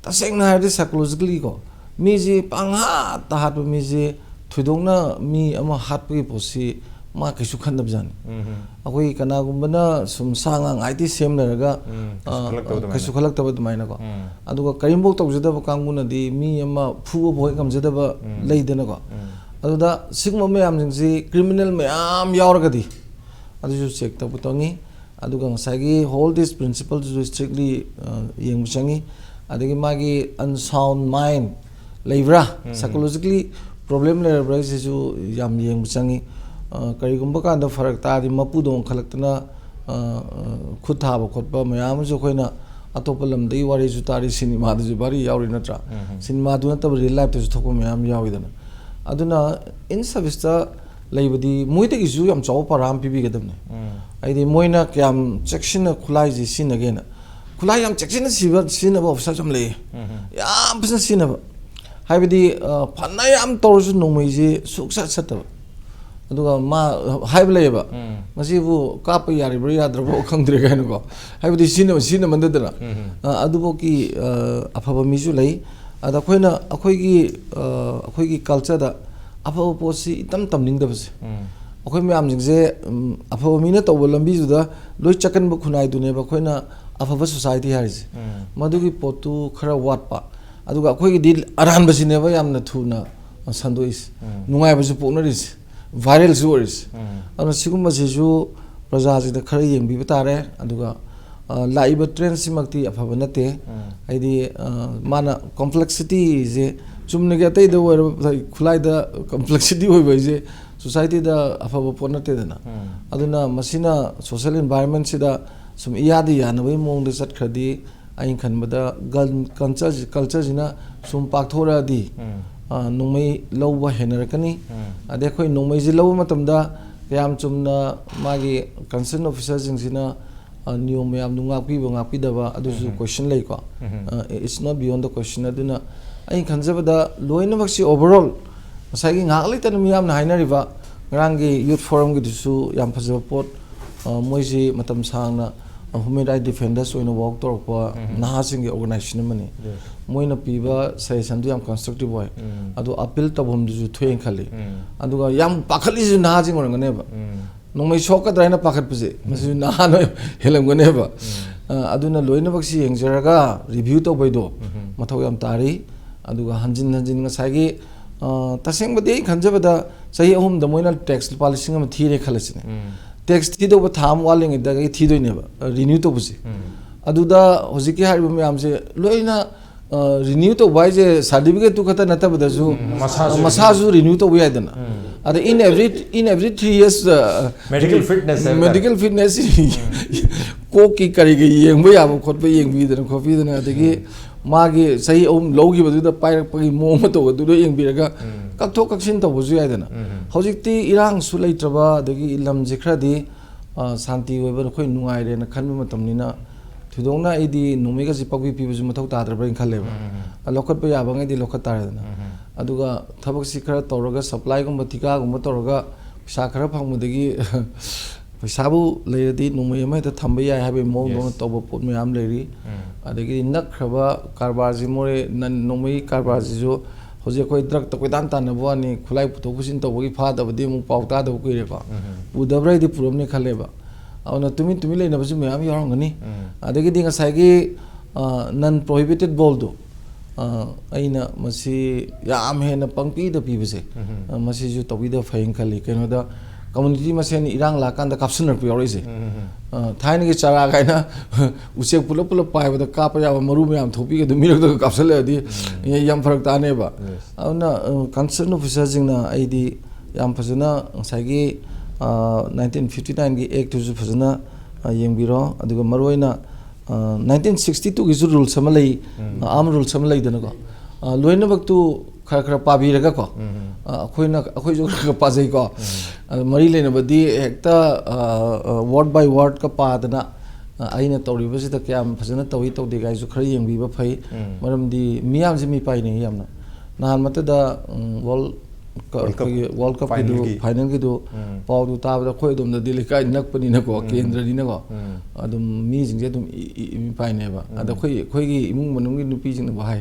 ꯇꯁꯦꯡꯅ ꯍꯥꯏꯔꯗꯤ psychologically ꯀꯣ, ꯃꯤꯁꯤ ꯄꯪꯍꯥꯠꯇ ꯍꯥꯠꯄ ꯃꯤꯁꯤ, ꯊꯣꯏꯗꯣꯛꯅ ꯃꯤ ꯑꯃ ꯍꯥꯠꯄꯒꯤ ꯄꯣꯠꯁꯤ ꯃꯥ ꯀꯩꯁꯨ ꯈꯟꯗꯕꯖꯥꯠꯅꯤ꯫ ꯎꯝ ꯑꯩꯈꯣꯏꯒꯤ ꯀꯅꯥꯒꯨꯝꯕꯅ ꯁꯨꯝ ꯁꯥ ꯉꯥ ꯉꯥꯏꯇꯤ ꯁꯦꯝ ꯂꯩꯔꯒ, ꯎꯝ, ꯑ, ꯀꯩꯁꯨ ꯈꯜꯂꯛꯇꯕ ꯑꯗꯨꯃꯥꯏꯅ꯫ ꯀꯩꯁꯨ ꯈꯜꯂꯛꯇꯕ ꯑꯗꯨꯃꯥꯏꯅꯀꯣ꯫ ꯎꯝ ꯑꯗꯨꯒ ꯀꯔꯤꯝꯐꯧ ꯇꯧꯖꯗꯕ ꯀꯥꯡꯕꯨꯅꯗꯤ ꯃꯤ ꯑꯃ ꯐꯨꯕ ꯐꯥꯎ ꯍꯦꯛ ꯉꯝꯖꯗꯕ ꯎꯝ ꯂꯩꯗꯅꯀꯣ꯫ ꯎꯝ ꯑꯗꯨꯗ ꯁꯤꯒꯨꯝꯕ ꯃꯌꯥꯝꯁꯤꯡꯁꯤ ꯀ꯭ꯔꯤꯃꯤꯅꯦꯜ ꯃꯌꯥꯝ ꯌꯥꯎꯔꯒꯗꯤ, ꯑꯗꯨꯁꯨ ꯆꯦꯛ ꯇꯧꯕ ꯇꯧꯅꯤ꯫ ꯑꯗꯨꯒ ꯉꯁꯥꯏꯒꯤ hold this principle ꯗꯨꯁꯨ strictly ꯌꯦꯡꯕ ꯆꯪꯉꯤ꯫ ꯑꯗꯒꯤ ꯃꯥꯒꯤ unsound mind ꯂꯩꯕ꯭ꯔꯥ, psychologically problem ꯂꯩꯔꯕ꯭ꯔꯥ ꯁꯤꯁꯨ ꯌꯥꯝ ꯌꯦꯡꯕ ꯆꯪꯉꯤ꯫ ꯀꯔꯤꯒꯨꯝꯕ ꯀꯥꯟꯗ ꯐꯔꯛ ꯇꯥꯔꯗꯤ ꯃꯄꯨꯗ ꯑꯣꯟꯈꯠꯂꯛꯇꯅ ꯈꯨꯠ ꯊꯥꯕ ꯈꯣꯠꯄ ꯃꯌꯥꯝ ꯑꯃꯁꯨ ꯑꯩꯈꯣꯏꯅ ꯑꯇꯣꯞꯄ ꯂꯝꯗꯒꯤ ꯋꯥꯔꯤꯁꯨ ꯇꯥꯔꯤ, ꯁꯤꯅꯦꯃꯥꯗꯁꯨ ꯚꯥꯔꯤ ꯌꯥꯎꯔꯤ ꯅꯠꯇ꯭ꯔꯥ? ꯁꯤꯅꯦꯃꯥꯗꯨ ꯅꯠꯇꯕ real life ꯇꯁꯨ ꯊꯣꯛꯄ ꯃꯌꯥꯝ ꯌꯥꯎꯋꯤꯗꯅ꯫ ꯑꯗꯨꯅ in service ꯇ ꯂꯩꯕꯗꯤ ꯃꯣꯏꯗꯒꯤꯁꯨ ꯌꯥꯝ ꯆꯥꯎꯕ ꯄꯔꯥ ꯑꯃ ꯄꯤꯕꯤꯒꯗꯕꯅꯤ꯫ ꯍꯥꯏꯗꯤ ꯃꯣꯏꯅ ꯀꯌꯥꯝ ꯆꯦꯛꯁꯤꯟꯅ ꯈꯨꯠꯂꯥꯏꯁꯤ ꯁꯤꯖꯤꯟꯅꯒꯦꯅ꯫ ꯈꯨꯠꯂꯥꯏ ꯌꯥꯝ ꯆꯦꯛꯁꯤꯟꯅ ꯁꯤꯕ, ꯁꯤꯖꯤꯟꯅꯕ officer ꯁꯨ ꯌꯥꯝ ꯂꯩꯌꯦ꯫ ꯌꯥꯝ ꯐꯖꯅ ꯁꯤꯖꯤꯟꯅꯕ꯫ ꯍꯥꯏꯕꯗꯤ, ꯑ, ꯐꯅ ꯌꯥꯝ ꯇꯧꯔꯁꯨ ꯅꯣꯡꯃꯩꯁꯤ ꯁꯨꯛꯆꯠ ꯆꯠꯇꯕ꯫ ꯑꯗꯨꯒ ꯃꯥ ꯍꯥꯏꯕ ꯂꯩꯌꯦꯕ, "ꯃꯁꯤꯕꯨ ꯀꯥꯞꯄ ꯌꯥꯔꯤꯕ꯭ꯔꯥ ꯌꯥꯗ꯭ꯔꯕ꯭ꯔꯥ ꯈꯪꯗ꯭ꯔꯦ" ꯀꯥꯏꯅꯀꯣ꯫ ꯍꯥꯏꯕꯗꯤ ꯁꯤꯖꯤꯟꯅꯕ, ꯁꯤꯖꯤꯟꯅꯃꯟꯗꯗꯅ꯫ ꯑ, ꯑꯗꯨꯐꯥꯎꯒꯤ, ꯑ, ꯑꯐꯕ ꯃꯤꯁꯨ ꯂꯩ꯫ ꯑꯗ ꯑꯩꯈꯣꯏꯅ, ꯑꯩꯈꯣꯏꯒꯤ, ꯑ, ꯑꯩꯈꯣꯏꯒꯤ culture ꯗ ꯑꯐꯕ ꯄꯣꯠꯁꯤ ꯏꯇꯝ ꯇꯝꯅꯤꯡꯗꯕꯁꯦ꯫ ꯑꯩꯈꯣꯏ ꯃꯌꯥꯝꯁꯤꯡꯁꯦ, ꯎꯝ, ꯑꯐꯕ ꯃꯤꯅ ꯇꯧꯕ ꯂꯝꯕꯤꯗꯨꯗ ꯂꯣꯏ ꯆꯠꯀꯟꯕ ꯈꯨꯟꯅꯥꯏꯗꯨꯅꯦꯕ ꯑꯩꯈꯣꯏꯅ ꯑꯐꯕ society ꯍꯥꯏꯔꯤꯁꯦ꯫ ꯃꯗꯨꯒꯤ ꯄꯣꯠꯇꯨ ꯈꯔ ꯋꯥꯠꯄ꯫ ꯑꯗꯨꯒ ꯑꯩꯈꯣꯏꯒꯤꯗꯤ ꯑꯔꯥꯟꯕꯁꯤꯅꯦꯕ ꯌꯥꯝꯅ ꯊꯨꯅ ꯁꯟꯗꯣꯛꯏꯁꯦ꯫ ꯅꯨꯡꯉꯥꯏꯕꯁꯨ ꯄꯣꯛꯅꯔꯤꯁꯦ꯫ Viral ꯁꯨ ꯑꯣꯏꯔꯤꯁꯦ꯫ ꯑꯗꯨꯅ ꯁꯤꯒꯨꯝꯕꯁꯤꯁꯨ ꯄ꯭ꯔꯖꯥꯁꯤꯡꯗ ꯈꯔ ꯌꯦꯡꯕꯤꯕ ꯇꯥꯔꯦ꯫ ꯑꯗꯨꯒ, ꯑ, ꯂꯥꯛꯏꯕ trend ꯁꯤꯃꯛꯇꯤ ꯑꯐꯕ ꯅꯠꯇꯦ꯫ ꯍꯥꯏꯗꯤ, ꯑ, ꯃꯥꯅ complexity ꯁꯦ ꯆꯨꯝꯅꯒꯤ ꯑꯇꯩꯗ ꯑꯣꯏꯔꯕ ꯈꯨꯠꯂꯥꯏꯗ complexity ꯑꯣꯏꯕ ꯍꯥꯏꯁꯦ society ꯗ ꯑꯐꯕ ꯄꯣꯠ ꯅꯠꯇꯦꯗꯅ꯫ ꯑꯗꯨꯅ ꯃꯁꯤꯅ social environment ꯁꯤꯗ ꯁꯨꯝ ꯏꯌꯥꯗ ꯌꯥꯅꯕꯒꯤ ꯃꯑꯣꯡꯗ ꯆꯠꯈ꯭ꯔꯗꯤ ꯑꯩꯅ ꯈꯟꯕꯗ ꯒꯟ culture ꯁꯤ, culture ꯁꯤꯅ ꯁꯨꯝ ꯄꯥꯛꯊꯣꯔꯛꯑꯗꯤ, ꯑ, ꯅꯣꯡꯃꯩ ꯂꯧꯕ ꯍꯦꯟꯅꯔꯛꯀꯅꯤ꯫ ꯑꯗꯩ ꯑꯩꯈꯣꯏ ꯅꯣꯡꯃꯩꯁꯤ ꯂꯧꯕ ꯃꯇꯝꯗ ꯀꯌꯥꯝ ꯆꯨꯝꯅ ꯃꯥꯒꯤ concern officer ꯁꯤꯡꯁꯤꯅ, ꯑ, ꯅꯤꯌꯣꯝ ꯃꯌꯥꯝꯗꯨ ꯉꯥꯛꯄꯤꯕ ꯉꯥꯛꯄꯤꯗꯕ ꯑꯗꯨꯁꯨ question ꯂꯩꯀꯣ꯫ ꯑ, it's not beyond the question꯫ ꯑꯗꯨꯅ ꯑꯩꯅ ꯈꯟꯖꯕꯗ ꯂꯣꯏꯅꯃꯛꯁꯤ overall ꯉꯁꯥꯏꯒꯤ ꯉꯥꯏꯍꯥꯛ ꯂꯩꯇꯅ ꯃꯤꯌꯥꯝꯅ ꯍꯥꯏꯅꯔꯤꯕ ꯉꯔꯥꯡꯒꯤ youth forum ꯒꯤꯗꯨꯁꯨ ꯌꯥꯝ ꯐꯖꯕ ꯄꯣꯠ꯫ ꯑ, ꯃꯣꯏꯁꯤ ꯃꯇꯝ ꯁꯥꯡꯅ, ꯑ, human right defenders ꯑꯣꯏꯅ work ꯇꯧꯔꯛꯄ ꯅꯍꯥꯁꯤꯡꯒꯤ organization ꯑꯃꯅꯤ꯫ ꯃꯣꯏꯅ ꯄꯤꯕ suggestion ꯗꯨ ꯌꯥꯝ constructive ꯑꯣꯏ꯫ ꯑꯗꯣ appeal ꯇꯧꯐꯝꯗꯨꯁꯨ ꯊꯣꯛꯑꯦꯅ ꯈꯜꯂꯤ꯫ ꯑꯗꯨꯒ ꯌꯥꯝ ꯄꯥꯈꯠꯂꯤꯁꯤꯁꯨ ꯅꯍꯥꯁꯤꯡ ꯑꯣꯏꯔꯝꯒꯅꯦꯕ꯫ ꯅꯣꯡꯃꯩ ꯁꯣꯛꯀꯗ꯭ꯔꯥ ꯍꯥꯏꯅ ꯄꯥꯈꯠꯄꯁꯦ, ꯃꯁꯤꯁꯨ ꯅꯍꯥꯅ ꯍꯦꯜꯂꯝꯒꯅꯦꯕ꯫ ꯑ, ꯑꯗꯨꯅ ꯂꯣꯏꯅꯃꯛꯁꯤ ꯌꯦꯡꯖꯔꯒ review ꯇꯧꯕꯩꯗꯣ ꯃꯊꯧ ꯌꯥꯝ ꯇꯥꯔꯤ꯫ ꯑꯗꯨꯒ ꯍꯟꯖꯤꯟ ꯍꯟꯖꯤꯟ ꯉꯁꯥꯏꯒꯤ, ꯑ, ꯇꯁꯦꯡꯕꯗꯤ ꯑꯩ ꯈꯟꯖꯕꯗ ꯆꯍꯤ ꯑꯍꯨꯝꯗ ꯃꯣꯏꯅ tax ꯂꯨꯄꯥ ꯂꯤꯁꯤꯡ ꯑꯃ ꯊꯤꯔꯦ ꯈꯜꯂꯁꯤꯅꯦ꯫ ꯇꯦꯛꯁ ꯊꯤꯗꯧꯕ ꯊꯥ ꯑꯃ ꯋꯥꯠꯂꯤꯉꯩꯗꯒꯤ ꯊꯤꯗꯣꯏꯅꯦꯕ, ꯔꯤꯅ꯭ꯌꯨ ꯇꯧꯕꯁꯦ꯫ ꯑꯗꯨꯗ ꯍꯧꯖꯤꯛꯀꯤ ꯍꯥꯏꯔꯤꯕ ꯃꯌꯥꯝꯁꯦ ꯂꯣꯏꯅ ꯔꯤꯅ꯭ꯌꯨ ꯇꯧꯕ ꯍꯥꯏꯁꯦ ꯁꯥꯔꯇꯤꯐꯤꯀꯦꯠꯇꯨ ꯈꯛꯇ ꯅꯠꯇꯕꯗꯁꯨ ꯎꯝ, ꯃꯁꯥꯁꯨ ꯃꯁꯥꯁꯨ ꯔꯤꯅ꯭ꯌꯨ ꯇꯧꯕ ꯌꯥꯏꯗꯅ꯫ ꯑꯗ in every in every three years Medical fitness ꯍꯥꯏꯕ ꯇꯥꯔꯦ꯫ Medical fitness ꯀꯣꯛꯀꯤ ꯀꯔꯤꯒꯤ ꯌꯦꯡꯕ ꯌꯥꯕ ꯈꯣꯠꯄ ꯌꯦꯡꯕꯤꯗꯅ ꯈꯣꯠꯄꯤꯗꯅ, ꯑꯗꯒꯤ ꯃꯥꯒꯤ ꯆꯍꯤ ꯑꯍꯨꯝ ꯂꯧꯈꯤꯕꯗꯨꯗ ꯄꯥꯏꯔꯛꯄꯒꯤ ꯃꯑꯣꯡ ꯃꯇꯧ ꯑꯗꯨ ꯂꯣꯏ ꯌꯦꯡꯕꯤꯔꯒ ꯀꯛꯊꯣꯛ ꯀꯛꯁꯤꯟ ꯇꯧꯕꯁꯨ ꯌꯥꯏꯗꯅ꯫ ꯍꯧꯖꯤꯛꯇꯤ ꯏꯔꯥꯡꯁꯨ ꯂꯩꯇ꯭ꯔꯕ, ꯑꯗꯒꯤ ꯂꯝꯁꯦ ꯈꯔꯗꯤ ꯑ, ꯁꯥꯟꯇꯤ ꯑꯣꯏꯕ, ꯑꯩꯈꯣꯏ ꯅꯨꯡꯉꯥꯏꯔꯦꯅ ꯈꯟꯕ ꯃꯇꯝꯅꯤꯅ, ꯊꯣꯏꯗꯣꯛꯅ ꯑꯩꯗꯤ ꯅꯣꯡꯃꯩꯒꯁꯦ ꯄꯥꯛꯄꯤ ꯄꯤꯕꯁꯨ ꯃꯊꯧ ꯇꯥꯗ꯭ꯔꯕ꯭ꯔꯥ ꯍꯥꯏꯅ ꯈꯜꯂꯦꯕ꯫ ꯑ, ꯂꯧꯈꯠꯄ ꯌꯥꯕꯉꯩꯗꯤ ꯂꯧꯈꯠ ꯇꯥꯔꯦꯗꯅ꯫ ꯑꯗꯨꯒ ꯊꯕꯛꯁꯤ ꯈꯔ ꯇꯧꯔꯒ, ꯁꯄ꯭ꯂꯥꯏꯒꯨꯝꯕ, ꯊꯤꯀꯥꯒꯨꯝꯕ ꯇꯧꯔꯒ ꯄꯩꯁꯥ ꯈꯔ ꯐꯪꯕꯗꯒꯤ ꯄꯩꯁꯥꯕꯨ ꯂꯩꯔꯗꯤ ꯅꯣꯡꯃꯩ ꯑꯃ ꯍꯦꯛꯇ ꯊꯝꯕ ꯌꯥꯏ ꯍꯥꯏꯕꯒꯤ ꯃꯑꯣꯡꯗꯧꯅ Yes. ꯇꯧꯕ ꯄꯣꯠ ꯃꯌꯥꯝ ꯂꯩꯔꯤ꯫ ꯑꯗꯒꯤꯗꯤ ꯅꯛꯈ꯭ꯔꯕ ꯀꯔꯕꯥꯔꯁꯤ, ꯃꯣꯔꯦ ꯅꯟ ꯅꯣꯡꯃꯩ ꯀꯔꯕꯥꯔꯁꯤꯁꯨ ꯍꯧꯖꯤꯛ ꯑꯩꯈꯣꯏ ꯗ꯭ꯔꯛꯇ ꯀꯣꯏꯇꯥꯟ ꯇꯥꯟꯅꯕ ꯋꯥꯅꯤ, ꯈꯨꯠꯂꯥꯏ ꯄꯨꯊꯣꯛ ꯄꯨꯁꯤꯟ ꯇꯧꯕꯒꯤ ꯐꯥꯗꯕꯗꯤ ꯑꯃꯨꯛ ꯄꯥꯎ ꯇꯥꯗꯕ ꯀꯨꯏꯔꯦꯀꯣ꯫ ꯄꯨꯗꯕ꯭ꯔꯥ ꯍꯥꯏꯗꯤ ꯄꯨꯔꯝꯅꯤ ꯈꯜꯂꯦꯕ꯫ ꯑꯗꯨꯅ ꯇꯨꯃꯤꯟ ꯇꯨꯃꯤꯟ ꯂꯩꯅꯕꯁꯨ ꯃꯌꯥꯝ ꯌꯥꯎꯔꯝꯒꯅꯤ꯫ ꯑꯗꯒꯤꯗꯤ ꯉꯁꯥꯏꯒꯤ ꯅꯟ ꯄ꯭ꯔꯣꯍꯤꯕꯤꯇꯦꯠ ꯕꯣꯜꯗꯣ, ꯑꯩꯅ ꯃꯁꯤ ꯌꯥꯝ ꯍꯦꯟꯅ ꯄꯪꯄꯤꯗ ꯄꯤꯕꯁꯦ, ꯃꯁꯤꯁꯨ ꯇꯧꯕꯤꯗꯕ ꯐꯩꯅ ꯈꯜꯂꯤ꯫ ꯀꯩꯅꯣꯗ ꯀꯝꯃꯨꯅꯤꯇꯤ ꯃꯁꯦꯟ ꯏꯔꯥꯡ ꯂꯥꯛꯀꯥꯟꯗ ꯀꯥꯞꯁꯤꯟꯅꯔꯛꯄ ꯌꯥꯎꯔꯛꯏꯁꯦ꯫ ꯊꯥꯏꯅꯒꯤ ꯆꯔꯥ ꯀꯥꯏꯅ ꯎꯆꯦꯛ ꯄꯨꯂꯞ ꯄꯨꯂꯞ ꯄꯥꯏꯕꯗ ꯀꯥꯞꯄ ꯌꯥꯕ ꯃꯔꯨ ꯃꯌꯥꯝ ꯊꯣꯛꯄꯤꯒꯗꯨ ꯃꯤꯔꯛꯇꯒ ꯀꯥꯞꯁꯤꯜꯂꯛꯑꯗꯤ ꯌꯥꯝ ꯐꯔꯛ ꯇꯥꯅꯦꯕ꯫ ꯑꯗꯨꯅ ꯀꯟꯁꯔꯟ ꯑꯣꯐꯤꯁꯔꯁꯤꯡꯅ ꯑꯩꯗꯤ ꯌꯥꯝ ꯐꯖꯅ ꯉꯁꯥꯏꯒꯤ ꯅꯥꯏꯟꯇꯤꯟ ꯐꯤꯐꯇꯤ ꯅꯥꯏꯟꯒꯤ ꯑꯦꯛꯇꯨꯁꯨ ꯐꯖꯅ ꯌꯦꯡꯕꯤꯔꯣ꯫ ꯑꯗꯨꯒ ꯃꯔꯨꯑꯣꯏꯅ ꯅꯥꯏꯟꯇꯤꯟ ꯁꯤꯛꯁꯇꯤ ꯇꯨꯒꯤꯁꯨ ꯔꯨꯜꯁ ꯑꯃ ꯂꯩ, ꯑꯥꯔꯝ ꯔꯨꯜꯁ ꯑꯃ ꯂꯩꯗꯅꯀꯣ꯫ ꯂꯣꯏꯅꯃꯛꯇꯨ ꯈꯔ ꯈꯔ ꯄꯥꯕꯤꯔꯒꯀꯣ꯫ ꯑꯩꯈꯣꯏꯅ, ꯑꯩꯈꯣꯏꯁꯨ ꯈꯔ ꯈꯔ ꯄꯥꯖꯩꯀꯣ꯫ ꯑꯗꯨ ꯃꯔꯤ ꯂꯩꯅꯕꯗꯤ ꯍꯦꯛꯇ ꯋꯥꯔꯗ ꯕꯥꯏ ꯋꯥꯔꯗꯀ ꯄꯥꯗꯅ, ꯑꯩꯅ ꯇꯧꯔꯤꯕꯁꯤꯗ ꯀꯌꯥꯝ ꯐꯖꯅ ꯇꯧꯏ ꯇꯧꯗꯦ ꯀꯥꯏꯁꯨ ꯈꯔ ꯌꯦꯡꯕꯤꯕ ꯐꯩ꯫ ꯃꯔꯝꯗꯤ ꯃꯤꯌꯥꯝꯁꯦ ꯃꯤꯄꯥꯏꯅꯩ ꯌꯥꯝꯅ꯫ ꯅꯍꯥꯟ ꯃꯛꯇꯗ ꯋꯥꯔꯜ World Cup ꯑꯩꯈꯣꯏꯒꯤ ꯋꯥꯔꯜ ꯀꯞꯀꯤꯗꯨ, ꯐꯥꯏꯅꯦꯜꯒꯤ ꯐꯥꯏꯅꯦꯜꯒꯤꯗꯨ ꯎꯝ. ꯄꯥꯎꯗꯨ ꯇꯥꯕꯗ ꯑꯩꯈꯣꯏ ꯑꯗꯣꯝꯗꯗꯤ ꯂꯩꯀꯥꯏ ꯅꯛꯄꯅꯤꯅꯀꯣ, ꯎꯝ. ꯀꯦꯟꯗ꯭ꯔꯅꯤꯅꯀꯣ, ꯎꯝ. ꯑꯗꯨꯝ ꯃꯤꯁꯤꯡꯁꯦ ꯑꯗꯨꯝ ꯏ- ꯏ- ꯏ- ꯃꯤꯄꯥꯏꯅꯦꯕ꯫ ꯎꯝ. ꯑꯗ ꯑꯩꯈꯣꯏ, ꯑꯩꯈꯣꯏꯒꯤ ꯏꯃꯨꯡ ꯃꯅꯨꯡꯒꯤ ꯅꯨꯄꯤꯁꯤꯡꯅꯕꯨ ꯍꯥꯏ,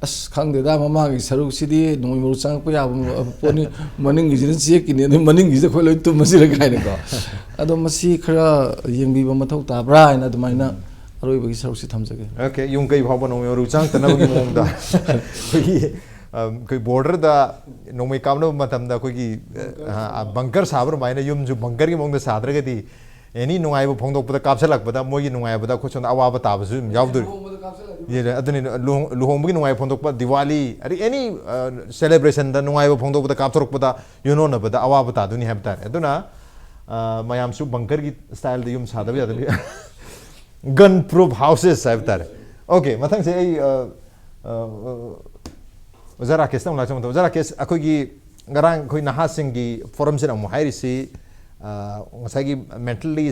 "ꯑꯁ, ꯈꯪꯗꯦꯗ, ꯃꯃꯥꯡꯒꯤ ꯁꯔꯨꯛꯁꯤꯗꯤ ꯅꯣꯡꯃꯩ ꯃꯔꯨ ꯆꯪꯉꯛꯄ ꯌꯥꯕ ꯄꯣꯠꯅꯤ, ꯃꯅꯤꯡꯒꯤꯁꯤꯅ ꯆꯦꯛꯀꯤꯅꯤ, ꯑꯗꯨ ꯃꯅꯤꯡꯒꯤꯁꯤꯗ ꯑꯩꯈꯣꯏ ꯂꯣꯏ ꯇꯨꯝꯃꯁꯤꯔ?" ꯀꯥꯏꯅꯀꯣ꯫ ꯑꯗꯣ ꯃꯁꯤ ꯈꯔ ꯌꯦꯡꯕꯤꯕ ꯃꯊꯧ ꯇꯥꯕ꯭ꯔꯥ ꯍꯥꯏꯅ ꯑꯗꯨꯃꯥꯏꯅ ꯑꯔꯣꯏꯕꯒꯤ ꯁꯔꯨꯛꯁꯤ ꯊꯝꯖꯒꯦ꯫ ꯑꯣꯀꯦ, ꯌꯨꯝ ꯀꯩ ꯐꯥꯎꯕ ꯅꯣꯡꯃꯩ ꯃꯔꯨ ꯆꯪꯉꯛꯇꯅꯕꯒꯤ ꯃꯑꯣꯡꯗ ꯑꯩꯈꯣꯏꯒꯤ ꯑꯩꯈꯣꯏ ꯕꯣꯔꯗꯔꯗ ꯅꯣꯡꯃꯩ ꯀꯥꯞꯅꯕ ꯃꯇꯝꯗ ꯑꯩꯈꯣꯏꯒꯤ ꯕꯪꯀꯔ ꯁꯥꯕ ꯑꯗꯨꯃꯥꯏꯅ ꯌꯨꯝꯁꯨ ꯕꯪꯀꯔꯒꯤ ꯃꯑꯣꯡꯗ ꯁꯥꯗ꯭ꯔꯒꯗꯤ ꯑꯦꯅꯤ ꯅꯨꯡꯉꯥꯏꯕ ꯐꯣꯡꯗꯣꯛꯄꯗ ꯀꯥꯞꯁꯤꯜꯂꯛꯄꯗ ꯃꯣꯏꯒꯤ ꯅꯨꯡꯉꯥꯏꯕꯗ ꯑꯩꯈꯣꯏ ꯁꯣꯝꯗ ꯑꯋꯥꯕ ꯇꯥꯕꯁꯨ ꯑꯗꯨꯝ ꯌꯥꯎꯗꯣꯔꯤ꯫ ꯑꯗꯨꯅꯤ ꯂꯨꯍꯣꯡꯕꯒꯤ ꯅꯨꯡꯉꯥꯏꯕ ꯐꯣꯡꯗꯣꯛꯄ, ꯗꯤꯋꯥꯂꯤ ꯑꯗꯩ ꯑꯦꯅꯤ ꯁꯦꯂꯦꯕ꯭ꯔꯦꯁꯟꯗ ꯅꯨꯡꯉꯥꯏꯕ ꯐꯣꯡꯗꯣꯛꯄꯗ ꯀꯥꯞꯊꯣꯔꯛꯄꯗ ꯌꯨꯝꯂꯣꯟꯅꯕꯗ ꯑꯋꯥꯕ ꯇꯥꯗꯣꯏꯅꯤ ꯍꯥꯏꯕ ꯇꯥꯔꯦ꯫ ꯑꯗꯨꯅ ꯃꯌꯥꯝꯁꯨ ꯕꯪꯀꯔꯒꯤ ꯁ꯭ꯇꯥꯏꯜꯗ ꯌꯨꯝ ꯁꯥꯗꯕ ꯌꯥꯗꯕꯅꯤ꯫ ꯒꯟ ꯄ꯭ꯔꯨꯐ ꯍꯥꯎꯁꯦꯁ ꯍꯥꯏꯕ ꯇꯥꯔꯦ꯫ ꯑꯣꯀꯦ, ꯃꯊꯪꯁꯦ ꯑꯩ ꯑꯣꯖꯥ ꯔꯥꯀꯦꯁꯇ ꯑꯃꯨꯛ ꯂꯥꯛꯆꯕ ꯃꯇꯝ, ꯑꯣꯖꯥ ꯔꯥꯀꯦꯁ, ꯑꯩꯈꯣꯏꯒꯤ ꯉꯔꯥꯡ ꯑꯩꯈꯣꯏ ꯅꯍꯥꯁꯤꯡꯒꯤ ꯐꯣꯔꯝꯁꯤꯅ ꯑꯃꯨꯛ ꯍꯥꯏꯔꯤꯁꯤ, ꯉꯁꯥꯏꯒꯤ ꯃꯦꯟꯇꯂꯤ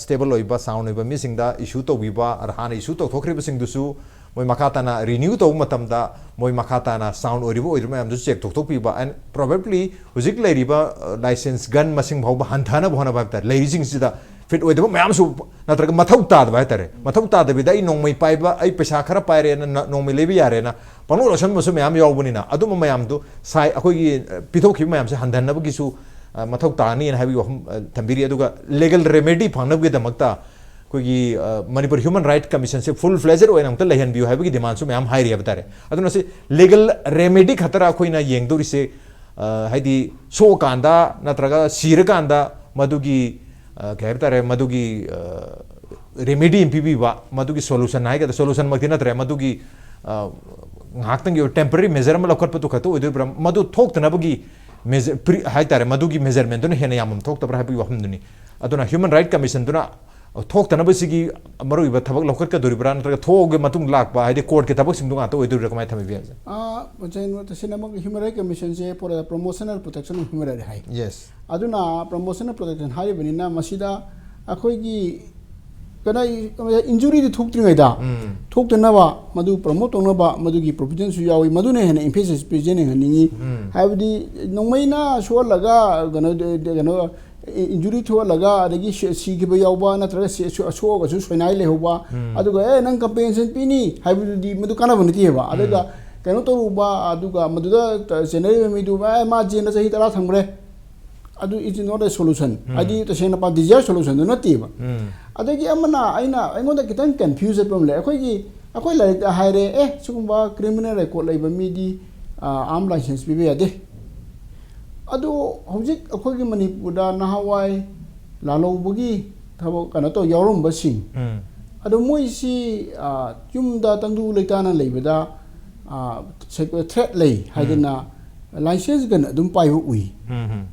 ꯁ꯭ꯇꯦꯕꯜ ꯑꯣꯏꯕ, ꯁꯥꯎꯟ ꯑꯣꯏꯕ ꯃꯤꯁꯤꯡꯗ ꯏꯁꯨ ꯇꯧꯕꯤꯕ, ꯍꯥꯟꯅ ꯏꯁꯨ ꯇꯧꯊꯣꯛꯈ꯭ꯔꯤꯕꯁꯤꯡꯗꯨꯁꯨ ꯃꯣꯏ ꯃꯈꯥ ꯇꯥꯅ ꯔꯤꯅ꯭ꯌꯨ ꯇꯧꯕ ꯃꯇꯝꯗ ꯃꯣꯏ ꯃꯈꯥ ꯇꯥꯅ ꯁꯥꯎꯟ ꯑꯣꯏꯔꯤꯕ ꯑꯣꯏꯗ꯭ꯔꯤꯕ ꯃꯌꯥꯝꯗꯨꯁꯨ ꯆꯦꯛ ꯇꯧꯊꯣꯛꯄꯤꯕ꯫ ꯑꯦꯟ ꯄ꯭ꯔꯣꯕꯦꯕ꯭ꯂꯤ ꯍꯧꯖꯤꯛ ꯂꯩꯔꯤꯕ ꯂꯥꯏꯁꯦꯟꯁ ꯒꯟ ꯃꯁꯤꯡ ꯐꯥꯎꯕ ꯍꯟꯊꯅꯕ ꯍꯣꯠꯅꯕ ꯍꯥꯏꯕ ꯇꯥꯔꯦ꯫ ꯂꯩꯔꯤꯁꯤꯡꯁꯤꯗ ꯐꯤꯠ ꯑꯣꯏꯗꯕ ꯃꯌꯥꯝꯁꯨ, ꯅꯠꯇ꯭ꯔꯒ ꯃꯊꯧ ꯇꯥꯗꯕ ꯍꯥꯏ ꯇꯥꯔꯦ, ꯃꯊꯧ ꯇꯥꯗꯕꯤꯗ ꯑꯩ ꯅꯣꯡꯃꯩ ꯄꯥꯏꯕ, ꯑꯩ ꯄꯩꯁꯥ ꯈꯔ ꯄꯥꯏꯔꯦꯅ ꯅ- ꯅꯣꯡꯃꯩ ꯂꯩꯕ ꯌꯥꯔꯦꯅ ꯄꯪꯂꯣꯏ ꯂꯣꯏꯁꯟꯕꯁꯨ ꯃꯌꯥꯝ ꯌꯥꯎꯕꯅꯤꯅ, ꯑꯗꯨꯝꯕ ꯃꯌꯥꯝꯗꯨ ꯁꯥꯏ ꯑꯩꯈꯣꯏꯒꯤ ꯄꯤꯊꯣꯛꯈꯤꯕ ꯃꯌꯥꯝꯁꯦ ꯍꯟꯊꯅꯕꯒꯤꯁꯨ ꯃꯊꯧ ꯇꯥꯅꯤꯅ ꯍꯥꯏꯕꯒꯤ ꯋꯥꯐꯝ ꯊꯝꯕꯤꯔꯤ꯫ ꯑꯗꯨꯒ ꯂꯤꯒꯦꯜ ꯔꯦꯃꯦꯗꯤ ꯐꯪꯅꯕꯒꯤꯗꯃꯛꯇ ꯑꯩꯈꯣꯏꯒꯤ ꯃꯅꯤꯄꯨꯔ ꯍ꯭ꯌꯨꯃꯦꯟ ꯔꯥꯏꯠ ꯀꯃꯤꯁꯟꯁꯦ ꯐꯨꯜ ꯐ꯭ꯂꯦꯖꯦꯗ ꯑꯣꯏꯅ ꯑꯃꯨꯛꯇ ꯂꯩꯍꯟꯕꯤꯌꯨ ꯍꯥꯏꯕꯒꯤ ꯗꯤꯃꯥꯟꯁꯨ ꯃꯌꯥꯝ ꯍꯥꯏꯔꯤ ꯍꯥꯏꯕ ꯇꯥꯔꯦ꯫ ꯑꯗꯨꯅ ꯁꯤ ꯂꯤꯒꯦꯜ ꯔꯦꯃꯦꯗꯤ ꯈꯛꯇꯔ ꯑꯩꯈꯣꯏꯅ ꯌꯦꯡꯗꯧꯔꯤꯁꯦ? ꯍꯥꯏꯗꯤ ꯁꯣꯛꯑꯀꯥꯟꯗ ꯅꯠꯇ꯭ꯔꯒ ꯁꯤꯔꯀꯥꯟꯗ ꯃꯗꯨꯒꯤ ꯀꯩ ꯍꯥꯏꯕ ꯇꯥꯔꯦ, ꯃꯗꯨꯒꯤ ꯔꯦꯃꯦꯗꯤ ꯑꯃ ꯄꯤꯕꯤꯕ, ꯃꯗꯨꯒꯤ ꯁꯣꯂꯨꯁꯟ ꯍꯥꯏꯒꯗ꯭ꯔꯥ, ꯁꯣꯂꯨꯁꯟꯃꯛꯇꯤ ꯅꯠꯇ꯭ꯔꯦ, ꯃꯗꯨꯒꯤ ꯉꯥꯏꯍꯥꯛꯇꯪꯒꯤ ꯑꯣꯏꯕ ꯇꯦꯝꯄꯔꯔꯤ ꯃꯦꯖꯔ ꯑꯃ ꯂꯧꯈꯠꯄꯗꯨ ꯈꯛꯇ ꯑꯣꯏꯗꯣꯔꯤꯕ꯭ꯔꯥ? ꯃꯗꯨ ꯊꯣꯛꯇꯅꯕꯒꯤ ꯃꯦꯖ- ꯄ꯭ꯔꯤ- ꯍꯥꯏ ꯇꯥꯔꯦ, ꯃꯗꯨꯒꯤ ꯃꯦꯖꯔꯃꯦꯟꯗꯨꯅ ꯍꯦꯟꯅ ꯌꯥꯝꯕ ꯊꯣꯛꯇꯕ꯭ꯔꯥ ꯍꯥꯏꯕꯒꯤ ꯋꯥꯐꯝꯗꯨꯅꯤ꯫ ꯑꯗꯨꯅ ꯍ꯭ꯌꯨꯃꯦꯟ ꯔꯥꯏꯠ ꯀꯃꯤꯁꯟꯗꯨꯅ ꯊꯣꯛꯇꯅꯕꯁꯤꯒꯤ ꯃꯔꯨꯑꯣꯏꯕ ꯊꯕꯛ ꯂꯧꯈꯠꯀꯗꯣꯔꯤꯕ꯭ꯔꯥ, ꯅꯠꯇ꯭ꯔꯒ ꯊꯣꯛꯑꯒ ꯃꯇꯨꯡ ꯂꯥꯛꯄ, ꯍꯥꯏꯗꯤ ꯀꯣꯔꯠꯀꯤ ꯊꯕꯛꯁꯤꯡꯗꯣ ꯉꯥꯛꯇ ꯑꯣꯏꯗꯣꯔꯤꯕ꯭ꯔꯥ, ꯀꯃꯥꯏꯅ ꯊꯝꯕꯤꯕ ꯌꯥꯏ? ꯑꯥ, ꯃꯆꯥꯏꯅꯣ, ꯇꯁꯦꯡꯅꯃꯛ ꯍ꯭ꯌꯨꯃꯦꯟ ꯔꯥꯏꯠ ꯀꯃꯤꯁꯟꯁꯦ promotional protection of human right ꯍꯥꯏ꯫ ꯌꯦꯁ꯫ ꯑꯗꯨꯅ ꯄ꯭ꯔꯣꯃꯣꯁꯅꯦꯜ ꯄ꯭ꯔꯣꯇꯦꯛꯁꯟ ꯍꯥꯏꯔꯤꯕꯅꯤꯅ ꯃꯁꯤꯗ ꯑꯩꯈꯣꯏꯒꯤ ꯀꯩꯅꯣ, ꯏꯟꯖꯨꯔꯤꯗꯤ ꯊꯣꯛꯇ꯭ꯔꯤꯉꯩꯗ ꯎꯝ꯫ ꯊꯣꯛꯇꯅꯕ, ꯃꯗꯨ ꯄ꯭ꯔꯣꯃꯣꯠ ꯇꯧꯅꯕ ꯃꯗꯨꯒꯤ ꯄ꯭ꯔꯣꯚꯤꯖꯟꯁꯨ ꯌꯥꯎꯏ꯫ ꯃꯗꯨꯅ ꯍꯦꯟꯅ ꯏꯝꯐꯦꯁꯤꯁ ꯄꯤꯖꯅꯤꯡꯍꯟꯅꯤꯡꯉꯤ꯫ ꯎꯝ꯫ ꯍꯥꯏꯕꯗꯤ ꯅꯣꯡꯃꯩꯅ ꯁꯣꯛꯍꯜꯂꯒ ꯀꯩꯅꯣ, ꯀꯩꯅꯣ, ꯏꯟꯖꯨꯔꯤ ꯊꯣꯛꯍꯜꯂꯒ ꯑꯗꯒꯤ ꯁꯤ- ꯁꯤꯈꯤꯕ ꯌꯥꯎꯕ, ꯅꯠꯇ꯭ꯔꯒ ꯁꯤ- ꯁꯣ- ꯁꯣꯛꯑꯒꯁꯨ ꯁꯣꯏꯅꯥꯏ ꯂꯩꯍꯧꯕ, ꯎꯝ꯫ ꯑꯗꯨꯒ "ꯑꯦ, ꯅꯪ ꯀꯝꯄꯦꯟꯁꯦꯁꯟ ꯄꯤꯅꯤ" ꯍꯥꯏꯕꯗꯨꯗꯤ ꯃꯗꯨ ꯀꯥꯟꯅꯕ ꯅꯠꯇꯦꯕ꯫ ꯑꯗꯨꯒ ꯎꯝ꯫ ꯀꯩꯅꯣ ꯇꯧꯔꯨꯕ, ꯑꯗꯨꯒ ꯃꯗꯨꯗ ꯆꯦꯟꯅꯔꯤꯕ ꯃꯤꯗꯨ, "ꯑꯦ, ꯃꯥ ꯖꯦꯜꯗ ꯆꯍꯤ ꯇꯔꯥ ꯊꯝꯈ꯭ꯔꯦ", ꯑꯗꯨ is not a solution꯫ ꯎꯝ꯫ ꯍꯥꯏꯗꯤ ꯇꯁꯦꯡꯅ ꯄꯥ- ꯗꯤꯖꯥꯌꯔ ꯁꯣꯂꯨꯁꯟꯗꯨ ꯅꯠꯇꯦꯕ꯫ ꯎꯝ꯫ ꯑꯗꯒꯤ ꯑꯃꯅ ꯑꯩꯅ, ꯑꯩꯉꯣꯟꯗ ꯈꯤꯇꯪ ꯀꯟꯐ꯭ꯌꯨꯁ ꯆꯠꯄ ꯑꯃ ꯂꯩ꯫ ꯑꯩꯈꯣꯏꯒꯤ, ꯑꯩꯈꯣꯏ ꯂꯥꯏꯔꯤꯛꯇ ꯍꯥꯏꯔꯦ, "ꯑꯦ, ꯁꯤꯒꯨꯝꯕ ꯀ꯭ꯔꯤꯃꯤꯅꯦꯜ ꯔꯦꯀꯣꯔꯗ ꯂꯩꯕ ꯃꯤꯗꯤ ꯑꯥꯔꯝ ꯂꯥꯏꯁꯦꯟꯁ ꯄꯤꯕ ꯌꯥꯗꯦ꯫ ꯑꯗꯣ ꯍꯧꯖꯤꯛ ꯑꯩꯈꯣꯏꯒꯤ ꯃꯅꯤꯄꯨꯔꯗ ꯅꯍꯥꯟꯋꯥꯏ ꯂꯥꯜꯍꯧꯕꯒꯤ ꯊꯕꯛ ꯀꯩꯅꯣ ꯇꯧ ꯌꯥꯎꯔꯝꯕꯁꯤꯡ, ꯎꯝ ꯑꯗꯣ ꯃꯣꯏꯁꯤ ꯑ, ꯌꯨꯝꯗ ꯇꯪꯗꯨ ꯂꯩꯇꯥꯅ ꯂꯩꯕꯗ ꯊ꯭ꯔꯦꯠ ꯂꯩ ꯍꯥꯏꯗꯅ ꯂꯥꯏꯁꯦꯟꯁ ꯒꯟ ꯑꯗꯨꯝ ꯄꯥꯏꯕ ꯎꯏ꯫ ꯎꯝ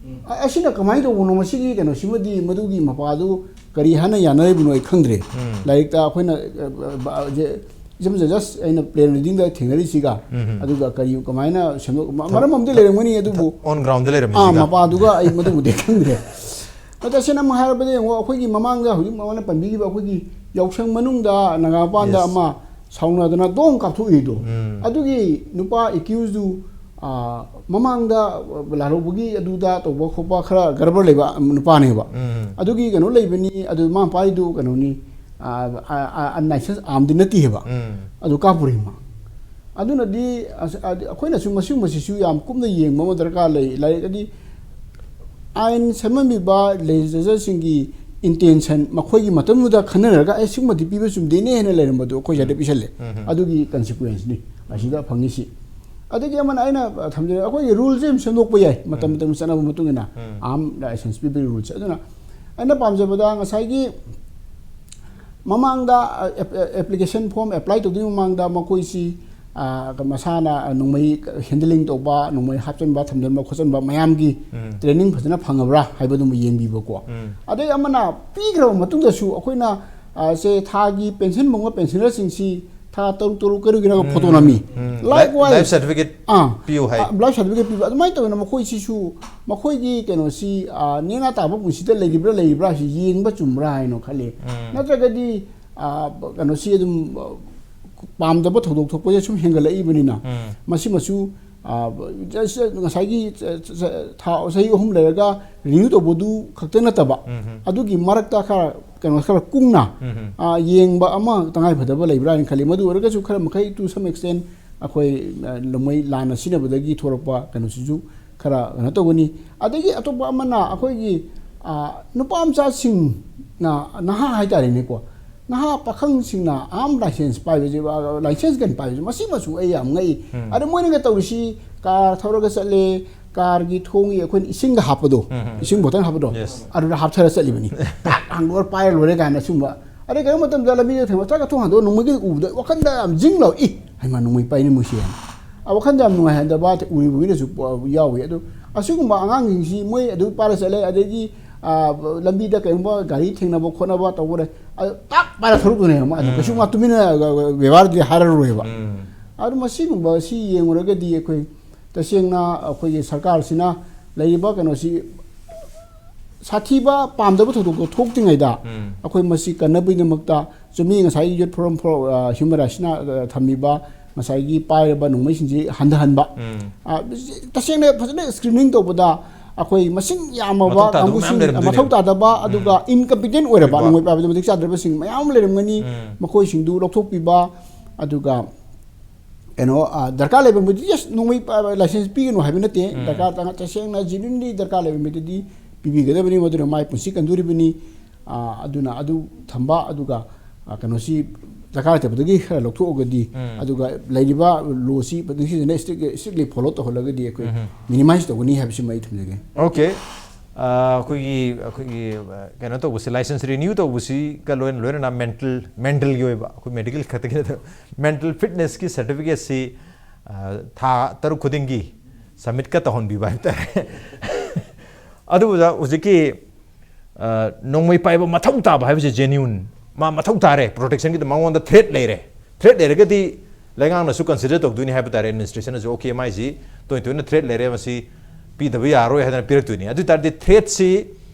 ꯎꯝ ꯑ- ꯑꯁꯤꯅ ꯀꯃꯥꯏꯅ ꯇꯧꯕꯅꯣ? ꯃꯁꯤꯒꯤ ꯀꯩꯅꯣꯁꯤꯃꯗꯤ, ꯃꯗꯨꯒꯤ ꯃꯄꯥꯗꯨ ꯀꯔꯤ ꯍꯥꯏꯅ ꯌꯥꯅꯔꯤꯕꯅꯣ ꯑꯩ ꯈꯪꯗ꯭ꯔꯦ꯫ ꯎꯝ ꯂꯥꯏꯔꯤꯛꯇ ꯑꯩꯈꯣꯏꯅ ꯑ, ꯑ, ꯖ- ꯏꯆꯝ ꯆꯝ just ꯑꯩꯅ ꯄ꯭ꯂꯦꯟ ꯔꯤꯗꯤꯡꯗ ꯊꯦꯡꯅꯔꯤꯁꯤꯒ, ꯎꯝ ꯑꯗꯨꯒ ꯀꯔꯤ ꯀꯃꯥꯏꯅ ꯁꯦꯝꯗꯣꯛ ꯃ- ꯃꯔꯝ ꯑꯃꯗꯤ ꯂꯩꯔꯝꯒꯅꯤ, ꯑꯗꯨꯕꯨ ꯑꯣꯟ ꯒ꯭ꯔꯥꯎꯟꯗ ꯑꯥ ꯂꯩꯔꯝꯃꯤꯁꯤꯒ ꯃꯄꯥꯗꯨꯒ ꯑꯩ ꯃꯗꯨꯕꯨꯗꯤ ꯈꯪꯗ꯭ꯔꯦ꯫ ꯑꯗ ꯇꯁꯦꯡꯅ ꯑꯃ ꯍꯥꯏꯔꯕꯗ ꯌꯦꯡꯉꯣ, ꯑꯩꯈꯣꯏꯒꯤ ꯃꯃꯥꯡꯗ ꯍꯧꯖꯤꯛ ꯃꯃꯥꯅ ꯄꯟꯕꯤꯈꯤꯕ ꯑꯩꯈꯣꯏꯒꯤ ꯌꯥꯎꯁꯪ ꯃꯅꯨꯡꯗ ꯅꯒꯥꯃꯄꯥꯟꯗ Yes. ꯑꯃ ꯁꯥꯎꯅꯗꯅ ꯗꯣꯡ ꯀꯥꯞꯊꯣꯛꯏꯗꯣ, ꯎꯝ ꯑꯗꯨꯒꯤ ꯅꯨꯄꯥ ꯑꯦꯀ꯭ꯌꯨꯁꯗꯨ ꯃꯃꯥꯡꯗ ꯂꯥꯜꯍꯧꯕꯒꯤ ꯑꯗꯨꯗ ꯇꯧꯕ ꯈꯣꯠꯄ ꯈꯔ ꯒꯔꯕꯔ ꯂꯩꯕ ꯅꯨꯄꯥꯅꯦꯕ꯫ ꯎꯝ ꯑꯗꯨꯒꯤ ꯀꯩꯅꯣ ꯂꯩꯕꯅꯤ, ꯑꯗꯨ ꯃꯥ ꯄꯥꯏꯗꯨ ꯀꯩꯅꯣꯅꯤ, ꯑꯟꯂꯥꯏꯁꯦꯟꯁ ꯑꯥꯔꯝꯗꯤ ꯅꯠꯇꯦꯕ꯫ ꯎꯝ ꯑꯗꯨ ꯀꯥꯞꯄꯨꯔꯤ ꯃꯥ꯫ ꯑꯗꯨꯅꯗꯤ ꯑꯁ- ꯑꯗꯤ ꯑꯩꯈꯣꯏꯅꯁꯨ ꯃꯁꯤꯒꯨꯝꯕꯁꯤꯁꯨ ꯌꯥꯝ ꯀꯨꯞꯅ ꯌꯦꯡꯕ ꯑꯃ ꯗꯔꯀꯥꯔ ꯂꯩ꯫ ꯂꯥꯏꯔꯤꯛ ꯑꯗꯤ ꯑꯥꯏꯟ ꯁꯦꯝꯃꯝꯃꯤꯕ ꯂꯦꯖꯤꯁꯂꯦꯆꯔꯁꯤꯡꯒꯤ ꯏꯟꯇꯦꯟꯁꯟ, ꯃꯈꯣꯏꯒꯤ ꯃꯇꯝꯗꯨꯗ ꯈꯟꯅꯔꯒ ꯑꯦ ꯁꯤꯒꯨꯝꯕꯗꯤ ꯄꯤꯕ ꯆꯨꯝꯗꯦꯅꯦ ꯍꯥꯏꯅ ꯂꯩꯔꯝꯕꯗꯣ ꯑꯩꯈꯣꯏ ꯁ꯭ꯋꯥꯏꯗ ꯄꯤꯁꯜꯂꯦ꯫ ꯎꯝ ꯑꯗꯨꯒꯤ ꯀꯟꯁꯤꯀ꯭ꯋꯦꯟꯁꯅꯤ ꯑꯁꯤꯗ ꯐꯪꯉꯤꯁꯤ꯫ ꯑꯗꯒꯤ ꯑꯃꯅ ꯑꯩꯅ ꯊꯝꯖꯔꯦ, ꯑꯩꯈꯣꯏꯒꯤ ꯔꯨꯜꯁꯦ ꯑꯗꯨꯝ ꯁꯦꯝꯗꯣꯛꯄ ꯌꯥꯏ, ꯃꯇꯝ ꯎꯝ ꯃꯇꯝꯒꯤ ꯆꯠꯅꯕ ꯃꯇꯨꯡ ꯏꯟꯅ ꯎꯝ ꯑꯥꯔꯝ ꯂꯥꯏꯁꯦꯟꯁ ꯄꯤꯕꯒꯤ ꯔꯨꯜꯁꯦ꯫ ꯑꯗꯨꯅ ꯑꯩꯅ ꯄꯥꯝꯖꯕꯗ ꯉꯁꯥꯏꯒꯤ ꯃꯃꯥꯡꯗ ꯑꯦꯄ꯭ꯂꯤꯀꯦꯁꯟ ꯐꯣꯔꯝ ꯑꯦꯄ꯭ꯂꯥꯏ ꯇꯧꯗ꯭ꯔꯤꯉꯩ ꯃꯃꯥꯡꯗ ꯃꯈꯣꯏꯁꯤ ꯑ, ꯃꯁꯥꯅ ꯅꯣꯡꯃꯩ ꯍꯦꯟꯗꯂꯤꯡ ꯇꯧꯕ, ꯅꯣꯡꯃꯩ ꯍꯥꯞꯆꯤꯟꯕ, ꯊꯝꯖꯤꯟꯕ ꯈꯣꯠꯆꯤꯟꯕ ꯃꯌꯥꯝꯒꯤ ꯎꯝ ꯇ꯭ꯔꯦꯅꯤꯡ ꯐꯖꯅ ꯐꯪꯉꯕ꯭ꯔꯥ ꯍꯥꯏꯕꯗꯨꯃ ꯌꯦꯡꯕꯤꯕꯀꯣ꯫ ꯎꯝ ꯑꯗꯩ ꯑꯃꯅ ꯄꯤꯈ꯭ꯔꯕ ꯃꯇꯨꯡꯗꯁꯨ ꯑꯩꯈꯣꯏꯅ ꯑ, ꯁꯦ ꯊꯥꯒꯤ ꯄꯦꯟꯁꯟ ꯐꯪꯕ ꯄꯦꯟꯁꯅꯔꯁꯤꯡꯁꯤ ꯊꯥ ꯇꯔꯨꯛ ꯇꯔꯨꯛ ꯀꯔꯤꯒꯤꯔ ꯐꯣꯇꯣ ꯅꯝꯃꯤ꯫ ꯎꯝ Likewise, ꯂꯥꯏꯐ ꯁꯥꯔꯇꯤꯐꯤꯀꯦꯠ ꯑꯥ ꯄꯤꯌꯨ ꯍꯥꯏ꯫ ꯂꯥꯏꯐ ꯁꯥꯔꯇꯤꯐꯤꯀꯦꯠ ꯄꯤꯕ ꯑꯗꯨꯃꯥꯏꯅ ꯇꯧꯗꯅ ꯃꯈꯣꯏꯁꯤꯁꯨ ꯃꯈꯣꯏꯒꯤ ꯀꯩꯅꯣꯁꯤ ꯑ, ꯅꯦꯅꯥ ꯇꯥꯕ ꯄꯨꯟꯁꯤꯗ ꯂꯩꯔꯤꯕ꯭ꯔꯥ ꯂꯩꯔꯤꯕ꯭ꯔꯥ ꯍꯥꯏꯁꯤ ꯌꯦꯡꯕ ꯆꯨꯝꯕ꯭ꯔꯥ ꯍꯥꯏꯅ ꯈꯜꯂꯤ꯫ ꯎꯝ ꯅꯠꯇ꯭ꯔꯒꯗꯤ ꯑ, ꯀꯩꯅꯣꯁꯤ ꯑꯗꯨꯝ ꯑ, ꯄꯥꯝꯗꯕ ꯊꯧꯗꯣꯛ ꯊꯣꯛꯄꯁꯦ ꯁꯨꯝ ꯍꯦꯟꯒꯠꯂꯛꯏꯕꯅꯤꯅ ꯎꯝ ꯃꯁꯤꯃꯁꯨ ꯑ, just ꯉꯁꯥꯏꯒꯤ ꯆ- ꯆ- ꯆ- ꯊꯥ ꯆꯍꯤ ꯑꯍꯨꯝ ꯂꯩꯔꯒ ꯔꯤꯅ꯭ꯌꯨ ꯇꯧꯕꯗꯨ ꯈꯛꯇ ꯅꯠꯇꯕ ꯎꯝ ꯑꯗꯨꯒꯤ ꯃꯔꯛꯇ ꯈꯔ ꯀꯩꯅꯣ ꯈꯔ ꯀꯨꯡꯅ ꯎꯝ ꯑ, ꯌꯦꯡꯕ ꯑꯃ ꯇꯉꯥꯏꯐꯗꯕ ꯂꯩꯕ꯭ꯔꯥ ꯍꯥꯏꯅ ꯈꯜꯂꯤ꯫ ꯃꯗꯨ ꯑꯣꯏꯔꯒꯁꯨ ꯈꯔ ꯃꯈꯩ to some extent ꯑꯩꯈꯣꯏ ꯑ, ꯂꯣꯡꯃꯩ ꯂꯥꯟꯅ ꯁꯤꯖꯤꯟꯅꯕꯗꯒꯤ ꯊꯣꯔꯛꯄ ꯀꯩꯅꯣꯁꯤꯁꯨ ꯈꯔ ꯀꯩꯅꯣ ꯇꯧꯒꯅꯤ꯫ ꯑꯗꯒꯤ ꯑꯇꯣꯞꯄ ꯑꯃꯅ ꯑꯩꯈꯣꯏꯒꯤ ꯑ, ꯅꯨꯄꯥ ꯃꯆꯥꯁꯤꯡꯅ, ꯅꯍꯥ ꯍꯥꯏꯇꯥꯔꯦꯅꯦꯀꯣ, ꯅꯍꯥ ꯄꯥꯈꯪꯁꯤꯡꯅ ꯑꯥꯔꯝ ꯂꯥꯏꯁꯦꯟꯁ ꯄꯥꯏꯕꯁꯦ, ꯂꯥꯏꯁꯦꯟꯁ ꯒꯟ ꯄꯥꯏꯕꯁꯦ, ꯃꯁꯤꯃꯁꯨ ꯑꯩ ꯌꯥꯝ ꯉꯛꯏ꯫ ꯑꯗ ꯃꯣꯏꯅꯒ ꯇꯧꯔꯤꯁꯤ, ꯀꯥꯔ ꯊꯧꯔꯒ ꯆꯠꯂꯦ, ꯀꯥꯔꯒꯤ ꯊꯣꯡꯒꯤ ꯑꯩꯈꯣꯏꯅ ꯏꯁꯤꯡꯒ ꯍꯥꯞꯄꯗꯣ, ꯏꯁꯤꯡ ꯕꯣꯇꯜ ꯍꯥꯞꯄꯗꯣ, ꯑꯗꯨꯗ ꯍꯥꯞꯊꯔ ꯆꯠꯂꯤꯕꯅꯤ꯫ ꯇꯥꯛ ꯍꯥꯡꯗꯣꯛꯑ ꯄꯥꯏꯔ ꯂꯣꯏꯔꯦ ꯀꯥꯏꯅ ꯁꯨꯝꯕ꯫ ꯑꯗꯩ ꯀꯔꯤꯒꯨꯝꯕ ꯃꯇꯝꯗꯗ ꯂꯝꯕꯤꯗ ꯊꯦꯡꯅꯕ ꯆꯥꯛꯀ ꯊꯣꯡ ꯍꯥꯡꯗꯣꯛꯑ ꯅꯣꯡꯃꯩꯒ ꯎꯕꯗ ꯋꯥꯈꯟꯗ ꯌꯥꯝ ꯖꯤꯡ ꯂꯥꯎ, "ꯏ, ꯍꯩꯃꯥ, ꯅꯣꯡꯃꯩ ꯄꯥꯏꯅꯤ ꯃꯣꯏꯁꯦ" ꯍꯥꯏꯅ꯫ ꯑ, ꯋꯥꯈꯟꯗ ꯌꯥꯝ ꯅꯨꯡꯉꯥꯏꯍꯟꯗꯕ ꯎꯔꯤꯕ ꯃꯤꯅꯁꯨ ꯌꯥꯎꯏ꯫ ꯑꯗꯨ ꯑꯁꯤꯒꯨꯝꯕ ꯑꯉꯥꯡꯁꯤꯡꯁꯤ ꯃꯣꯏ ꯑꯗꯨ ꯄꯥꯏꯔ ꯆꯠꯂꯦ, ꯑꯗꯩꯗꯤ, ꯑ, ꯂꯝꯕꯤꯗ ꯀꯔꯤꯒꯨꯝꯕ ꯒꯥꯔꯤ ꯊꯦꯡꯅꯕ ꯈꯣꯠꯅꯕ ꯇꯧꯕꯗ ꯑꯗꯨ ꯇꯥꯛ ꯄꯥꯏꯔ ꯊꯣꯛꯂꯛꯇꯣꯏꯅꯦꯕ꯫ ꯑꯗꯨ ꯀꯩꯁꯨ ꯃꯥ ꯇꯨꯃꯤꯟꯅ, ꯑ, ꯕꯦꯕꯥꯔꯗꯤ ꯍꯥꯏꯔꯔꯣꯏꯕ꯫ ꯑꯗꯨ ꯃꯁꯤꯒꯨꯝꯕ ꯁꯤ ꯌꯦꯡꯉꯨꯔꯒꯗꯤ ꯑꯩꯈꯣꯏ ꯇꯁꯦꯡꯅ ꯑꯩꯈꯣꯏꯒꯤ ꯁꯔꯀꯥꯔꯁꯤꯅ ꯂꯩꯔꯤꯕ ꯀꯩꯅꯣꯁꯤ ꯁꯥꯊꯤꯕ ꯄꯥꯝꯗꯕ ꯊꯧꯗꯣꯛꯇꯣ ꯊꯣꯛꯇ꯭ꯔꯤꯉꯩꯗ ꯑꯩꯈꯣꯏ ꯃꯁꯤ ꯀꯟꯅꯕꯒꯤꯗꯃꯛꯇ ꯆꯨꯝꯃꯤ, ꯉꯁꯥꯏꯒꯤ Youth Forum for, ꯑ, Human Rightsꯅ, ꯑ, ꯊꯝꯃꯤꯕ ꯉꯁꯥꯏꯒꯤ ꯄꯥꯏꯔꯕ ꯅꯣꯡꯃꯩꯁꯤꯡꯁꯤ ꯍꯟꯊꯍꯟꯕ꯫ ꯑ, ꯇꯁꯦꯡꯅ ꯐꯖꯅ screening ꯇꯧꯕꯗ ꯑꯩꯈꯣꯏ ꯃꯁꯤꯡ ꯌꯥꯝꯃꯕ ꯃꯊꯧ ꯇꯥꯗꯕ ꯀꯥꯡꯕꯨꯁꯤꯡ, ꯃꯌꯥꯝ ꯂꯩꯔꯝꯗꯣꯏꯅꯦ꯫ ꯃꯊꯧ ꯇꯥꯗꯕ, ꯑꯗꯨꯒ incompetentꯅ ꯑꯣꯏꯔꯕ, ꯑꯣꯏꯕ꯫ ꯅꯣꯡꯃꯩ ꯄꯥꯏꯕꯗ ꯃꯇꯤꯛ ꯆꯥꯗ꯭ꯔꯕꯁꯤꯡ ꯃꯌꯥꯝ ꯑꯃ ꯂꯩꯔꯝꯒꯅꯤ꯫ ꯃꯈꯣꯏꯁꯤꯡꯗꯨ ꯂꯧꯊꯣꯛꯄꯤꯕ, ꯑꯗꯨꯒ ꯀꯩꯅꯣ, ꯑ, ꯗꯔꯀꯥꯔ ꯂꯩꯕ ꯃꯤꯗꯨꯗꯤ, "Yes, ꯅꯣꯡꯃꯩ ꯄꯥꯏꯕ license ꯄꯤꯒꯅꯨ" ꯍꯥꯏꯕ ꯅꯠꯇꯦ꯫ ꯗꯔꯀꯥꯔ ꯇꯥ-, ꯇꯁꯦꯡꯅ genuinely ꯗꯔꯀꯥꯔ ꯂꯩꯕ ꯃꯤꯗꯨꯗꯤ ꯄꯤꯕꯤꯒꯗꯕꯅꯤ, ꯃꯗꯨꯅ ꯃꯥꯏ ꯄꯨꯟꯁꯤ ꯀꯟꯗꯣꯔꯤꯕꯅꯤ꯫ ꯑ, ꯑꯗꯨꯅ ꯑꯗꯨ ꯊꯝꯕ, ꯑꯗꯨꯒ, ꯑ, ꯀꯩꯅꯣꯁꯤ ꯗꯔꯀꯥꯔ ꯂꯩꯇꯕꯗꯒꯤ ꯈꯔ ꯂꯧꯊꯣꯛꯑꯒꯗꯤ, ꯑꯗꯨꯒ ꯂꯩꯔꯤꯕ lawꯁꯤ ꯅꯤꯡꯊꯤꯖꯅ strict-, strictly follow ꯇꯧꯍꯜꯂꯒꯗꯤ ꯑꯩꯈꯣꯏ minimize ꯇꯧꯒꯅꯤ ꯍꯥꯏꯕꯁꯤꯃ ꯑꯩ ꯊꯝꯖꯒꯦ꯫ Okay꯫ ꯑ, ꯑꯩꯈꯣꯏꯒꯤ, ꯑꯩꯈꯣꯏꯒꯤ, ꯑ, ꯀꯩꯅꯣ ꯇꯧꯕꯁꯤ, license renew ꯇꯧꯕꯁꯤꯒ ꯂꯣꯏꯅ ꯂꯣꯏꯅꯅ mental, mentalꯒꯤ ꯑꯣꯏꯕ, ꯑꯩꯈꯣꯏ medical ꯈꯛꯇꯒꯤ ꯅꯠꯇꯕ, mental fitnessꯀꯤ certificateꯁꯤ, ꯑ, ꯊꯥ ꯇꯔꯨꯛ ꯈꯨꯗꯤꯡꯒꯤ submitꯀ ꯇꯧꯍꯟꯕꯤꯕ ꯍꯥꯏꯕ ꯇꯥꯔꯦ꯫ ꯑꯗꯨꯕꯨ ꯑꯣꯖꯥ, ꯍꯧꯖꯤꯛꯀꯤ, ꯑ, ꯅꯣꯡꯃꯩ ꯄꯥꯏꯕ ꯃꯊꯧ ꯇꯥꯕ ꯍꯥꯏꯕꯁꯦ genuine, ꯃꯥ ꯃꯊꯧ ꯇꯥꯔꯦ, protectionꯒꯤꯗꯃꯛ ꯃꯉꯣꯟꯗ threat ꯂꯩꯔꯦ꯫ Threat ꯂꯩꯔꯒꯗꯤ ꯂꯩꯉꯥꯛꯅꯁꯨ consider ꯇꯧꯗꯣꯏꯅꯤ ꯍꯥꯏꯕ ꯇꯥꯔꯦ, administrationꯅꯁꯨ, "Okay, ꯃꯥꯏꯁꯤ ꯇꯣꯏ ꯇꯣꯏꯅ threat ꯂꯩꯔꯦ, ꯃꯁꯤ ꯄꯤꯗꯕ ꯌꯥꯔꯣꯏ" ꯍꯥꯏꯗꯅ ꯄꯤꯔꯛꯇꯣꯏꯅꯤ꯫ ꯑꯗꯨ ꯑꯣꯏ ꯇꯥꯔꯗꯤ threatꯁꯤ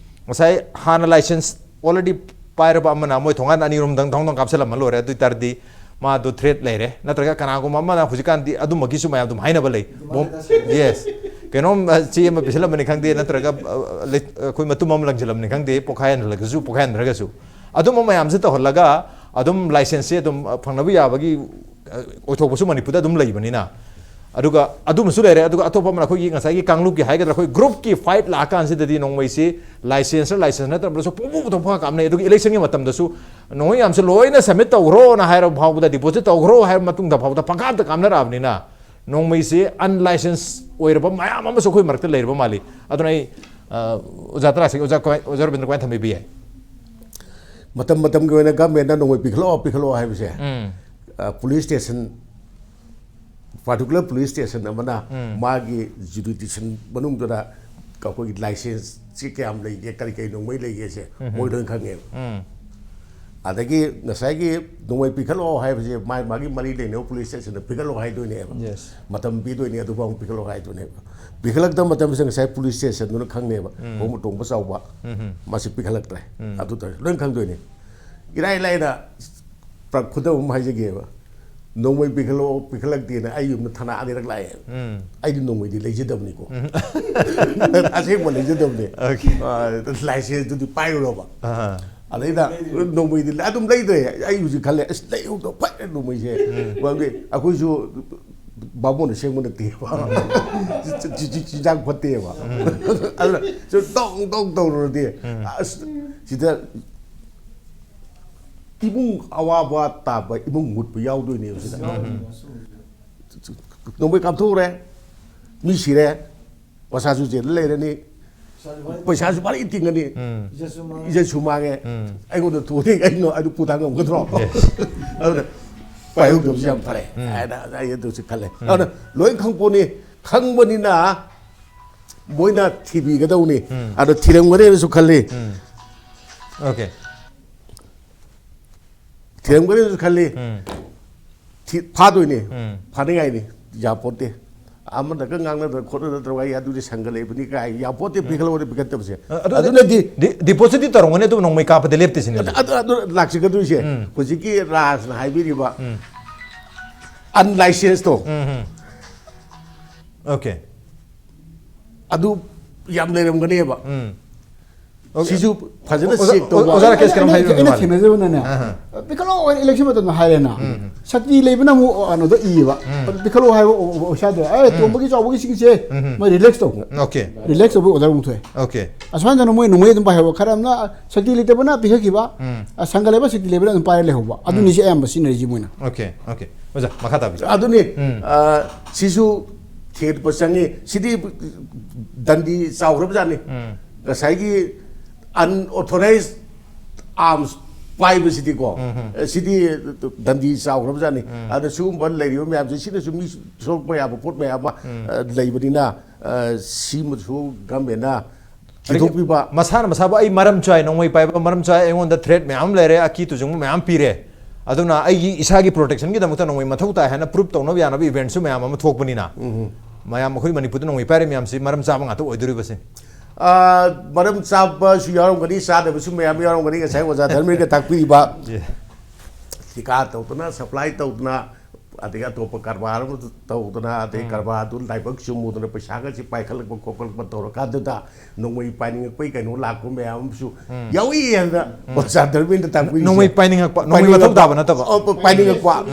ꯉꯁꯥꯏ ꯍꯥꯟꯅ license already ꯄꯥꯏꯔꯕ ꯑꯃꯅ ꯃꯣꯏ ꯊꯣꯡꯒꯥꯟ ꯑꯅꯤ ꯑꯍꯨꯝꯗꯪ ꯊꯣꯡ ꯊꯣꯡ ꯀꯥꯞꯁꯤꯜꯂꯝꯃ ꯂꯣꯏꯔꯦ꯫ ꯑꯗꯨ ꯑꯣꯏ ꯇꯥꯔꯗꯤ ꯃꯥꯗꯣ threat ꯂꯩꯔꯦ꯫ ꯅꯠꯇ꯭ꯔꯒ ꯀꯅꯥꯒꯨꯝꯕ ꯑꯃꯅ ꯍꯧꯖꯤꯛꯀꯥꯟꯗꯤ ꯑꯗꯨꯝꯕꯒꯤꯁꯨ ꯃꯌꯥꯝ ꯑꯗꯨꯝ ꯍꯥꯏꯅꯕ ꯂꯩ꯫ Bomb, yes꯫ ꯀꯩꯅꯣꯝ, ꯑ, ꯆꯦ ꯑꯃ ꯄꯤꯁꯤꯜꯂꯝꯕꯅꯤ ꯈꯪꯗꯦ, ꯅꯠꯇ꯭ꯔꯒ, ꯑ, ꯂꯩ-, ꯑꯩꯈꯣꯏ ꯃꯇꯨꯝ ꯑꯃ ꯂꯪꯁꯤꯜꯂꯝꯕꯅꯤ ꯈꯪꯗꯦ, ꯄꯣꯈꯥꯏꯍꯟꯈ꯭ꯔꯒꯁꯨ, ꯄꯣꯈꯥꯏꯍꯟꯗ꯭ꯔꯒꯁꯨ꯫ ꯑꯗꯨꯝꯕ ꯃꯌꯥꯝꯁꯦ ꯇꯧꯍꯜꯂꯒ ꯑꯗꯨꯝ licenseꯁꯦ ꯑꯗꯨꯝ, ꯑ, ꯐꯪꯅꯕ ꯌꯥꯕꯒꯤ, ꯑ, ꯑꯣꯏꯊꯣꯛꯄꯁꯨ ꯃꯅꯤꯄꯨꯔꯗ ꯑꯗꯨꯝ ꯂꯩꯕꯅꯤꯅ꯫ ꯑꯗꯨꯒ ꯑꯗꯨꯃꯁꯨ ꯂꯩꯔꯦ꯫ ꯑꯗꯨꯒ ꯑꯇꯣꯞꯄ ꯑꯃꯅ ꯑꯩꯈꯣꯏꯒꯤ ꯉꯁꯥꯏꯒꯤ ꯀꯥꯡꯂꯨꯞꯀꯤ ꯍꯥꯏꯒꯗ꯭ꯔꯥ, ꯑꯩꯈꯣꯏ groupꯀꯤ fight ꯂꯥꯛꯑꯀꯥꯟꯁꯤꯗꯗꯤ ꯅꯣꯡꯃꯩꯁꯤ licenseꯔ license ꯅꯠꯇ꯭ꯔꯕꯁꯨ ꯄꯨꯡꯄꯨ ꯄꯨꯊꯣꯛ ꯄꯨꯊꯣꯛ ꯀꯥꯞꯅꯩ꯫ ꯑꯗꯨꯒ electionꯒꯤ ꯃꯇꯝꯗꯁꯨ ꯅꯣꯡꯃꯩ ꯌꯥꯝꯁꯦ ꯂꯣꯏꯅ ꯁꯕꯃꯤꯠ ꯇꯧꯈ꯭ꯔꯣꯅ ꯍꯥꯏꯔꯕ ꯐꯥꯎꯕꯗ, ꯗꯤꯄꯣꯖꯤꯠ ꯇꯧꯈ꯭ꯔꯣ ꯍꯥꯏꯔꯕ ꯃꯇꯨꯡꯗ ꯐꯥꯎꯕꯗ ꯄꯪꯀꯥꯞꯇ ꯀꯥꯞꯅꯔꯛꯑꯕꯅꯤꯅ, ꯅꯣꯡꯃꯩꯁꯦ ꯑꯟꯂꯥꯏꯁꯦꯟꯁ ꯑꯣꯏꯔꯕ ꯃꯌꯥꯝ ꯑꯃꯁꯨ ꯑꯩꯈꯣꯏ ꯃꯔꯛꯇ ꯂꯩꯔꯕ ꯃꯥꯜꯂꯤ꯫ ꯑꯗꯨꯅ ꯑꯩ ꯑ, ꯑꯣꯖꯥ ꯇꯔꯥꯁꯤꯒꯤ ꯑꯣꯖꯥ ꯀꯃꯥꯏ-, ꯑꯣꯖꯥ ꯔꯕꯤꯟꯗ꯭ꯔ ꯀꯃꯥꯏꯅ ꯊꯝꯕꯤꯕ ꯌꯥꯏ? ꯃꯇꯝ ꯃꯇꯝꯒꯤ ꯑꯣꯏꯅ ꯒꯃꯦꯟꯅ ꯅꯣꯡꯃꯩ ꯄꯤꯈꯠꯂꯛꯑꯣ ꯄꯤꯈꯠꯂꯛꯑꯣ ꯍꯥꯏꯕꯁꯦ, ꯎꯝ. Police station, particular police station ꯑꯃꯅ ꯃꯥꯒꯤ ꯖꯨꯔꯤꯗꯤꯛꯁꯟ ꯃꯅꯨꯡꯗꯨꯗ ꯑꯩꯈꯣꯏꯒꯤ ꯂꯥꯏꯁꯦꯟꯁꯁꯤ ꯀꯌꯥꯝ ꯂꯩꯒꯦ, ꯀꯔꯤ ꯀꯔꯤ ꯅꯣꯡꯃꯩ ꯂꯩꯒꯦꯁꯦ ꯃꯣꯏ ꯂꯣꯏ ꯈꯪꯉꯦꯕ꯫ ꯎꯝ. ꯑꯗꯒꯤ ꯉꯁꯥꯏꯒꯤ ꯅꯣꯡꯃꯩ ꯄꯤꯈꯠꯂꯛꯑꯣ ꯍꯥꯏꯕꯁꯦ ꯃꯥꯒꯤ ꯃꯥꯒꯤ ꯃꯔꯤ ꯂꯩꯅꯕ ꯄꯨꯂꯤꯁ ꯁ꯭ꯇꯦꯁꯟꯗ ꯄꯤꯈꯠꯂꯛꯑꯣ ꯍꯥꯏꯗꯣꯏꯅꯦꯕ꯫ Yes. ꯃꯇꯝ ꯄꯤꯗꯣꯏꯅꯦ, ꯑꯗꯨꯐꯥꯎ ꯄꯤꯈꯠꯂꯛꯑꯣ ꯍꯥꯏꯗꯣꯏꯅꯦꯕ꯫ ꯄꯤꯈꯠꯂꯛꯇꯕ ꯃꯇꯝꯁꯤꯗ ꯉꯁꯥꯏ ꯄꯨꯂꯤꯁ ꯁ꯭ꯇꯦꯁꯟꯗꯨꯅ ꯈꯪꯅꯦꯕ꯫ ꯎꯝ. ꯈꯣꯡꯕ ꯇꯣꯡꯕ ꯆꯥꯎꯕ ꯎꯝ. ꯃꯁꯤ ꯄꯤꯈꯠꯂꯛꯇ꯭ꯔꯦ꯫ ꯎꯝ. ꯑꯗꯨ ꯇꯧꯔꯦ ꯂꯣꯏ ꯈꯪꯗꯣꯏꯅꯦ꯫ ꯏꯔꯥꯏ ꯂꯥꯏꯅ ꯄ꯭ꯔ-, ꯈꯨꯗꯝ ꯑꯃ ꯍꯥꯏꯖꯒꯦꯕ꯫ ꯅꯣꯡꯃꯩ ꯄꯤꯈꯠꯂꯛꯑꯣ ꯄꯤꯈꯠꯂꯛꯇꯦꯅ ꯑꯩ ꯌꯨꯝꯗ ꯊꯥꯅ ꯑꯅꯤꯔꯛ ꯂꯥꯛꯑꯦ꯫ ꯎꯝ. ꯑꯩꯗꯤ ꯅꯣꯡꯃꯩꯗꯤ ꯂꯩꯖꯗꯕꯅꯤꯀꯣ꯫ ꯎꯝ. ꯑꯁꯦꯡꯕ ꯂꯩꯖꯗꯕꯅꯤ꯫ Okay. ꯂꯥꯏꯁꯦꯟꯁꯇꯨꯗꯤ ꯄꯥꯏꯔꯨꯔꯕ꯫ ꯑꯍꯥ. ꯑꯗꯩꯗ ꯅꯣꯡꯃꯩꯗꯤ ꯑꯗꯨꯝ ꯂꯩꯗ꯭ꯔꯦ꯫ ꯑꯩ ꯍꯧꯖꯤꯛ ꯈꯜꯂꯦ, ꯑꯁ, ꯂꯩꯍꯧꯗ ꯐꯔꯦ ꯅꯣꯡꯃꯩꯁꯦ꯫ ꯃꯔꯝꯗꯤ ꯑꯩꯈꯣꯏꯁꯨ ꯕꯥꯃꯣꯟꯅ ꯁꯦꯝꯕ ꯅꯠꯇꯦꯕ꯫ ꯆꯤ-, ꯆꯤ-, ꯆꯤ-, ꯆꯤꯟꯖꯥꯛ ꯐꯠꯇꯦꯕ꯫ ꯑꯗꯨꯅ ꯁꯨꯝ ꯇꯧ ꯇꯧ ꯇꯧꯔꯨꯔꯗꯤ, ꯑꯁ, ꯁꯤꯗ ꯏꯃꯨꯡ ꯑꯋꯥꯕ ꯇꯥꯕ ꯏꯃꯨꯡ ꯃꯨꯠꯄ ꯌꯥꯎꯗꯣꯏꯅꯦꯕ ꯁꯤꯗ꯫ ꯅꯣꯡꯃꯩ ꯀꯥꯞꯊꯣꯛꯎꯔꯦ, ꯃꯤ ꯁꯤꯔꯦ, ꯃꯁꯥꯁꯨ ꯖꯦꯜꯗ ꯂꯩꯔꯅꯤ, ꯄꯩꯁꯥꯁꯨ ꯐꯖꯅ ꯇꯤꯡꯉꯅꯤ꯫ ꯎꯝ. ꯏꯖꯠꯁꯨ ꯃꯥꯡꯉꯦ꯫ ꯎꯝ. ꯑꯩꯉꯣꯟꯗ ꯊꯣꯛꯑꯗꯤ ꯑꯩꯅ ꯑꯗꯨ ꯄꯨꯊꯥꯡ ꯉꯝꯒꯗ꯭ꯔꯣ? ꯑꯗꯨꯅ ꯄꯥꯏꯍꯧꯗꯕꯁꯨ ꯌꯥꯝ ꯐꯔꯦ ꯍꯥꯏꯅ ꯑꯩ ꯑꯗꯨꯁꯨ ꯈꯜꯂꯦ꯫ ꯑꯗꯨꯅ ꯂꯣꯏ ꯈꯪꯄꯣꯠꯅꯤ, ꯈꯪꯕꯅꯤꯅ ꯃꯣꯏꯅ ꯊꯤꯕꯤꯒꯗꯧꯅꯤ꯫ ꯑꯗꯣ ꯊꯤꯔꯝꯒꯅꯦꯅꯁꯨ ꯈꯜꯂꯤ꯫ Okay. ꯊꯤꯔꯝꯒꯅꯦꯅꯁꯨ ꯈꯜꯂꯤ꯫ ꯎꯝ. ꯊꯤ-, ꯐꯥꯗꯣꯏꯅꯤ꯫ ꯎꯝ. ꯐꯥꯅꯤꯡꯉꯥꯏꯅꯤ꯫ ꯌꯥꯄꯣꯠꯇꯦ꯫ ꯑꯃꯅꯒ ꯉꯥꯡꯅꯗꯅ ꯈꯣꯠꯅꯗꯅ ꯇꯧꯔꯒ, "ꯑꯩ ꯑꯗꯨꯗꯤ ꯁꯪꯒ ꯂꯩꯕꯅꯤ" ꯀꯥꯏ ꯌꯥꯄꯣꯠꯇꯦ꯫ ꯄꯤꯈꯠꯂꯛꯑꯣꯗꯤ ꯄꯤꯈꯠꯇꯕꯁꯦ꯫ ꯑ, ꯑꯗꯨ ꯑꯗꯨꯅꯗꯤ ꯗꯤ-, ꯗꯤꯄꯣꯖꯤꯠꯇꯤ ꯇꯧꯔꯝꯒꯅꯤ, ꯑꯗꯨꯕꯨ ꯅꯣꯡꯃꯩ ꯀꯥꯞꯄꯗꯤ ꯂꯦꯞꯇꯦ ꯁꯤꯅꯦ꯫ ꯑꯗꯨ, ꯑꯗꯨ, ꯑꯗꯨ ꯂꯥꯛꯆꯒꯗꯣꯏꯁꯦ꯫ ꯎꯝ. ꯍꯧꯖꯤꯛꯀꯤ ꯔꯥꯖꯅ ꯍꯥꯏꯕꯤꯔꯤꯕ ꯎꯝ. ꯑꯟꯂꯥꯏꯁꯦꯟꯁꯇꯣ, ꯎꯝ, ꯎꯝ. Okay. ꯑꯗꯨ ꯌꯥꯝ ꯂꯩꯔꯝꯒꯅꯦꯕ꯫ ꯎꯝ. ꯁꯤꯁꯨ ꯐꯖꯅ ꯑꯣꯖꯥ- ꯆꯦꯛ ꯇꯧꯕ꯫ ꯑꯣꯖꯥ ꯔꯥꯀꯦꯁ ꯀꯩꯅꯣꯝ ꯑꯩꯅ ꯍꯥꯏꯕꯤꯌꯨ ꯑꯩꯅ ꯃꯥꯅꯦ꯫ ꯊꯦꯡꯅꯖꯕꯅꯅꯦ ꯑꯍꯥ꯫ ꯄꯤꯈꯠꯂꯣ ꯍꯥꯏꯅ ꯏꯂꯦꯛꯁꯟ ꯃꯇꯝꯗ ꯍꯥꯏꯔꯦꯅ꯫ ꯁꯛꯇꯤ ꯂꯩꯕꯅ ꯑꯃꯨꯛ ꯀꯩꯅꯣꯗ ꯏꯌꯦꯕ꯫ ꯄꯤꯈꯠꯂꯣ ꯍꯥꯏꯕ ꯑꯣ- ꯑꯣ- ꯏꯁꯥꯗ ꯑꯦ ꯇꯣꯝꯕꯒꯤ ꯆꯥꯎꯕꯒꯤ ꯁꯤꯒꯤꯁꯦ ꯃꯣꯏ ꯔꯤꯂꯦꯛꯁ ꯇꯧꯕ꯫ ꯑꯣꯀꯦ ꯔꯤꯂꯦꯛꯁ ꯇꯧꯕ ꯑꯣꯔꯗꯔ ꯑꯃꯨꯛ ꯊꯣꯛꯑꯦ꯫ ꯑꯣꯀꯦ ꯑꯁꯨꯃꯥꯏꯅ ꯇꯧꯅ ꯃꯣꯏ ꯅꯣꯡꯃꯩ ꯑꯗꯨꯝ ꯄꯥꯏꯍꯧꯕ꯫ ꯈꯔ ꯑꯃꯅ ꯁꯛꯇꯤ ꯂꯩꯇꯕꯅ ꯄꯤꯈꯠꯈꯤꯕ꯫ ꯑ, ꯁꯪꯒ ꯂꯩꯕ ꯁꯛꯇꯤ ꯂꯩꯕꯅ ꯑꯗꯨꯝ ꯄꯥꯏꯔ ꯂꯩꯍꯧꯕ꯫ ꯑꯗꯨꯅꯤꯁꯦ ꯑꯌꯥꯝꯕ ꯁꯤꯖꯤꯟꯅꯔꯤꯁꯦ ꯃꯣꯏꯅ꯫ ꯑꯣꯀꯦ ꯑꯣꯀꯦ ꯑꯣꯖꯥ ꯃꯈꯥ ꯇꯥꯕꯤꯌꯨ꯫ ꯑꯗꯨꯅꯤ ꯑ, ꯁꯤꯁꯨ ꯊꯦꯠꯄ ꯆꯪꯉꯤ꯫ ꯁꯤꯗꯤ ꯗꯟꯗꯤ ꯆꯥꯎꯈ꯭ꯔꯕꯖꯥꯠꯅꯤ꯫ ꯉꯁꯥꯏꯒꯤ unauthorized arms ꯄꯥꯏꯕꯁꯤꯗꯤꯀꯣ, ꯁꯤꯗꯤ ꯗꯟꯗꯤ ꯆꯥꯎꯈ꯭ꯔꯕꯖꯥꯠꯅꯤ꯫ ꯑꯗ ꯁꯤꯒꯨꯝꯕ ꯂꯩꯔꯤꯕ ꯃꯌꯥꯝꯁꯦ ꯁꯤꯅꯁꯨ ꯃꯤ ꯁꯣꯛꯄ ꯌꯥꯕ ꯄꯣꯠ ꯃꯌꯥꯝ ꯑꯃ ꯑ, ꯂꯩꯕꯅꯤꯅ, ꯑ, ꯁꯤꯃꯁꯨ ꯒꯃꯦꯟꯅ ꯊꯤꯗꯣꯛꯄꯤꯕ꯫ ꯃꯁꯥꯅ ꯃꯁꯥꯕꯨ ꯑꯩ ꯃꯔꯝ ꯆꯥꯏ, ꯅꯣꯡꯃꯩ ꯄꯥꯏꯕ ꯃꯔꯝ ꯆꯥꯏ, ꯑꯩꯉꯣꯟꯗ ꯊ꯭ꯔꯦꯠ ꯃꯌꯥꯝ ꯑꯃ ꯂꯩꯔꯦ, ꯑꯀꯤ ꯇꯨꯖꯨꯡꯕ ꯃꯌꯥꯝ ꯄꯤꯔꯦ, ꯑꯗꯨꯅ ꯑꯩꯒꯤ ꯏꯁꯥꯒꯤ ꯄ꯭ꯔꯣꯇꯦꯛꯁꯟꯒꯤꯗꯃꯛꯇ ꯅꯣꯡꯃꯩ ꯃꯊꯧ ꯇꯥꯏ ꯍꯥꯏꯅ ꯄ꯭ꯔꯨꯞ ꯇꯧꯅꯕ ꯌꯥꯅꯕ ꯏꯚꯦꯟꯠꯁꯨ ꯃꯌꯥꯝ ꯑꯃ ꯊꯣꯛꯄꯅꯤꯅ, ꯃꯌꯥꯝ ꯑꯩꯈꯣꯏ ꯃꯅꯤꯄꯨꯔꯗ ꯅꯣꯡꯃꯩ ꯄꯥꯏꯔꯤ ꯃꯌꯥꯝꯁꯤ ꯃꯔꯝ ꯆꯥꯕ ꯉꯥꯛꯇ ꯑꯣꯏꯗꯣꯔꯤꯕꯁꯤ꯫ ꯑ, ꯃꯔꯝ ꯆꯥꯕꯁꯨ ꯌꯥꯎꯔꯝꯒꯅꯤ, ꯆꯥꯗꯕꯁꯨ ꯃꯌꯥꯝ ꯌꯥꯎꯔꯝꯒꯅꯤ꯫ ꯉꯁꯥꯏ ꯑꯣꯖꯥ ꯙꯔꯃꯦꯟꯒ ꯇꯥꯛꯄꯤꯔꯤꯕ ꯊꯤꯀꯥ ꯇꯧꯗꯅ, ꯁꯄ꯭ꯂꯥꯏ ꯇꯧꯗꯅ, ꯑꯗꯒꯤ ꯑꯇꯣꯞꯄ ꯀꯔꯕꯥꯔ ꯑꯃ ꯇꯧꯗꯅ, ꯑꯗꯩ ꯀꯔꯕꯥꯔꯗꯨ ꯂꯥꯏꯕꯛ ꯆꯨꯝꯃꯨꯗꯅ ꯄꯩꯁꯥꯒꯁꯤ ꯄꯥꯏꯈꯠꯂꯛꯄ ꯈꯣꯀꯠꯂꯛꯄ ꯇꯧꯔꯀꯥꯟꯗꯨꯗ ꯅꯣꯡꯃꯩ ꯄꯥꯏꯅꯤꯡꯉꯛꯄꯒꯤ ꯀꯩꯅꯣ ꯂꯥꯛꯄ ꯃꯌꯥꯝ ꯑꯃꯁꯨ ꯌꯥꯎꯏ ꯍꯥꯏꯅ ꯑꯣꯖꯥ ꯙꯔꯃꯦꯟꯗ ꯇꯥꯛꯄꯤꯔꯤꯁꯦ꯫ ꯅꯣꯡꯃꯩ ꯄꯥꯏꯅꯤꯡꯉꯛꯄ, ꯅꯣꯡꯃꯩ ꯃꯊꯧ ꯇꯥꯕ ꯅꯠꯇꯕ꯫ ꯑꯣ, ꯄ- ꯄꯥꯏꯅꯤꯡꯉꯛꯄ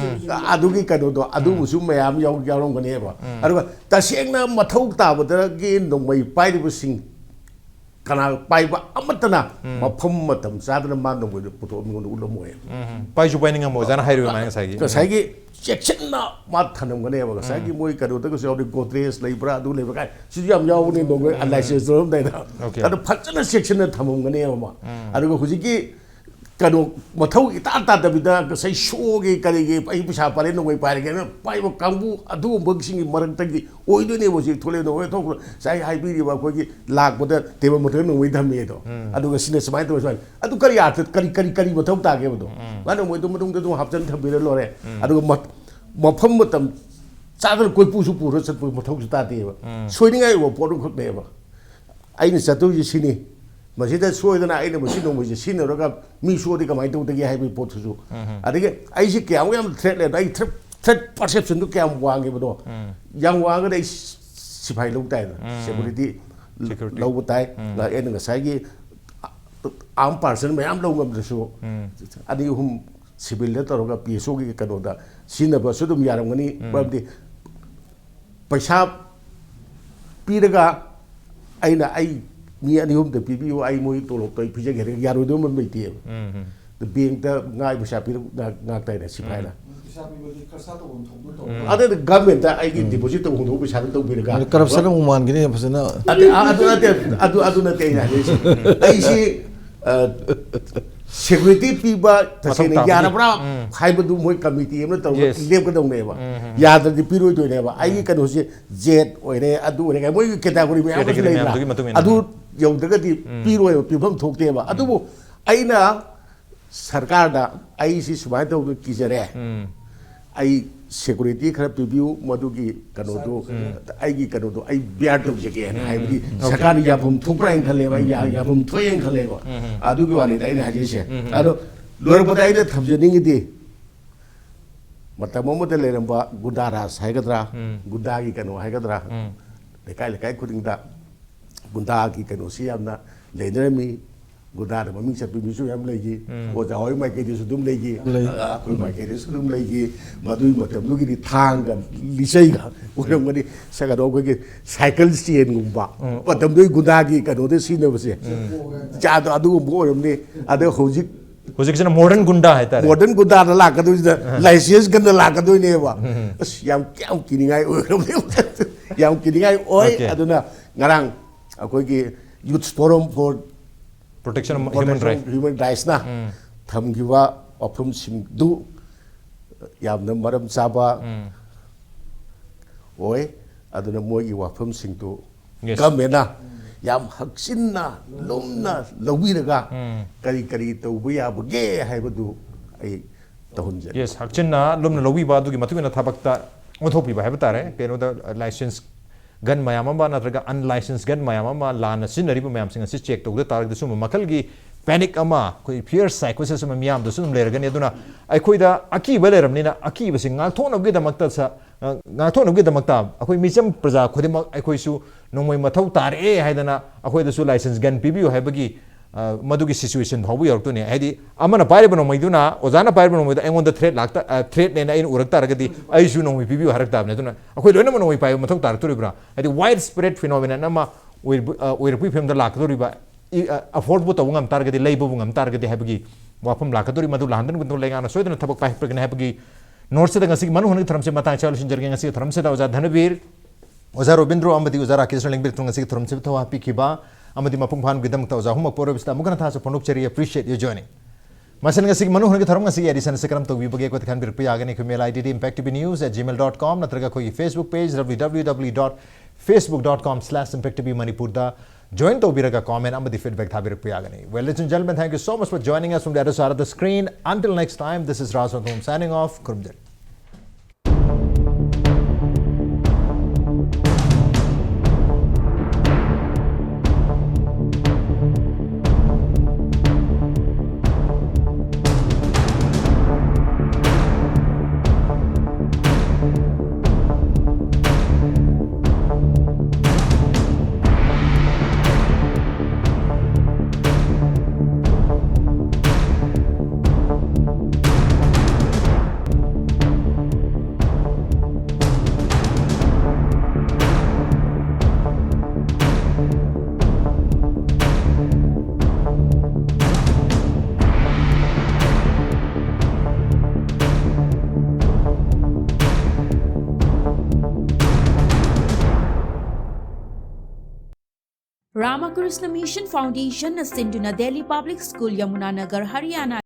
ꯑꯗꯨꯒꯤ ꯀꯩꯅꯣꯗꯣ ꯑꯗꯨꯒꯨꯝꯕꯁꯨ ꯃꯌꯥꯝ ꯌꯥꯎ- ꯌꯥꯎꯔꯝꯒꯅꯦꯕ꯫ ꯑꯗꯨꯒ ꯇꯁꯦꯡꯅ ꯃꯊꯧ ꯇꯥꯕꯗꯒꯤ ꯅꯣꯡꯃꯩ ꯄꯥꯏꯔꯤꯕꯁꯤꯡ ꯀꯅꯥ ꯄꯥꯏꯕ ꯑꯃꯠꯇꯅ ꯃꯐꯝ ꯃꯇꯝ ꯆꯥꯗꯅ ꯃꯥ ꯅꯣꯡꯃꯩꯗꯨ ꯄꯨꯊꯣꯛꯑ ꯃꯤꯉꯣꯟꯗ ꯎꯠꯂꯝꯃꯣꯏ꯫ ꯄꯥꯏꯁꯨ ꯄꯥꯏꯅꯤꯡꯉꯝꯃꯣꯏ ꯑꯣꯖꯥꯅ ꯍꯥꯏꯔꯤꯕ ꯑꯗꯨꯃꯥꯏꯅ ꯉꯁꯥꯏꯒꯤ꯫ ꯉꯁꯥꯏꯒꯤ ꯆꯦꯛꯁꯤꯟꯅ ꯃꯥ ꯊꯝꯂꯝꯒꯅꯦꯕ꯫ ꯉꯁꯥꯏꯒꯤ ꯃꯣꯏ ꯀꯩꯅꯣꯗꯒꯁꯨ ꯌꯥꯎꯔꯤ, ꯒꯣꯗ꯭ꯔꯦꯖ ꯂꯩꯕ꯭ꯔꯥ ꯑꯗꯨ ꯂꯩꯕ꯭ꯔꯥ ꯀꯥꯏ ꯁꯤꯁꯨ ꯌꯥꯝ ꯌꯥꯎꯕꯅꯦ ꯅꯣꯡꯃꯩ ꯑꯟꯂꯥꯏꯁꯦꯟꯁ ꯂꯧꯔꯝꯗꯥꯏꯗ꯫ Okay. ꯑꯗꯨ ꯐꯖꯅ ꯆꯦꯛꯁꯤꯟꯅ ꯊꯝꯂꯝꯒꯅꯦꯕ ꯃꯥ꯫ ꯑꯗꯨꯒ ꯍꯧꯖꯤꯛꯀꯤ ꯀꯩꯅꯣ ꯃꯊꯧ ꯏꯇꯥ ꯇꯥꯗꯕꯤꯗ ꯉꯁꯥꯏ ꯁꯣꯒꯤ ꯀꯔꯤꯒꯤ ꯑꯩ ꯄꯩꯁꯥ ꯄꯥꯏꯔꯦ ꯅꯣꯡꯃꯩ ꯄꯥꯏꯔꯒꯦꯅ ꯄꯥꯏꯕ ꯀꯥꯡꯕꯨ ꯑꯗꯨꯒꯨꯝꯕꯁꯤꯡꯒꯤ ꯃꯔꯛꯇꯒꯤ ꯑꯣꯏꯗꯣꯏꯅꯦꯕ ꯍꯧꯖꯤꯛ ꯊꯣꯛꯂꯛꯏꯗꯣ꯫ ꯍꯣꯏ ꯊꯣꯛꯄ ꯉꯁꯥꯏ ꯍꯥꯏꯕꯤꯔꯤꯕ ꯑꯩꯈꯣꯏꯒꯤ ꯂꯥꯛꯄꯗ ꯇꯦꯕꯜ ꯃꯊꯛꯇ ꯅꯣꯡꯃꯩ ꯊꯝꯃꯦꯗꯣ꯫ ꯑꯗꯨꯒ ꯁꯤꯅ ꯁꯨꯃꯥꯏꯅ ꯇꯧꯔ ꯁꯨꯃꯥꯏꯅ ꯑꯗꯨ ꯀꯔꯤ ꯑꯥꯔꯊ ꯀꯔꯤ ꯀꯔꯤ ꯀꯔꯤ ꯃꯊꯧ ꯇꯥꯒꯦꯕꯗꯣ? ꯃꯥꯅ ꯃꯣꯏꯗꯣ ꯃꯅꯨꯡꯗ ꯑꯗꯨꯝ ꯍꯥꯞꯆꯤꯟ ꯊꯝꯕꯤꯔ ꯂꯣꯏꯔꯦ꯫ ꯑꯗꯨꯒ ꯃ- ꯃꯐꯝ ꯃꯇꯝ ꯆꯥꯗꯅ ꯀꯣꯏꯄꯨꯁꯨ ꯄꯨꯔ ꯆꯠꯄ ꯃꯊꯧꯁꯨ ꯇꯥꯗꯦꯕ꯫ ꯁꯣꯏꯅꯤꯡꯉꯥꯏ ꯑꯣꯏꯕ ꯄꯣꯠ ꯑꯃꯈꯛꯅꯦꯕ꯫ ꯑꯩꯅ ꯆꯠꯇꯣꯏꯁꯦ ꯁꯤꯅꯤ꯫ ꯃꯁꯤꯗ ꯁꯣꯏꯗꯅ ꯑꯩꯅ ꯃꯁꯤ ꯅꯣꯡꯃꯩꯁꯦ ꯁꯤꯖꯤꯟꯅꯔꯒ ꯃꯤ ꯁꯣꯛꯑꯗꯤ ꯀꯃꯥꯏꯅ ꯇꯧꯗꯒꯦ ꯍꯥꯏꯕꯒꯤ ꯄꯣꯠꯇꯨꯁꯨ꯫ ꯑꯗꯒꯤ ꯑꯩꯁꯦ ꯀꯌꯥꯃꯨꯛ ꯌꯥꯝ ꯊ꯭ꯔꯦꯠ ꯂꯩꯕ, ꯑꯩ ꯊ꯭ꯔꯦꯠ ꯊ꯭ꯔꯦꯠ ꯄꯔꯁꯦꯞꯁꯟꯗꯨ ꯀꯌꯥꯝ ꯋꯥꯡꯉꯦꯕꯗꯣ꯫ ꯌꯥꯝ ꯋꯥꯡꯉꯒꯗꯤ ꯑꯩ ꯁꯤꯐꯥꯏ ꯂꯧꯕ ꯇꯥꯏꯗꯅ, ꯁꯦꯀꯨꯔꯤꯇꯤ Security. ꯂꯧꯕ ꯇꯥꯏ꯫ ꯑꯩꯅ ꯉꯁꯥꯏꯒꯤ ꯑꯥꯔꯝ ꯄꯥꯔꯁꯟ ꯃꯌꯥꯝ ꯂꯧ ꯉꯝꯗ꯭ꯔꯁꯨ, ꯑꯅꯤ ꯑꯍꯨꯝ ꯁꯤꯚꯤꯜꯗ ꯇꯧꯔꯒ ꯄꯤ ꯑꯦꯁ ꯑꯣꯒꯤ ꯀꯩꯅꯣꯗ ꯁꯤꯖꯤꯟꯅꯕꯁꯨ ꯑꯗꯨꯝ ꯌꯥꯔꯝꯒꯅꯤ꯫ ꯃꯔꯝꯗꯤ ꯄꯩꯁꯥ ꯄꯤꯔꯒ ꯑꯩꯅ ꯑꯩ ꯃꯤ ꯑꯅꯤ ꯑꯍꯨꯝꯗ ꯄꯤꯕꯤꯌꯨ, ꯑꯩ ꯃꯣꯏ ꯇꯣꯂꯣꯞꯇꯣ ꯑꯩ ꯄꯤꯖꯒꯦ ꯍꯥꯏꯔꯒ ꯌꯥꯔꯣꯏꯗꯕ ꯑꯃ ꯂꯩꯇꯦꯕ꯫ ꯑꯗꯨ ꯕꯦꯡꯛꯇ ꯉꯥꯏ ꯄꯩꯁꯥ ꯄꯤꯔꯛ ꯉꯥꯛ- ꯉꯥꯛꯇꯥꯏꯅꯦ ꯁꯤꯐꯥꯏꯅ꯫ ꯄꯩꯁꯥ ꯄꯤꯕꯗꯤ ꯈꯔꯁꯥ ꯇꯧꯐꯝ ꯊꯣꯛꯄ ꯇꯧꯕ꯫ ꯑꯗꯨꯗ ꯒꯚꯔꯟꯃꯦꯟꯇ ꯑꯩꯒꯤ ꯗꯤꯄꯣꯖꯤꯠ ꯇꯧꯐꯝ ꯊꯣꯛꯄ ꯄꯩꯁꯥꯗꯨ ꯇꯧꯕꯤꯔꯒ꯫ ꯀꯔꯞꯁꯟ ꯑꯃꯨꯛ ꯃꯥꯟꯈꯤꯅꯤ ꯐꯖꯅ꯫ ꯑꯗꯨ ꯑꯗꯨ ꯅꯠꯇꯦ, ꯑꯗꯨ ꯑꯗꯨ ꯅꯠꯇꯦ ꯑꯩꯅ ꯍꯥꯏꯖꯩꯁꯦ꯫ ꯑꯩꯁꯤ, ꯑ, ꯁꯦꯀ꯭ꯌꯨꯔꯤꯇꯤ ꯄꯤꯕ ꯇꯁꯦꯡꯅ ꯃꯊꯧ ꯇꯥꯕꯗꯤ꯫ ꯌꯥꯔꯕ꯭ꯔꯥ ꯍꯥꯏꯕꯗꯨ ꯃꯣꯏ ꯀꯃꯤꯇꯤ ꯑꯃꯅ ꯇꯧꯔꯒ ꯂꯦꯞꯀꯗꯧꯅꯦꯕ꯫ ꯌꯥꯗ꯭ꯔꯗꯤ ꯄꯤꯔꯣꯏꯗꯣꯏꯅꯦꯕ꯫ ꯑꯩꯒꯤ ꯀꯩꯅꯣꯁꯦ ꯖꯦꯠ ꯑꯣꯏꯔꯦ, ꯑꯗꯨ ꯑꯣꯏꯔꯦ ꯀꯥꯏꯅ ꯃꯣꯏꯒꯤ ꯀꯦꯇꯥꯒꯣꯔꯤ ꯃꯌꯥꯝ ꯑꯃꯁꯨ ꯀꯦꯇꯥꯒꯣꯔꯤ ꯂꯩꯗꯅ꯫ ꯃꯌꯥꯝꯗꯨꯒꯤ ꯃꯇꯨꯡ ꯏꯟꯅ꯫ ꯑꯗꯨ ꯌꯧꯗ꯭ꯔꯒꯗꯤ ꯄꯤꯔꯣꯏꯕ, ꯄꯤꯐꯝ ꯊꯣꯛꯇꯦꯕ꯫ ꯑꯗꯨꯕꯨ ꯑꯩꯅ ꯁꯔꯀꯥꯔꯗ ꯑꯩꯁꯤ ꯁꯨꯃꯥꯏꯅ ꯇꯧꯗꯅ ꯀꯤꯖꯔꯦ, ꯑꯩ ꯁꯦꯀ꯭ꯌꯨꯔꯤꯇꯤ ꯈꯔ ꯄꯤꯕꯤꯌꯨ, ꯃꯗꯨꯒꯤ ꯀꯩꯅꯣꯗꯣ, ꯑꯩꯒꯤ ꯀꯩꯅꯣꯗꯣ ꯑꯩ ꯕꯤꯌꯥꯔ ꯇꯧꯖꯒꯦꯅ ꯍꯥꯏꯕꯗꯤ ꯁꯔꯀꯥꯔꯅ ꯌꯥꯐꯝ ꯊꯣꯛꯄ꯭ꯔꯥ ꯍꯥꯏꯅ ꯈꯜꯂꯦꯕ꯫ ꯑꯩ ꯌꯥ- ꯌꯥꯐꯝ ꯊꯣꯛꯑꯦꯅ ꯈꯜꯂꯦꯕ꯫ ꯑꯗꯨꯒꯤ ꯋꯥꯅꯤꯗ ꯑꯩꯅ ꯍꯥꯏꯖꯩꯁꯦ꯫ ꯑꯗꯣ ꯂꯣꯏꯔꯛꯄꯗ ꯑꯩꯅ ꯊꯝꯖꯅꯤꯡꯉꯤꯗꯤ, ꯃꯇꯝ ꯑꯃꯗ ꯂꯩꯔꯝꯕ ꯒꯨꯟꯗꯥ ꯔꯥꯖ ꯍꯥꯏꯒꯗ꯭ꯔꯥ, ꯒꯨꯟꯗꯥꯒꯤ ꯀꯩꯅꯣ ꯍꯥꯏꯒꯗ꯭ꯔꯥ, ꯂꯩꯀꯥꯏ ꯂꯩꯀꯥꯏ ꯈꯨꯗꯤꯡꯗ ꯒꯨꯟꯗꯥꯒꯤ ꯀꯩꯅꯣꯁꯤ ꯌꯥꯝꯅ ꯂꯩꯅꯔꯝꯃꯤ꯫ ꯒꯨꯟꯗꯥꯗ ꯃꯃꯤꯡ ꯆꯠꯄ ꯃꯤꯁꯨ ꯌꯥꯝ ꯂꯩꯈꯤ꯫ ꯑꯣꯖꯥ ꯍꯣꯏ ꯃꯥꯏꯀꯩꯗꯁꯨ ꯑꯗꯨꯝ ꯂꯩꯈꯤ꯫ ꯂꯩ꯫ ꯑ, ꯑꯩꯈꯣꯏ ꯃꯥꯏꯀꯩꯗꯁꯨ ꯑꯗꯨꯝ ꯂꯩꯈꯤ꯫ ꯃꯗꯨꯒꯤ ꯃꯇꯝꯗꯨꯒꯤꯗꯤ ꯊꯥꯡꯒ ꯂꯤꯆꯩꯒ ꯑꯣꯏꯔꯝꯒꯅꯤ꯫ ꯁ-, ꯀꯩꯅꯣ, ꯑꯩꯈꯣꯏꯒꯤ ꯁꯥꯏꯀꯜ ꯆꯦꯟꯒꯨꯝꯕ, ꯃꯇꯝꯗꯨꯒꯤ ꯒꯨꯟꯗꯥꯒꯤ ꯀꯩꯅꯣꯗ ꯁꯤꯖꯤꯟꯅꯕꯁꯦ꯫ ꯆꯥꯗꯣ ꯑꯗꯨꯒꯨꯝꯕ ꯑꯣꯏꯔꯝꯅꯤ꯫ ꯑꯗ ꯍꯧꯖꯤꯛ ꯍꯧꯖꯤꯛꯁꯤꯅ ꯃꯣꯗꯔꯟ ꯒꯨꯟꯗꯥ ꯍꯥꯏꯇꯥꯔꯦ꯫ ꯃꯣꯗꯔꯟ ꯒꯨꯟꯗꯥꯗ ꯂꯥꯛꯀꯗꯣꯏꯁꯤꯗ ꯂꯥꯏꯁꯦꯟꯁ ꯀꯟꯅ ꯂꯥꯛꯀꯗꯣꯏꯅꯦꯕ꯫ ꯑꯁ, ꯌꯥꯝ, ꯌꯥꯝ ꯀꯤꯅꯤꯡꯉꯥꯏ ꯑꯣꯏꯔꯕꯅꯦ꯫ ꯌꯥꯝ ꯀꯤꯅꯤꯡꯉꯥꯏ ꯑꯣꯏ꯫ Okay꯫ ꯑꯗꯨꯅ ꯉꯔꯥꯡ ꯑꯩꯈꯣꯏꯒꯤ Youth Forum for Protection of Human Protection Rights꯫ Human Rightsꯅ ꯊꯝꯈꯤꯕ ꯋꯥꯐꯝꯁꯤꯡꯗꯨ ꯌꯥꯝꯅ ꯃꯔꯝ ꯆꯥꯕ ꯑꯣꯏ꯫ ꯑꯗꯨꯅ ꯃꯣꯏꯒꯤ ꯋꯥꯐꯝꯁꯤꯡꯗꯨ Yes꯫ ꯒꯚꯔꯟꯃꯦꯟꯅ ꯌꯥꯝ ꯍꯛꯆꯤꯟꯅ, ꯂꯨꯝꯅ ꯂꯧꯕꯤꯔꯒ ꯀꯔꯤ ꯀꯔꯤ ꯇꯧꯕ ꯌꯥꯕꯒꯦ ꯍꯥꯏꯕꯗꯨ ꯑꯩ ꯇꯧꯍꯟꯖꯒꯦ꯫ Yes, ꯍꯛꯆꯤꯟꯅ ꯂꯨꯝꯅ ꯂꯧꯕꯤꯕ, ꯑꯗꯨꯒꯤ ꯃꯇꯨꯡ ꯏꯟꯅ ꯊꯕꯛꯇ ꯑꯣꯟꯊꯣꯛꯄꯤꯕ ꯍꯥꯏꯕ ꯇꯥꯔꯦ꯫ ꯀꯩꯅꯣꯗ, ꯂꯥꯏꯁꯦꯟꯁ ꯒꯟ ꯃꯌꯥꯝ ꯑꯃ ꯅꯠꯇ꯭ꯔꯒ unlicensed gun ꯃꯌꯥꯝ ꯑꯃ ꯂꯥꯟꯅ ꯁꯤꯖꯤꯟꯅꯔꯤꯕ ꯃꯌꯥꯝꯁꯤꯡ ꯑꯁꯤ check ꯇꯧꯗ ꯇꯥꯔꯒꯗꯤ ꯁꯨꯝꯕ ꯃꯈꯜꯒꯤ panic ꯑꯃ, ꯑꯩꯈꯣꯏ fear psychosis ꯑꯃ ꯃꯤꯌꯥꯝꯗꯁꯨ ꯑꯗꯨꯝ ꯂꯩꯔꯒꯅꯤ꯫ ꯑꯗꯨꯅ ꯑꯩꯈꯣꯏꯗ ꯑꯀꯤꯕ ꯂꯩꯔꯕꯅꯤꯅ ꯑꯀꯤꯕꯁꯤ ꯉꯥꯛꯊꯣꯛꯅꯕꯒꯤꯗꯃꯛꯇ ꯁ-, ꯑ, ꯉꯥꯛꯊꯣꯛꯅꯕꯒꯤꯗꯃꯛꯇ ꯑꯩꯈꯣꯏ ꯃꯤꯆꯝ ꯄ꯭ꯔꯖꯥ ꯈꯨꯗꯤꯡꯃꯛ ꯑꯩꯈꯣꯏꯁꯨ ꯅꯣꯡꯃꯩ ꯃꯊꯧ ꯇꯥꯔꯛꯑꯦ ꯍꯥꯏꯗꯅ ꯑꯩꯈꯣꯏꯗꯁꯨ license gun ꯄꯤꯕꯤꯌꯨ ꯍꯥꯏꯕꯒꯤ, ꯑ, ꯃꯗꯨꯒꯤ situation ꯐꯥꯎꯕ ꯌꯧꯔꯛꯇꯣꯏꯅꯦ꯫ ꯍꯥꯏꯗꯤ, ꯑꯃꯅ ꯄꯥꯏꯔꯤꯕ ꯅꯣꯡꯃꯩꯗꯨꯅ, ꯑꯣꯖꯥꯅ ꯄꯥꯏꯔꯤꯕ ꯅꯣꯡꯃꯩꯗꯨ ꯑꯩꯉꯣꯟꯗ threat ꯂꯥꯛꯇ-, ꯑ, threatꯅꯦꯅ ꯑꯩꯅ ꯎꯔꯛ ꯇꯥꯔꯒꯗꯤ, ꯑꯩꯁꯨ ꯅꯣꯡꯃꯩ ꯄꯤꯕꯤꯌꯨ ꯍꯥꯏꯔꯛ ꯇꯥꯕꯅꯦ꯫ ꯑꯗꯨꯅ ꯑꯩꯈꯣꯏ ꯂꯣꯏꯅꯃꯛ ꯅꯣꯡꯃꯩ ꯄꯥꯏꯕ ꯃꯊꯧ ꯇꯥꯔꯛꯇꯣꯔꯤꯕ꯭ꯔꯥ? ꯍꯥꯏꯗꯤ, wide spread phenomenon ꯑꯃ ꯑꯣꯏꯔꯕ-, ꯑ, ꯑꯣꯏꯔꯛꯄꯒꯤ ꯐꯤꯕꯝꯗ ꯂꯥꯛꯀꯗꯧꯔꯤꯕ, ꯏ-, ꯑ, affordꯕꯨ ꯇꯧꯕ ꯉꯝ ꯇꯥꯔꯒꯗꯤ, ꯂꯩꯕꯕꯨ ꯉꯝ ꯇꯥꯔꯒꯗꯤ ꯍꯥꯏꯕꯒꯤ ꯋꯥꯐꯝ ꯂꯥꯛꯀꯗꯧꯔꯤ꯫ ꯃꯗꯨ ꯂꯥꯛꯍꯟꯗꯅꯕꯒꯤꯗꯃꯛ ꯂꯩꯉꯥꯛꯅ ꯁꯣꯏꯗꯅ ꯊꯕꯛ ꯄꯥꯏꯈꯠꯄꯒꯅꯤ ꯍꯥꯏꯕꯒꯤ ꯅꯣꯠꯁꯤꯗ ꯉꯁꯤꯒꯤ ꯃꯅꯨꯡ ꯍꯨꯠꯅꯒꯤ ꯊꯧꯔꯝꯁꯤ ꯃꯇꯥꯡ ꯑꯁꯤꯗ ꯂꯣꯏꯁꯤꯟꯖꯔꯒꯦ꯫ ꯉꯁꯤꯒꯤ ꯊꯧꯔꯝꯁꯤꯗ ꯑꯣꯖꯥ ꯙꯅꯕꯤꯔ, ꯑꯣꯖꯥ ꯔꯣꯕꯤꯟꯗ꯭ꯔꯣ ꯑꯃꯗꯤ ꯑꯣꯖꯥ ꯔꯥꯀꯦꯁꯅ ꯂꯦꯡꯕꯤꯔꯛꯇꯨꯅ ꯉꯁꯤꯒꯤ ꯊꯧꯔꯝꯁꯤꯕꯨ ꯊꯧ ꯍꯥꯞꯄꯤꯈꯤꯕ ꯑꯃꯗꯤ ꯃꯄꯨꯡ ꯐꯥꯍꯟꯕꯒꯤꯗꯃꯛꯇ ꯑꯣꯖꯥ ꯑꯍꯨꯝꯃꯛꯄꯨ ꯑꯔꯣꯏꯕꯁꯤꯗ ꯑꯃꯨꯛ ꯍꯟꯅ ꯊꯥꯖ ꯐꯣꯡꯗꯣꯛꯆꯔꯤ꯫ Appreciate your joining꯫ ꯃꯁꯤꯅ ꯉꯁꯤꯒꯤ ꯃꯅꯨꯡ ꯍꯨꯠꯅꯒꯤ ꯊꯧꯔꯝ ꯉꯁꯤꯒꯤ edition ꯑꯁꯤ ꯀꯔꯝ ꯇꯧꯕꯤꯕꯒꯦ? ꯑꯩꯈꯣꯏꯗ ꯈꯟꯕꯤꯔꯛꯄ ꯌꯥꯒꯅꯤ꯫ ꯑꯩꯈꯣꯏ mail ID D impact T V news at gmail dot com ꯅꯠꯇ꯭ꯔꯒ ꯑꯩꯈꯣꯏꯒꯤ Facebook page, W W W dot facebook dot com slash impact T V Manipurꯗ join ꯇꯧꯕꯤꯔꯒ comment ꯑꯃꯗꯤ feedback ꯊꯥꯕꯤꯔꯛꯄ ꯌꯥꯒꯅꯤ꯫ Well, ladies and gentlemen, thank you so much for joining us from the other side of the screen. Until next time, this is Raj Mathom signing off. ꯈꯨꯔꯨꯝꯖꯔꯤ꯫ Ramakrishna Mission Foundation ꯅ ꯁꯤꯟꯗꯨꯅ Delhi Public School, Yamuna Nagar, Haryana